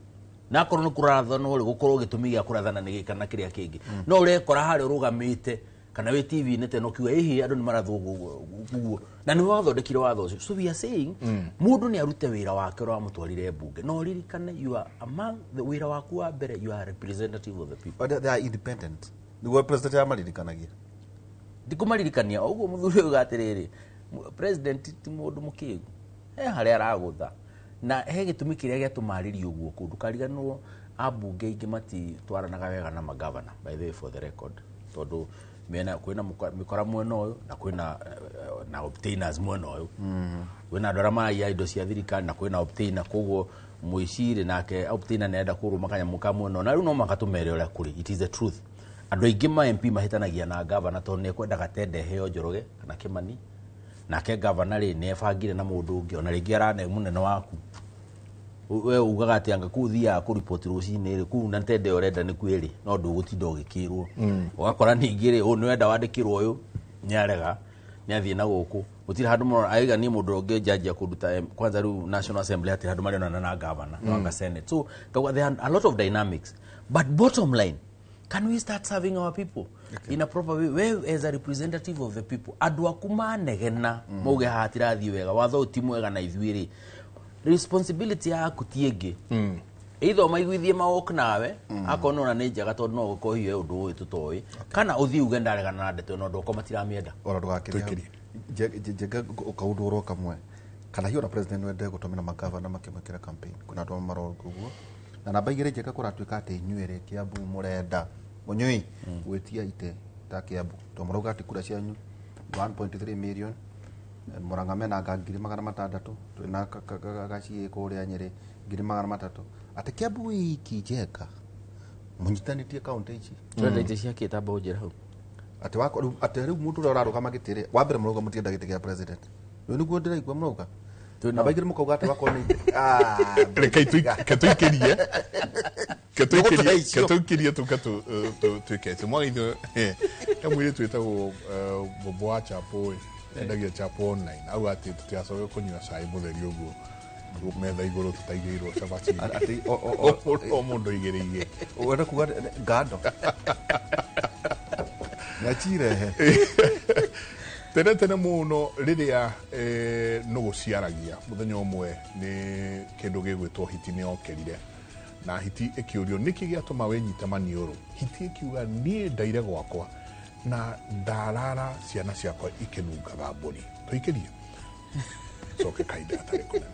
na akorwo nĩ kũrathana rĩ gũkorwo gĩtũmi gĩa kũrathana nĩ gĩka na kĩrĩa kĩngĩ no ũrekora harĩa ũrũgamĩte kana wĩ TV-inĩ teno kiuga ĩhĩ andũ nĩ marathwo ũguo na nĩwe wathondekire watho ũcio. So we are saying mũndũ nĩ arute wĩra wake ũrĩa wamũtwarire mbunge no ririkane you are among the wĩra waku wa mbere, you are representative of the people. But they are independent. Nĩguo president amaririkanagia ndikũmaririkania ũguo mũthuri ũyũ atĩrĩrĩ president ti mũndũ mũkĩgu he harĩa aragũtha na he gĩtũmi kĩrĩa gĩatũmarĩrio ũguo kũu ndũkariganĩrwo ambunge aingĩ matitwaranaga wega na magavana, by the way, for the record, tondũ mena kwina mikora mwena ũyũ na kwina na obtainers mwena ũyũ kwina andũ arĩa maraiya indo cia thirikari na kwina obtainer koguo mũicirĩ nake obtainer nĩarenda kũrũma kanyamũ ka mwena ũyũ na rĩu no mũhaka tũmere ũrĩa kũrĩ. It is the truth. Andũ aingĩ ma MP mahĩtanagia na gavana tondũ nĩekwendaga tende heo Njoroge kana Kĩmani nake gavana rĩ nĩebangire na mũndũ ũngĩ ona rĩngĩ arane mũnene waku we ugaga atĩ anga kũu thiaga kũripoti rũcinĩ rĩ kũu na tende ũrenda nĩ kwĩrĩ no ndũgũtinda ũgĩkĩrwo ũgakora ningĩ rĩ ũyũ nĩwenda wandĩkĩrwo ũyũ nĩarega nĩathiĩ na gũkũ gũtirĩ handũ mũno aiga niĩ mũndũ ũngĩ njanjia kũnduta kwanza rĩu National Assembly hatirĩ handũ marĩonana na gavana no anga Senate. So there are a lot of dynamics, but bottom line, can we start serving our people in a proper way? We as a representative of the people andũ aku manegena mauge haha hatirathiĩ wega watho ti mwega na ithuĩ rĩ responsibility yaku ti ĩngĩ either maiguithie mawok nawe akorwo nona nĩ njega tondũ no gũkorwo hihi ũndũ ũyũ tũtoĩ kana ũthiĩ uge ndaregana na ndeto ĩno andũ akwa matiramĩenda ora ndũgakĩria njega kaũndũ oro kamwe kana hihi ona president wende gũtũmĩra magavana makĩmwĩkĩra campaign kuna andũ maroka ũguo na namba igĩrĩ njega kũratuĩka atĩ inyuĩ rĩ Kiambu mũrenda mũnyui gwĩtia ite ta Kiambu tondũ mũrauga atĩ kura cianyu 1.3 million Murang'a mena anga 600,000 twina gaciĩ kũrĩa Nyĩrĩ 300,000 atĩ Kiambu wiki njega mũnyitanĩtie kaunti ici twenda itĩ cia kĩ tamba ũnjĩre hau atĩ wako atĩ rĩu mũndũ ũrĩa ũrarũgama gĩtĩ rĩ wa mbere mũrauga mũtienda gĩtĩ kĩa president rĩu nĩguo ndĩraigua mũrauga namba igĩrĩ mũkauga atĩ wakorwo nĩ reke tũikĩrie ketũikĩrie tũke twĩke atĩ mwagithio he mũirĩtu wĩtagwo Bobo wa Chapo endagia chapo online au atĩ tũtigacoke kũnyua cai mũtheri ũguo metha igũrũ tũtaigĩirwo cabaci atĩ o mũndũ igĩrĩ ũrenda kuga ngando nĩacirehe tene tene mũno rĩrĩa nũgũ ciaragia mũthenya ũmwe nĩ kĩndũ gĩgwĩtwo hiti nĩyokĩrire na hiti ĩkĩũrio nĩkĩ gĩatũma wĩnyite maniũrũ hiti ĩkiuga niĩ ndaire gwakwa na ndarara ciana ciakwa ikĩnungaga mbũri tũikĩrie coke kahinda gatarĩ kũnene.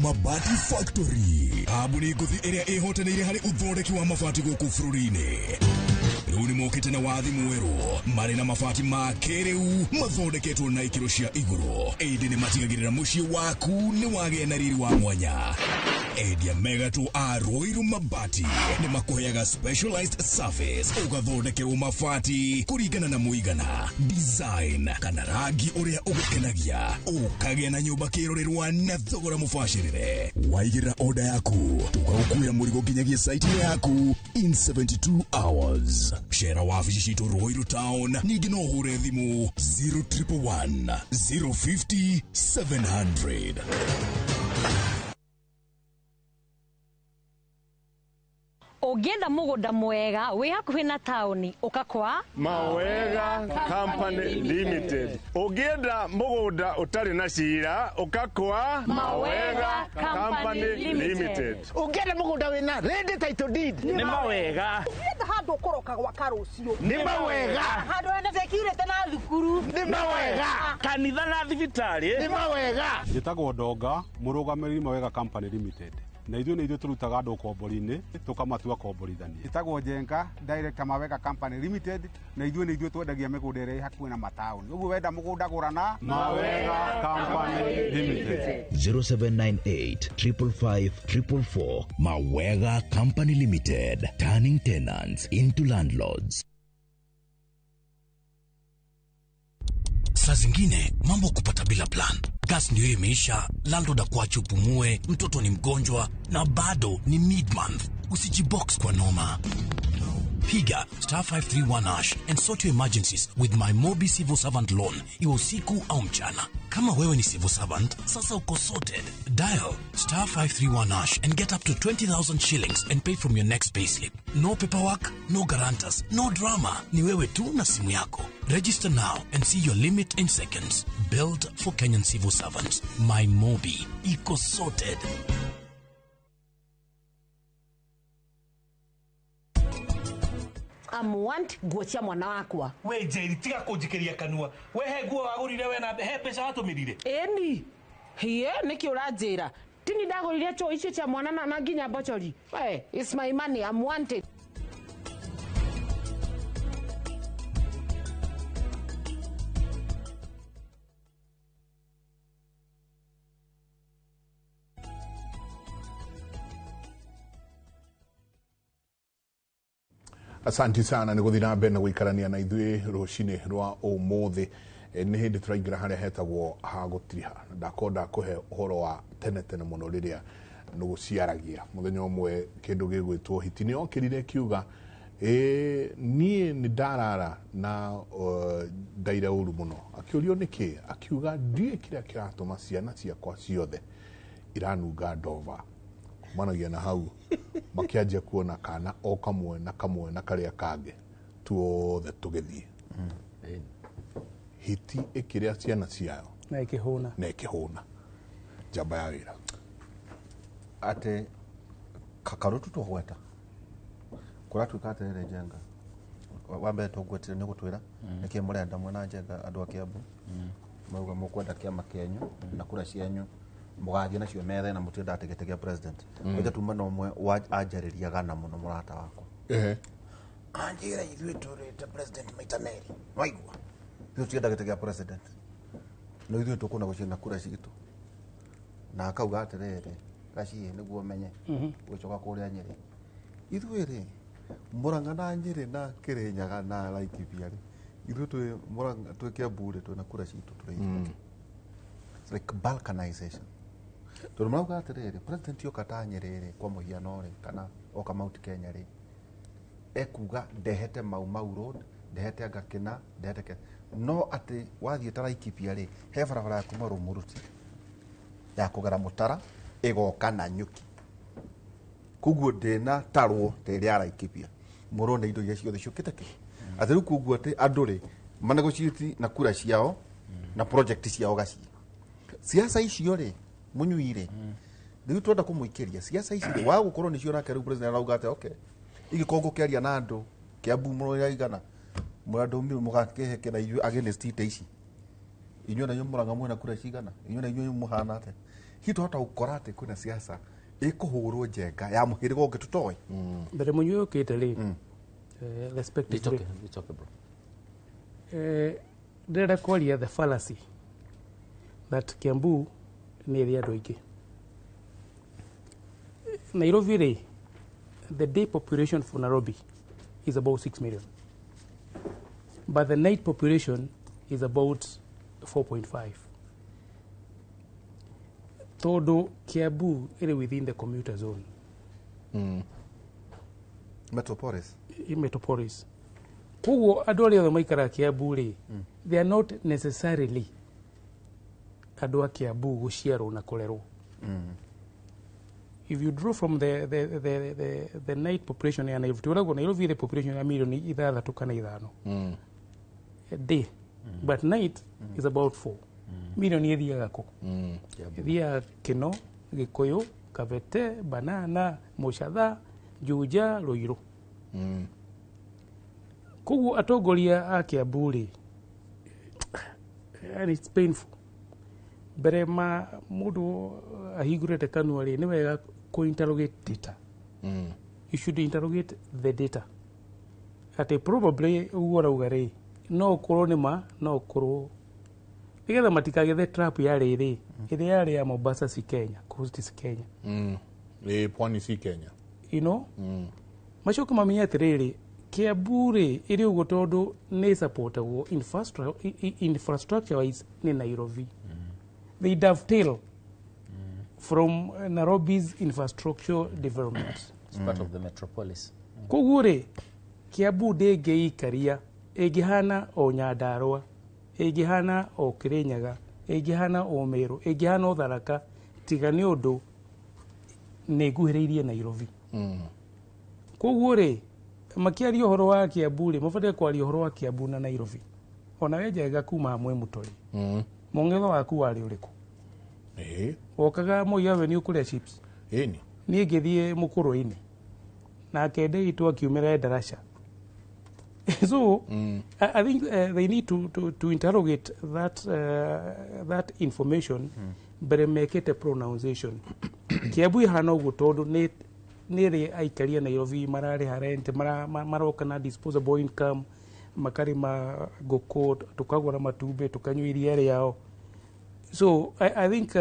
Mabati Factory kambuni ngũthi ĩrĩa ĩhotanĩire harĩ ũthondeki wa mabati gũkũ bũrũri-inĩ rĩu nĩmokĩte na wathi mwerũ marĩ na mabati ma kĩrĩu mathondeketwo na ikĩro cia igũrũ ĩndĩ nĩmatigagĩrĩra mũciĩ waku nĩ wagĩa na riri wa mwanya. Endia megatũ a Ruiru Mabati nĩmakũheaga specialized service ũgathondekerwo mabati kũringana na mũigana design kana rangi ũrĩa ũgũkenagia ũkagĩa na nyũmba kĩrorerwa na thogora mũbacĩrĩre. Waigĩrĩra order yaku tũgagũkuĩra mũrigo nginyagia site yaku in 72 hours. Cera wabici citũ Ruiru Town ningĩ no ũhũre thimũ 0111 050 700. Ũngĩenda mũgũnda mwega wĩ hakuhĩ na taũni ũka kwa Mawega Company Limited. Ũngĩenda mũgũnda ũtarĩ na cira ũka kwa Mawega Company Limited. Ũngĩenda mũgũnda wĩna ready title deed Nĩ mawega. Ũngĩenda handũ ũkũroka gwaka rũciũ Nĩ mawega. Handũ hena security na thukuru nĩ mawega. Kanitha na thibitarĩ nĩ mawega. Njĩtagwo Ndonga, mũrũgamĩrĩri Mawega Company Limited. Na ithuĩ nĩ ithuĩ tũrutaga andũ ũkombori-inĩ tũkamatua komborithania. Njĩtagwo Njenga, director Mawega Company Limited, na ithuĩ nĩ ithuĩ twendagia mĩgũnda ĩrĩa ĩ hakuhĩ na mataũni. Ũguo wenda mũgũnda gũra na Mawega Company Limited. 0798 555 444. Mawega Company Limited, turning tenants into landlords. Saa zingine mambo kupata bila plan. Gas ndio imeisha, landlord akuache upumue, mtoto ni mgonjwa na bado ni mid month. Usijibox kwa noma. Piga star 531 hash and sort your emergencies with my Mobi Civil Servant Loan, iwe usiku au mchana. Kama wewe ni civil servant, sasa uko sorted. Dial star 531 hash and get up to 20,000 shillings and pay from your next payslip. No paperwork, no guarantors, no drama. Ni wewe tu na simu yako. Register now and see your limit in seconds. Built for Kenyan civil servants. My Mobi. Iko sorted. I want nguo cia mwana wakwa. We Njeri, tiga kũnjikĩria kanua. We he nguo wagũrire we na he mbeca watũmĩrire. Ĩni. Hie nĩkĩ ũranjĩra? Tini ndagũrire choo icio cia mwana na nginya mbochori. We, it's my money, I'm wanted. Asanti sana nĩ gũthiĩ na mbere na gũikarania na ithuĩ rũcinĩ rwa ũmũthĩ. Nĩ hĩndĩ tũraingĩra harĩa hetagwo ha gũtiriha. Ndakorwo ndakũhe ũhoro wa tene tene mũno rĩrĩa nũgũ ciaragia. Mũthenya ũmwe kĩndũ gĩgwĩtwo hiti nĩ okĩrire kiuga niĩ nĩ ndarara na ndaire ũru mũno. Akĩũrio nĩkĩ, akiuga ndiũĩ kĩrĩa kĩratũma ciana ciakwa ciothe iranunga ndova. Kumanagia na hau makianjia kuona kana o kamwe na kamwe na karĩa kangĩ tuothe tũgĩthiĩ. Hiti ĩkĩrĩa ciana ciayo na ĩkĩhũna, na ĩkĩhũna. Njamba ya wĩra atĩ karutu tũgweta kũratuĩka atĩrĩrĩ Njenga, wa mbere tũgwetire nĩ gũtwĩra nĩkĩ mũrenda mwena Njenga andũ a Kiambu mauga mũkwenda kĩama kĩanyu na kura cianyu mũgathiĩ nacio metha na mũtiendaga gĩtĩ kĩa president. Ũnja tuma na ũmwe anjarĩria gana mũno mũrata wakwa. Anjĩra ithuĩ tũrĩte president maita merĩ, waigua ithuĩ tũtienda gĩtĩ kĩa president no ithuĩ tũkũna gũcinda kura citũ. Na akauga atĩrĩrĩ gaciĩ nĩguo menye gũcoka kũrĩa Nyĩrĩ, ithuĩ rĩ Murang'a na Nyĩrĩ na Kĩrĩnyaga na Laikipia rĩ, ithuĩ twĩ Murang'a twĩ Kiambu rĩ twĩna kura citũ tũrĩ ithuĩ. It's like balkanization. Tondũ marauga atĩrĩrĩ president yoka ta Nyĩrĩ rĩ kwa mũhiano rĩ kana oka Mount Kenya rĩ ekuga ndehete Mau Mau Road, ndehete anga kĩna, ndehete kĩna, no atĩ wathiĩ ta Laikipia rĩ he barabara ya kuma Rumuruti ya kũgera Mũtara ĩgoka na Nyuki, koguo ndĩna tarwo ta ĩrĩa ya Laikipia mũrona indo iria ciothe ciũkĩte kĩ atĩ rĩu koguo atĩ andũ rĩ manegotiate na kura ciao na project ciao gaciĩ siasa icio rĩ mũnyui rĩ rĩu twenda kũmũikĩria siasa ici rĩ wa gũkorwo nĩcio nake rĩu president arauga atĩ okay igĩkorwo ngũkĩaria na andũ Kiambu mũraigana mũrandũmire mũgakĩhe kĩna ithuĩ against ite ici inyuĩ na inyuĩ Mũrang'a mwĩna kura cigana inyuĩ na inyuĩ mũhana atĩa hihi twahota gũkora atĩ kwĩna siasa ĩkũhũrwo Njenga ya mũhĩrĩga ũngĩ tũtoĩ. Mbere mũnyui ũkĩte rĩ respectively It's okay, bro. Ndĩrenda kwaria the fallacy that Kiambu nĩ ĩrĩ andũ aingĩ. Nairobi rĩ, the day population for Nairobi is about 6 million, but the night population is about 4.5. Tondũ Kiambu ĩrĩ within the commuter zone. Metropolis. Metropolis. Koguo andũ arĩa othe maikaraga Kiambu rĩ, they are not necessarily andũ a Kiambu gũciarwo na kũrerwo. If you draw from the night population ya Nairobi, turagwo Nairobi the population ya milioni 6 kana 5 a day, but night is about 4 milioni. Ithiaga kũ? Ithiaga Kino, Gikuyu, Kabete, Banana, Muchatha, Juja, Ruiru. Koguo atongoria a Kiambu rĩ, and it's painful, mbere ma mũndũ ahingũrĩte kanua rĩ, nĩ wega kũ interrogate data. You should interrogate the data atĩ probably ũguo ũrauga rĩ, no ũkorwo nĩ ma, no ũkorwo nĩgetha matikagethe trap ya rĩrĩ ĩrĩa yarĩ ya Mombasa si Kenya, Coast si Kenya. Pwani si Kenya. Macoke mamenye atĩrĩrĩ, Kiambu rĩ ĩrĩ ũguo tondũ nĩ supportagwo infrastructure wise nĩ Nairobi. They dovetail from Nairobi's infrastructure development. It's part of the metropolis. Koguo rĩ, Kiambu ndĩngĩikaria ĩngĩhana o Nyandarũa, ĩngĩhana o Kirinyaga, ĩngĩhana o Meru, ĩngĩhana o Tharaka, tiga nĩ ũndũ nĩ nguhĩrĩirie Nairobi. Koguo rĩ, makĩaria ũhoro wa Kiambu rĩ, mabatiĩ kwaria ũhoro wa Kiambu na Nairobi. Ona we Njega kuma hamwe mũtori, mũng'etho waku warĩ ũrĩkũ? Wokaga Moi Avenue kũrĩa chips? Ĩni. Niĩ ngĩthiĩ mũkũrũ-inĩ, nake Ndeitu akiumĩra ndaraca. So I think they need to interrogate that information mbere mekĩte pronunciation. Kiambu ihana ũguo tondũ nĩ rĩ aikaria Nairobi mararĩha rent, maroka na disposable income, makarĩma ngũkũ, tukagũra matumbĩ, tukanyua iria rĩao. So I think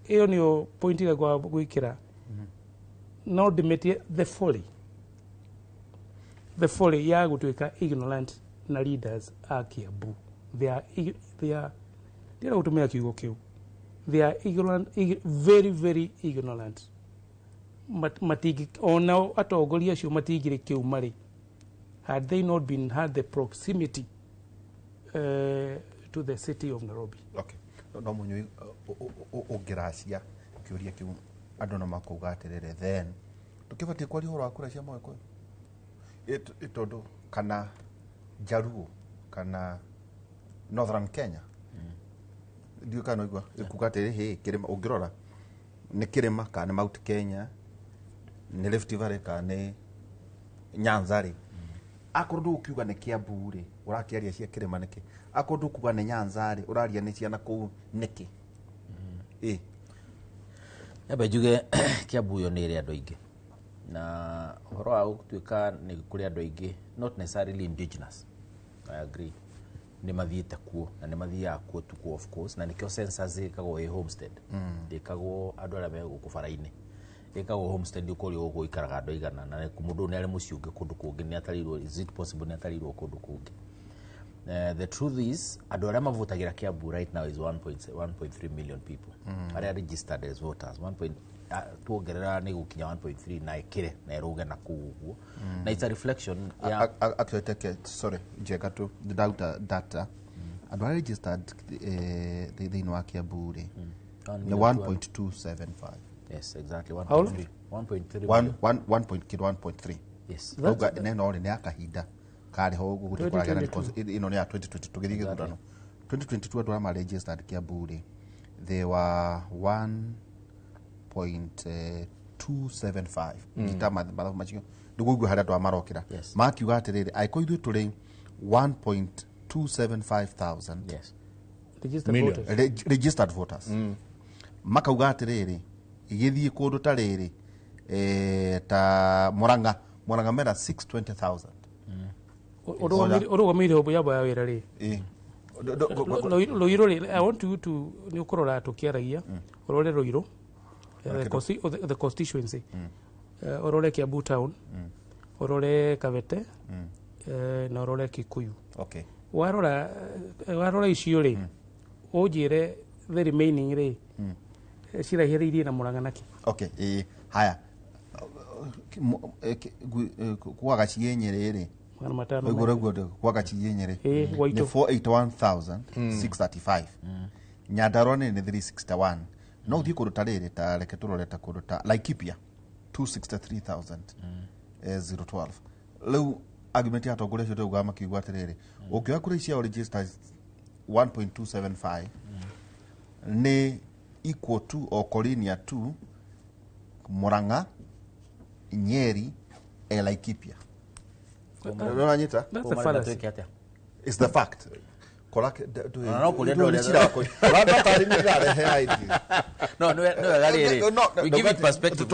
ĩyo nĩyo point ĩrĩa gwĩkĩra. No ndĩmĩtie the folly ya gũtuĩka ignorant na leaders a Kiambu. They are ndĩrenda gũtũmĩra kiugo kĩu, they are ignorant, very very ignorant. Matingi onao atongoria acio matingĩrĩ kĩu marĩ had they not been had the proximity to the city of Nairobi. Okay. No mũnyui ũngĩracia kĩũria kĩu, andũ no makauga atĩrĩrĩ, then ndũkĩbatiĩ kwaria ũhoro wa kura cia Mũgĩkũyũ, tondũ kana Jaluo kana Northern Kenya, ndiũĩ kana ũigua ĩkuga atĩrĩ, hĩ kĩrĩma ũngĩrora nĩ kĩrĩma kana nĩ Mount Kenya, nĩ Rift Valley kana nĩ Nyanza rĩ, akorwo ndũgũkiuga nĩ Kiambu rĩ, ũrakĩaria cia kĩrĩma nĩkĩ? Akorwo ndũkuga nĩ Nyanza rĩ, ũraria nĩ ciana kũu nĩkĩ? Ĩ. Nyambe njuge Kiambu ĩyo nĩ ĩrĩ andũ aingĩ, na ũhoro wa gũtuĩka nĩ kũrĩ andũ aingĩ, not necessarily indigenous. I agree nĩ mathiĩte kuo na nĩ mathiaga kuo tuku, of course, na nĩkĩo census ĩkagwo ĩ homestead, ndĩkagwo andũ arĩa me gũkũ bara-inĩ, ĩkagwo homestead, ũkũria gũkũ gũikaraga andũ aigana, na mũndũ nĩ arĩ mũciĩ ũngĩ kũndũ kũngĩ, nĩ atarĩirwo, is it possible nĩ atarĩirwo kũndũ kũngĩ? The truth is andũ arĩa mavotagĩra Kiambu right now is 1.3 million people arĩa registered as voters. 1 point, tuongerera nĩ gũkinya 1.3 na ĩkĩre na ĩrũge na kũu ũguo, na it's a reflection ya Actually, take, sorry Njega, tu ndaruta data, andũ arĩa registered thĩinĩ wa Kiambu rĩ nĩ 1.275. Yes, exactly. How long? 1.3, 1.3 One- million. one- one point kĩndũ 1.3. Yes. Rauga neno rĩ nĩ ya kahinda karĩ ho ũguo gũtirĩ kũragĩa na 2022. ĩno nĩ ya 2022, tũgĩthiĩ gĩthurano 2022, andũ arĩa ma registered Kiambu rĩ, they were 1.275. Ngita mathabu macio nĩguo igue harĩa andũ aya marokĩra makiuga atĩrĩrĩ, angĩkorwo ithuĩ tũrĩ 1.275 thousand Registered Million. voters. Registered voters, makauga atĩrĩrĩ, gĩthiĩ kũndũ ta rĩrĩ, ta Murang'a, Murang'a mena 620,000. Ũrũgamĩire hũmbũ yamba ya wĩra rĩ, Ruiru rĩ, I want you to nĩ ũkũrora tũkĩaragia, ũrore Ruiru, the constituency, ũrore Kiambu town, ũrore Kabete, na ũrore Kikuyu. Warora icio rĩ, ũnjĩre the remaining rĩ ciraihĩrĩirie na Murang'a nakĩ? Okay, haya, kwa gaciĩ Nyĩrĩ rĩ, 500. Ũguo ũguo kwa gaciĩ Nyĩrĩ Ĩ, gwaitũ. nĩ 481,635, Nyandarua nĩ 361, No ũthiĩ kũndũ ta rĩrĩ, ta reke tũrore ta kũndũ ta Laikipia, 263,000 012. Rĩu argument ya atongoria acio ndaugaga makiuga atĩrĩrĩ, ũngĩoya kura ciao register 1.275 nĩ equal to or collinear to Murang'a, Nyeri, Laikipia. Ũranyita? That's a fallacy. It's the fact. No kũrĩa No, no, wega rĩrĩ. We give it perspective.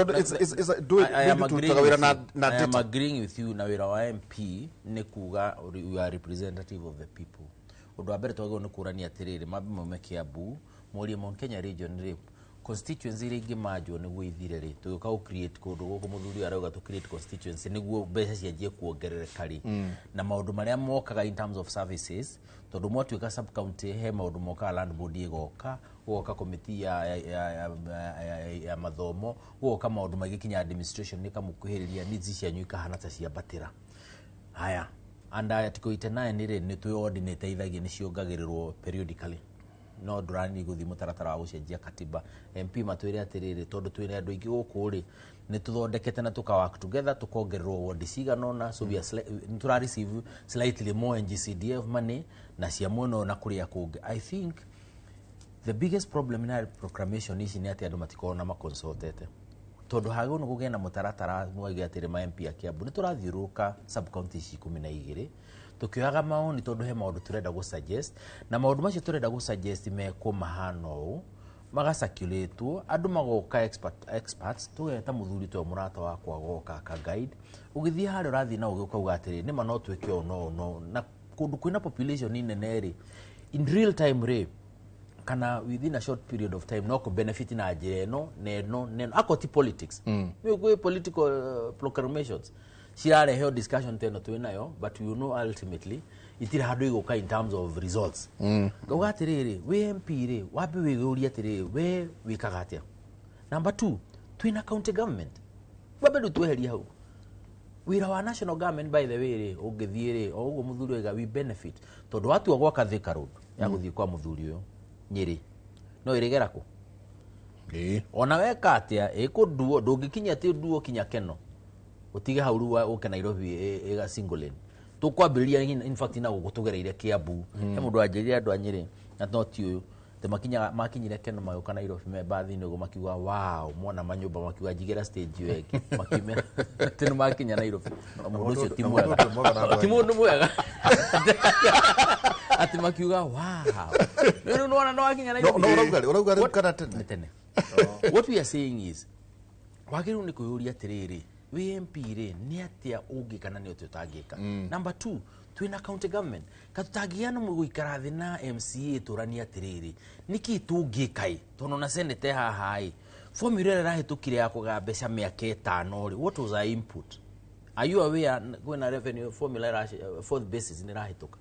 I am agreeing with you. I am agreeing with you na wĩra wa MP nĩ kuga you are representative of the people. Ũndũ wa mbere twagĩrĩirwo nĩ kũrania atĩrĩrĩ, mambe maume Kiambu, morie Mount Kenya region rĩ, constituency iria ingĩmanjwo nĩguo ithire rĩ, tũgĩũka gũ create kũndũ gũkũ mũthuri ũyũ arauga tũ create constituency nĩguo mbeca cianjie kuongerereka rĩ, na maũndũ marĩa mokaga in terms of services, tondũ mwatuĩka sub county he maũndũ mokaga, land board ĩgoka, gũgoka committee ya mathomo, gũgoka maũndũ maingĩ, kinya administration ĩkamũkuhĩrĩria, needs cianyu ikahana ta ciambatĩra. Haya, under article 89 rĩ, nĩ twĩ ward nĩ ĩteithagia, nĩ ciongagĩrĩrwo periodically, no ndũrani gũthiĩ mũtaratara wa gũcenjia katiba. MP matwĩre atĩrĩrĩ, tondũ twĩna andũ aingĩ gũkũ rĩ, nĩ tũthondekete na tũka work together, tũkongererwo ward cigana ũna, so we are nĩ tũra receive slightly more NGCDF money na cia mwena ũyũ na kũrĩa kũngĩ. I think the biggest problem na proclamation ici nĩ atĩ andũ matikoragwo na maconsultete, tondũ hagĩrĩirwo nĩ kũgĩa na mũtaratara mwege atĩrĩ, ma MP a Kiambu, nĩ tũrathiũrũrũka sub county ici 12 tũkĩoyaga maoni, tondũ he maũndũ tũrenda gũ suggest, na maũndũ macio tũrenda gũ suggest mekwo mahana ũũ, magacirculate, andũ magoka, experts, tũgeta mũthuri toyũ mũrata wakwa goka aka guide. Ũgĩthiĩ harĩa ũrathiĩ na ũgĩ ũkauga atĩrĩ, nĩma no twĩke ũũ no ũũ no ũũ. Na kũndũ kwĩna population nene rĩ, in real time rĩ, kana within a short period of time, no kũ benefit na njĩra ĩno na ĩno na ĩno, akorwo ti politics. Nĩ gwĩ political proclamations cirareheo discussion ta ĩno twĩ nayo, but you know ultimately itirĩ handũ igũka in terms of results. Ngauga atĩrĩrĩ, wĩ MP rĩ, wambe wĩyũrie atĩrĩrĩ, we wĩkaga atĩa? Number two, twĩna county government, wambe rĩu tweherie hau wĩra wa national government. By the way rĩ, ũngĩthiĩ rĩ, o ũguo mũthuri oiga, we benefit tondũ watua gwaka Thika Road ya gũthiĩ kwa mũthuri ũyũ Nyĩrĩ, no ĩrĩgera kũ? Ona weka atĩa ĩkũnduo, ndũngĩkinya atĩ nduo kinya Keno ũtige hau rĩu ũke Nairobi ĩga single lane. Tũkwambĩrĩria in fact na gũkũ tũgereire Kiambu. He mũndũ wanjĩrire andũ a Nyĩrĩ na no ti ũyũ atĩ makinyaga makinyire Keno magĩũka Nairobi me mbathi-inĩ ũguo, makiuga wow, mona manyũmba, makiuga njigĩra stage ĩyo ĩngĩ, makiumĩra atĩ nĩ makinya Nairobi. Na mũndũ ũcio ti mwega, ti mũndũ mwega, atĩ makiuga wow, rĩu nĩwona nĩ wakinya Nairobi. No ũrauga rĩ, ũrauga rĩu kana tene? Nĩ tene. What we are saying is wagĩrĩirwo nĩ kwĩyũria atĩrĩrĩ, wĩ MP rĩ, nĩ atĩa ũngĩka na nĩ atĩa ũtangĩka? Number two, twĩna county government, ka tũtangĩgĩa na gũikara thĩ na MCA tũranie atĩrĩrĩ, nĩkĩ tũngĩka ĩ, tondũ na senate haha ĩ, formula ĩrĩa ĩrahĩtũkire ya kũgaya mbeca mĩaka 5 rĩ, what was our input? Are you aware kwĩna revenue formula fourth basis nĩ ĩrahĩtũka?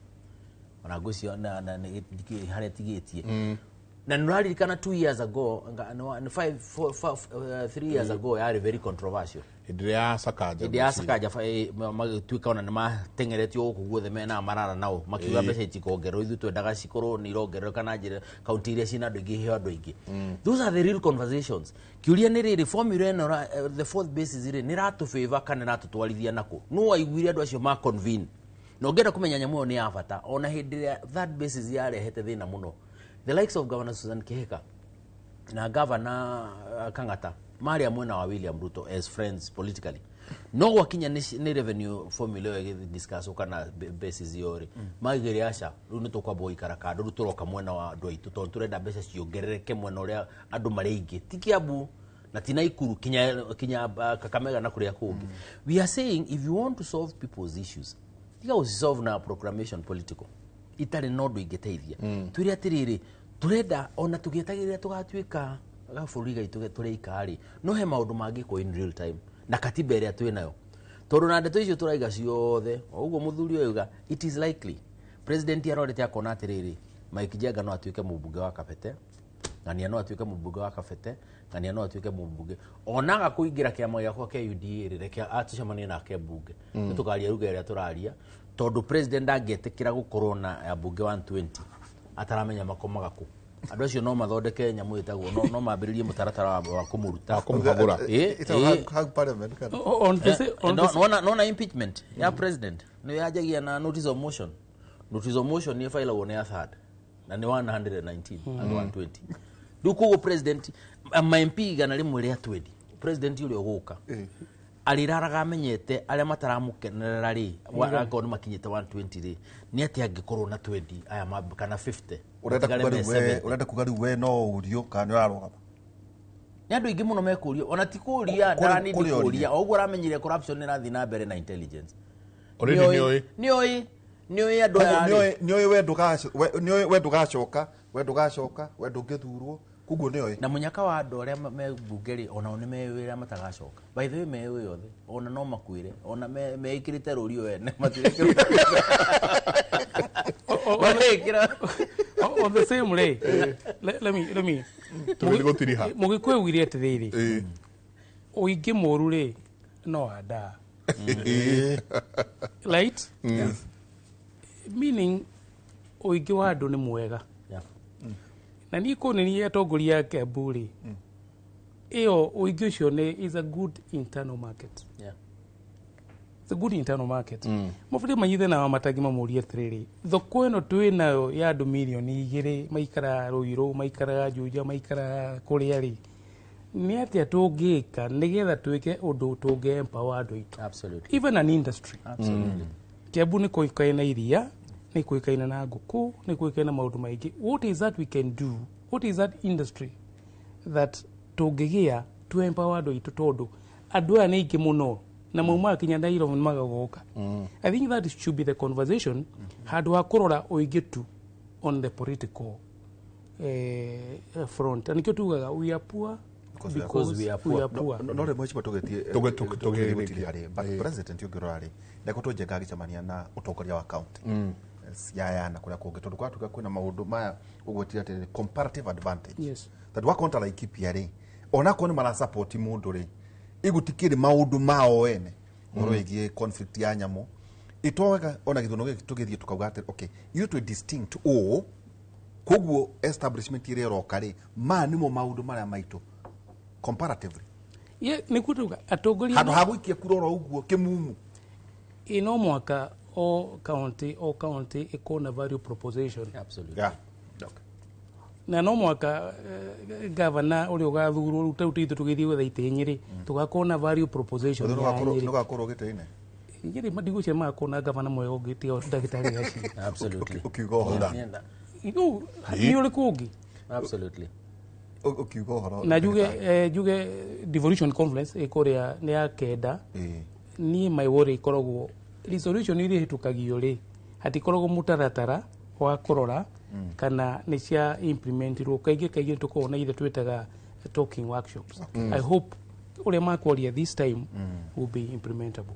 Ona ngwĩciria ndikĩũĩ harĩa tigĩtie. Na nĩũraririkana 2 years ago, nĩ five, four, five, 3 years ago, yarĩ very controversial. Hĩndĩ ĩrĩa ya Sakaja. Hĩndĩ ya Sakaja, magĩtuĩka ona nĩ matengeretio gũkũ guothe mena marara nao makiuga mbeca itikongererwo, ithuĩ twendaga cikorwo nĩ irongerereka na njĩra kaunti iria ciĩna andũ aingĩ iheo andũ aingĩ. Those are the real conversations. Kĩũria nĩ rĩrĩ, formula ĩno the fourth basis rĩ, nĩ ĩratũfavor kana ĩratũtwarithia nakũ? No waiguire andũ acio ma convene, na ũngĩenda kũmenya nyamũ ĩyo nĩ ya bata, ona hĩndĩ ĩrĩa third basis yarehete thĩna mũno, the likes of Governor Susan Kihika na Governor Kang'ata marĩ a mwena wa William Ruto as friends politically, no gwakinya nĩ revenue formula ĩyo ĩgĩdiscusswo kana basis ĩyo rĩ, maigire aca, rĩu nĩ tũkwamba gũikara kando, rĩu tũroka mwena wa andũ aitũ, tondũ tũrenda mbeca ciongerereke mwena ũrĩa andũ marĩ aingĩ, ti Kiambu na ti Naikuru, kinya Kakamega na kũrĩa kũngĩ. We are saying if you want to solve people's issues, tiga gũcisolve na proclamation political itarĩ na ũndũ ingĩteithia. Twĩre atĩrĩrĩ, tũrenda ona tũgĩetagĩrĩra tũgatuĩka gabũrũri gaitũ tũreika rĩ, no he maũndũ mangĩkwo in real time na katiba ĩrĩa twĩ nayo, tondũ na ndeto icio tũraiga ciothe, o ũguo mũthuri ũyũ auga, it is likely president arorete akona atĩrĩrĩ, Mike Njenga no atuĩke mũmbunge wa Kabete, Ng'ania no atuĩke mũmbunge wa Kabete, Ng'ania no atuĩke mũmbunge, onaga kũingĩra kĩama gĩakwa kĩa UDA rĩ, reke atũcemanie nake mbunge, nĩ tũkaria ruga ĩrĩa tũraria, tondũ president ndangĩetĩkĩra gũkorwo na ambunge 120 ataramenya makomaga kũ. Andũ acio no mathondeke nyamũ ĩtagwo no mambĩrĩrie mũtaratara wa kũmũruta. Wa kũmũhagũra. Hug parliament kana. Nona impeachment ya president nĩ yanjagia na notice of motion. Notice of motion nĩ ĩbailagwo nĩ a third na nĩ 119 and 120. Rĩu koguo president ma MP 120 president ũrĩa ũgũka arĩraraga amenyete arĩa mataramũkenerera rĩ akorwo nĩ makinyĩte 120 rĩ nĩ atĩ angĩkorwo na 20 aya kana 50. Ũrenda kuga rĩu we no ũrio kana nĩ ũrarũgama? Nĩ andũ aingĩ mũno mekũrio ona ti kũria ndaranindi kũria o ũguo ũramenyire corruption nĩ ĩrathiĩ na mbere na intelligence. Nĩoĩ nĩoĩ andũ aya nĩoĩ we ndũgacoka we ndũgacoka we ndũngĩthurwo koguo nĩoĩ. Na mũnyaka wa andũ arĩa me mbunge rĩ onao nĩ meũĩ ũrĩa matagacoka. By the way meũĩ othe ona no makwĩre ona meĩkĩrĩte rũri o ene matirekĩrĩte. On the same way, let me Mũgĩkũyũ augire atĩrĩrĩ, ũingĩ mũũru rĩ no wa ndaa. Right? Yes. Meaning ũingĩ wa andũ nĩ mwega. Na niĩ kũu nĩ niĩ atongoria a Kiambu rĩ, ĩyo ũingĩ ũcio nĩ is a good internal market. Yeah. It's a good internal market. Mabũrũri manyithe na matangi mamũrie atĩrĩrĩ, thoko ĩno twĩ nayo ya andũ mirioni 2 maikaraga Ruiru, maikaraga Juja, maikaraga kũrĩa rĩ, nĩ atĩa tũngĩka nĩgetha twĩke ũndũ tũngĩ empower andũ aitũ? Absolutely. Even an industry. Absolutely. Kiambu nĩ kũĩkaine na iria, nĩ kũĩkaine na ngũkũ, nĩ kũĩkaine na maũndũ maingĩ. What is that we can do? What is that industry that tũngĩgĩa to empower andũ aitũ tondũ andũ aya nĩ aingĩ mũno na maumaga kinya Nairobi magagoka. I think that should be the conversation handũ ha kũrora ũingĩ tu on the political front. Na nĩkĩo tugaga we are poor because we are poor. No rĩmwe cima tũgĩtie harĩ but president ũngĩrora rĩ ndekwo njenga agĩcemania na ũtongoria wa county Siaya na kũrĩa kũngĩ tondũ kwatuĩka kwĩna maũndũ maya ũgwetire atĩrĩrĩ comparative advantage. Yes. Tondũ wakorwo ta Laikipia rĩ onakorwo nĩ marasupport mũndũ rĩ igutikiri maundu mao ene ũhoro wĩgiĩ conflict ya nyamũ itowega ona gĩthuno gĩkĩ tũgĩthiĩ tukauga atĩ okay ithuĩ twĩ distinct ũũ koguo establishment ĩrĩa ĩroka rĩ maya nĩmo maũndũ marĩa maitũ comparatively. Ye nĩkuo tuga atongoria handũ ha gũikia kura oro ũguo kĩmumu ĩ no mwaka o county ĩkorwo na value proposition. Absolutely. Yeah. Okay. Na no mwaka gavana ũrĩa ũgathurwo rĩu tau ithuĩ tũgĩthiĩ gwetha itĩ Nyĩrĩ tũgakorwo na value proposition ya Nyĩrĩ. Nĩũgakorwo gĩtĩ-inĩ Nyĩrĩ ndigwĩciria magakorwo na gavana mwega ũngĩ tiga ndagĩtarĩ Gachie. Absolutely. Ũkiuga ũhoro rĩu nĩ ũrĩkũ ũngĩ? Absolutely. Ũkiuga ũhoro na njuge devolution conference ĩkũrĩa nĩ ya 9. Niĩ my worry ĩkoragwo resolution iria ĩhĩtũkagio rĩ hatikoragwo mũtaratara wa kũrora kana nĩ cia implementirwo. Kaingĩ kaingĩ tũkoragwo na iria twĩtaga talking workshops. I hope ũrĩa makwaria this time will be implementable.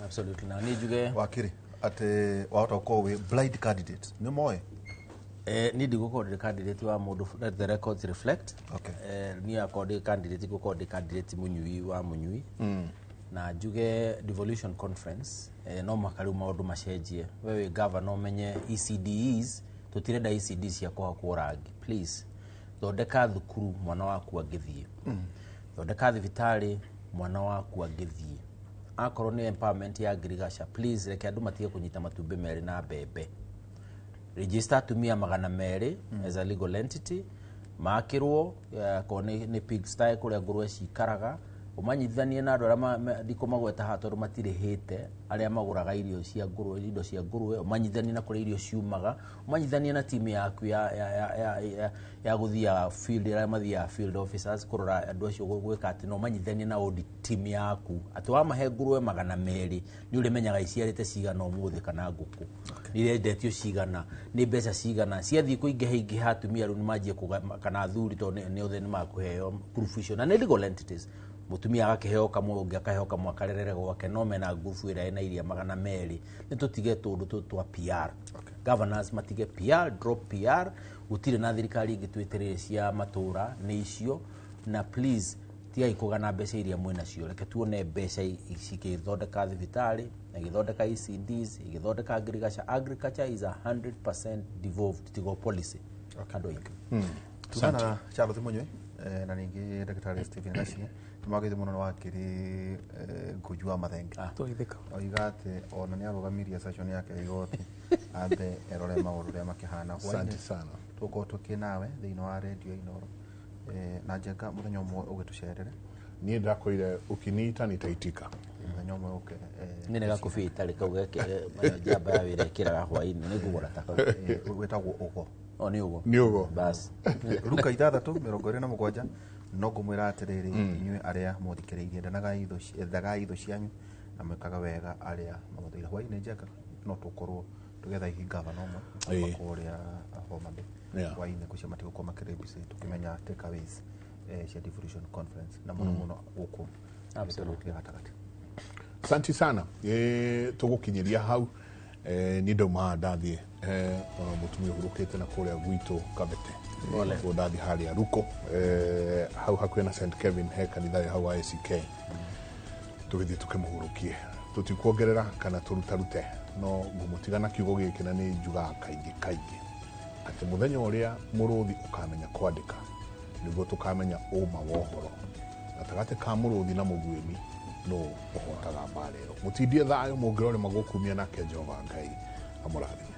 Absolutely. Na niĩ njuge wakiri atĩ wahota gũkorwo wĩ blind candidate nĩ moĩ? Niĩ ndigũkorwo ndĩ candidate wa mũndũ, let the records reflect. Okay. Niĩ akorwo ndĩ candidate ngũkorwo ndĩ candidate mũnyui wa mũnyui. Na njuge devolution conference no mũhaka rĩu maũndũ macenjie. We wĩ governor ũmenye ECDs tũtirenda ECD cia kũhakwo rangi. Please thondeka thukuru mwana waku angĩthiĩ. Thondeka thibitarĩ mwana waku angĩthiĩ. Akorwo nĩ empowerment ya ngirigaca please reke andũ matige kũnyita matumbĩ merĩ na mbembe. Register atumia 200 as a legal entity makĩrwo akorwo nĩ pig style kũrĩa ngũrwe cikaraga ũmanyitithanie na andũ arĩa ndikũmagweta haha tondũ matirĩhĩte arĩa magũraga irio cia ngũrwe indo cia ngũrwe ũmanyithanie na kũrĩa irio ciumaga ũmanyithanie na timu yaku ya gũthiaga field arĩa mathiaga field officers kũrora andũ acio gwĩka atĩ na ũmanyithanie na audit team yaku atĩ wamahe ngũrwe 200 nĩ ũrĩmenyaga iciarĩte cigana ũmũthĩ kana ngũkũ nĩ irendetio cigana nĩ mbeca cigana ciathiĩ kũingĩha ingĩha atumia rĩu nĩmanjie kana athuri tondũ nĩ othe nĩmakũheo ngurubu icio na nĩ legal entities mutumia agakĩheo kamwe ũngĩ akaheo kamwe akarerere gwake no mena ngurubu ĩrĩa ĩna iria 200 nĩ tũtige tũndũ tũtũ twa PR. Governors matige PR, drop PR gũtirĩ na thirikari ĩngĩ twĩtĩrĩre cia matũra nĩ icio na please tigai kũgana mbeca iria mwĩnacio reke tuone mbeca cikĩthondeka thibitarĩ igĩthondeka ECDs igĩthondeka agriculture. Agriculture is 100% devolved tigo policy. Andũ aingĩ. Tuma na Charles Munywe na ningĩ ndagĩtarĩ Stephen Gachie nĩ magĩthiĩ mũno nĩ wakiri Nguju wa Mathenge. Twageithĩka. Oiga atĩ ona nĩ arũgamirie session yake ya igoti ambe erore maũndũ ũrĩa makĩhana. Asante sana. Tũgũkorwo tũkĩ nawe thĩinĩ wa redio Inooro na Njenga mũthenya ũmwe ũgĩtũcerere. Niĩ ndakwĩire ukiniita nitaitika. Mũthenya ũmwe ũke. Nĩ nĩ gakobia itarĩ kau geke njamba ya wĩra ĩkĩraga hwaĩ-inĩ nĩ ngũgũra ta kau. Wĩtagwo ũgo. O nĩ ũgo. Nĩ ũgo. Bas. Ruka 6:27 no ngũmwĩra atĩrĩrĩ inyuĩ arĩa mũthikĩrĩirie endanagai thũ cianyu na mwĩkaga wega arĩa mamũthũire. Hwaĩ-inĩ Njenga no tũkorwo tũgetha hihi gavana ũmwe kuma kũrĩa Homa Bay. Hwaĩ-inĩ kũcio matigũkorwo makĩrĩ busy tũkĩmenya takeaways cia devolution conference na mũno mũno gũkũ Absolutely. gatagatĩ. Asante sana. Tũgũkinyĩria hau. Niĩ ndauma ndathiĩ mũtumia ũhurũkĩte na kũrĩa gwitũ Kabete. Koguo ndathiĩ harĩa Ruko hau hakuhĩ na St Kevin he kanitha ĩ hau wa ACK. Tũgĩthiĩ tũkĩmũhurũkie. Tũtikuongerera kana tũrutarute no ngũmũtiga na kiugo gĩkĩ na nĩ njugaga kaingĩ kaingĩ atĩ mũthenya ũrĩa mũrũthi ũkamenya kwandĩka nĩguo tũkamenya ũma wa ũhoro gatagatĩ ka mũrũthi na mũguĩmi no ũhotaga mbara ĩyo. Mũtindie thayũ mũngĩrore magũkumia nake Jehova Ngai amũrathime.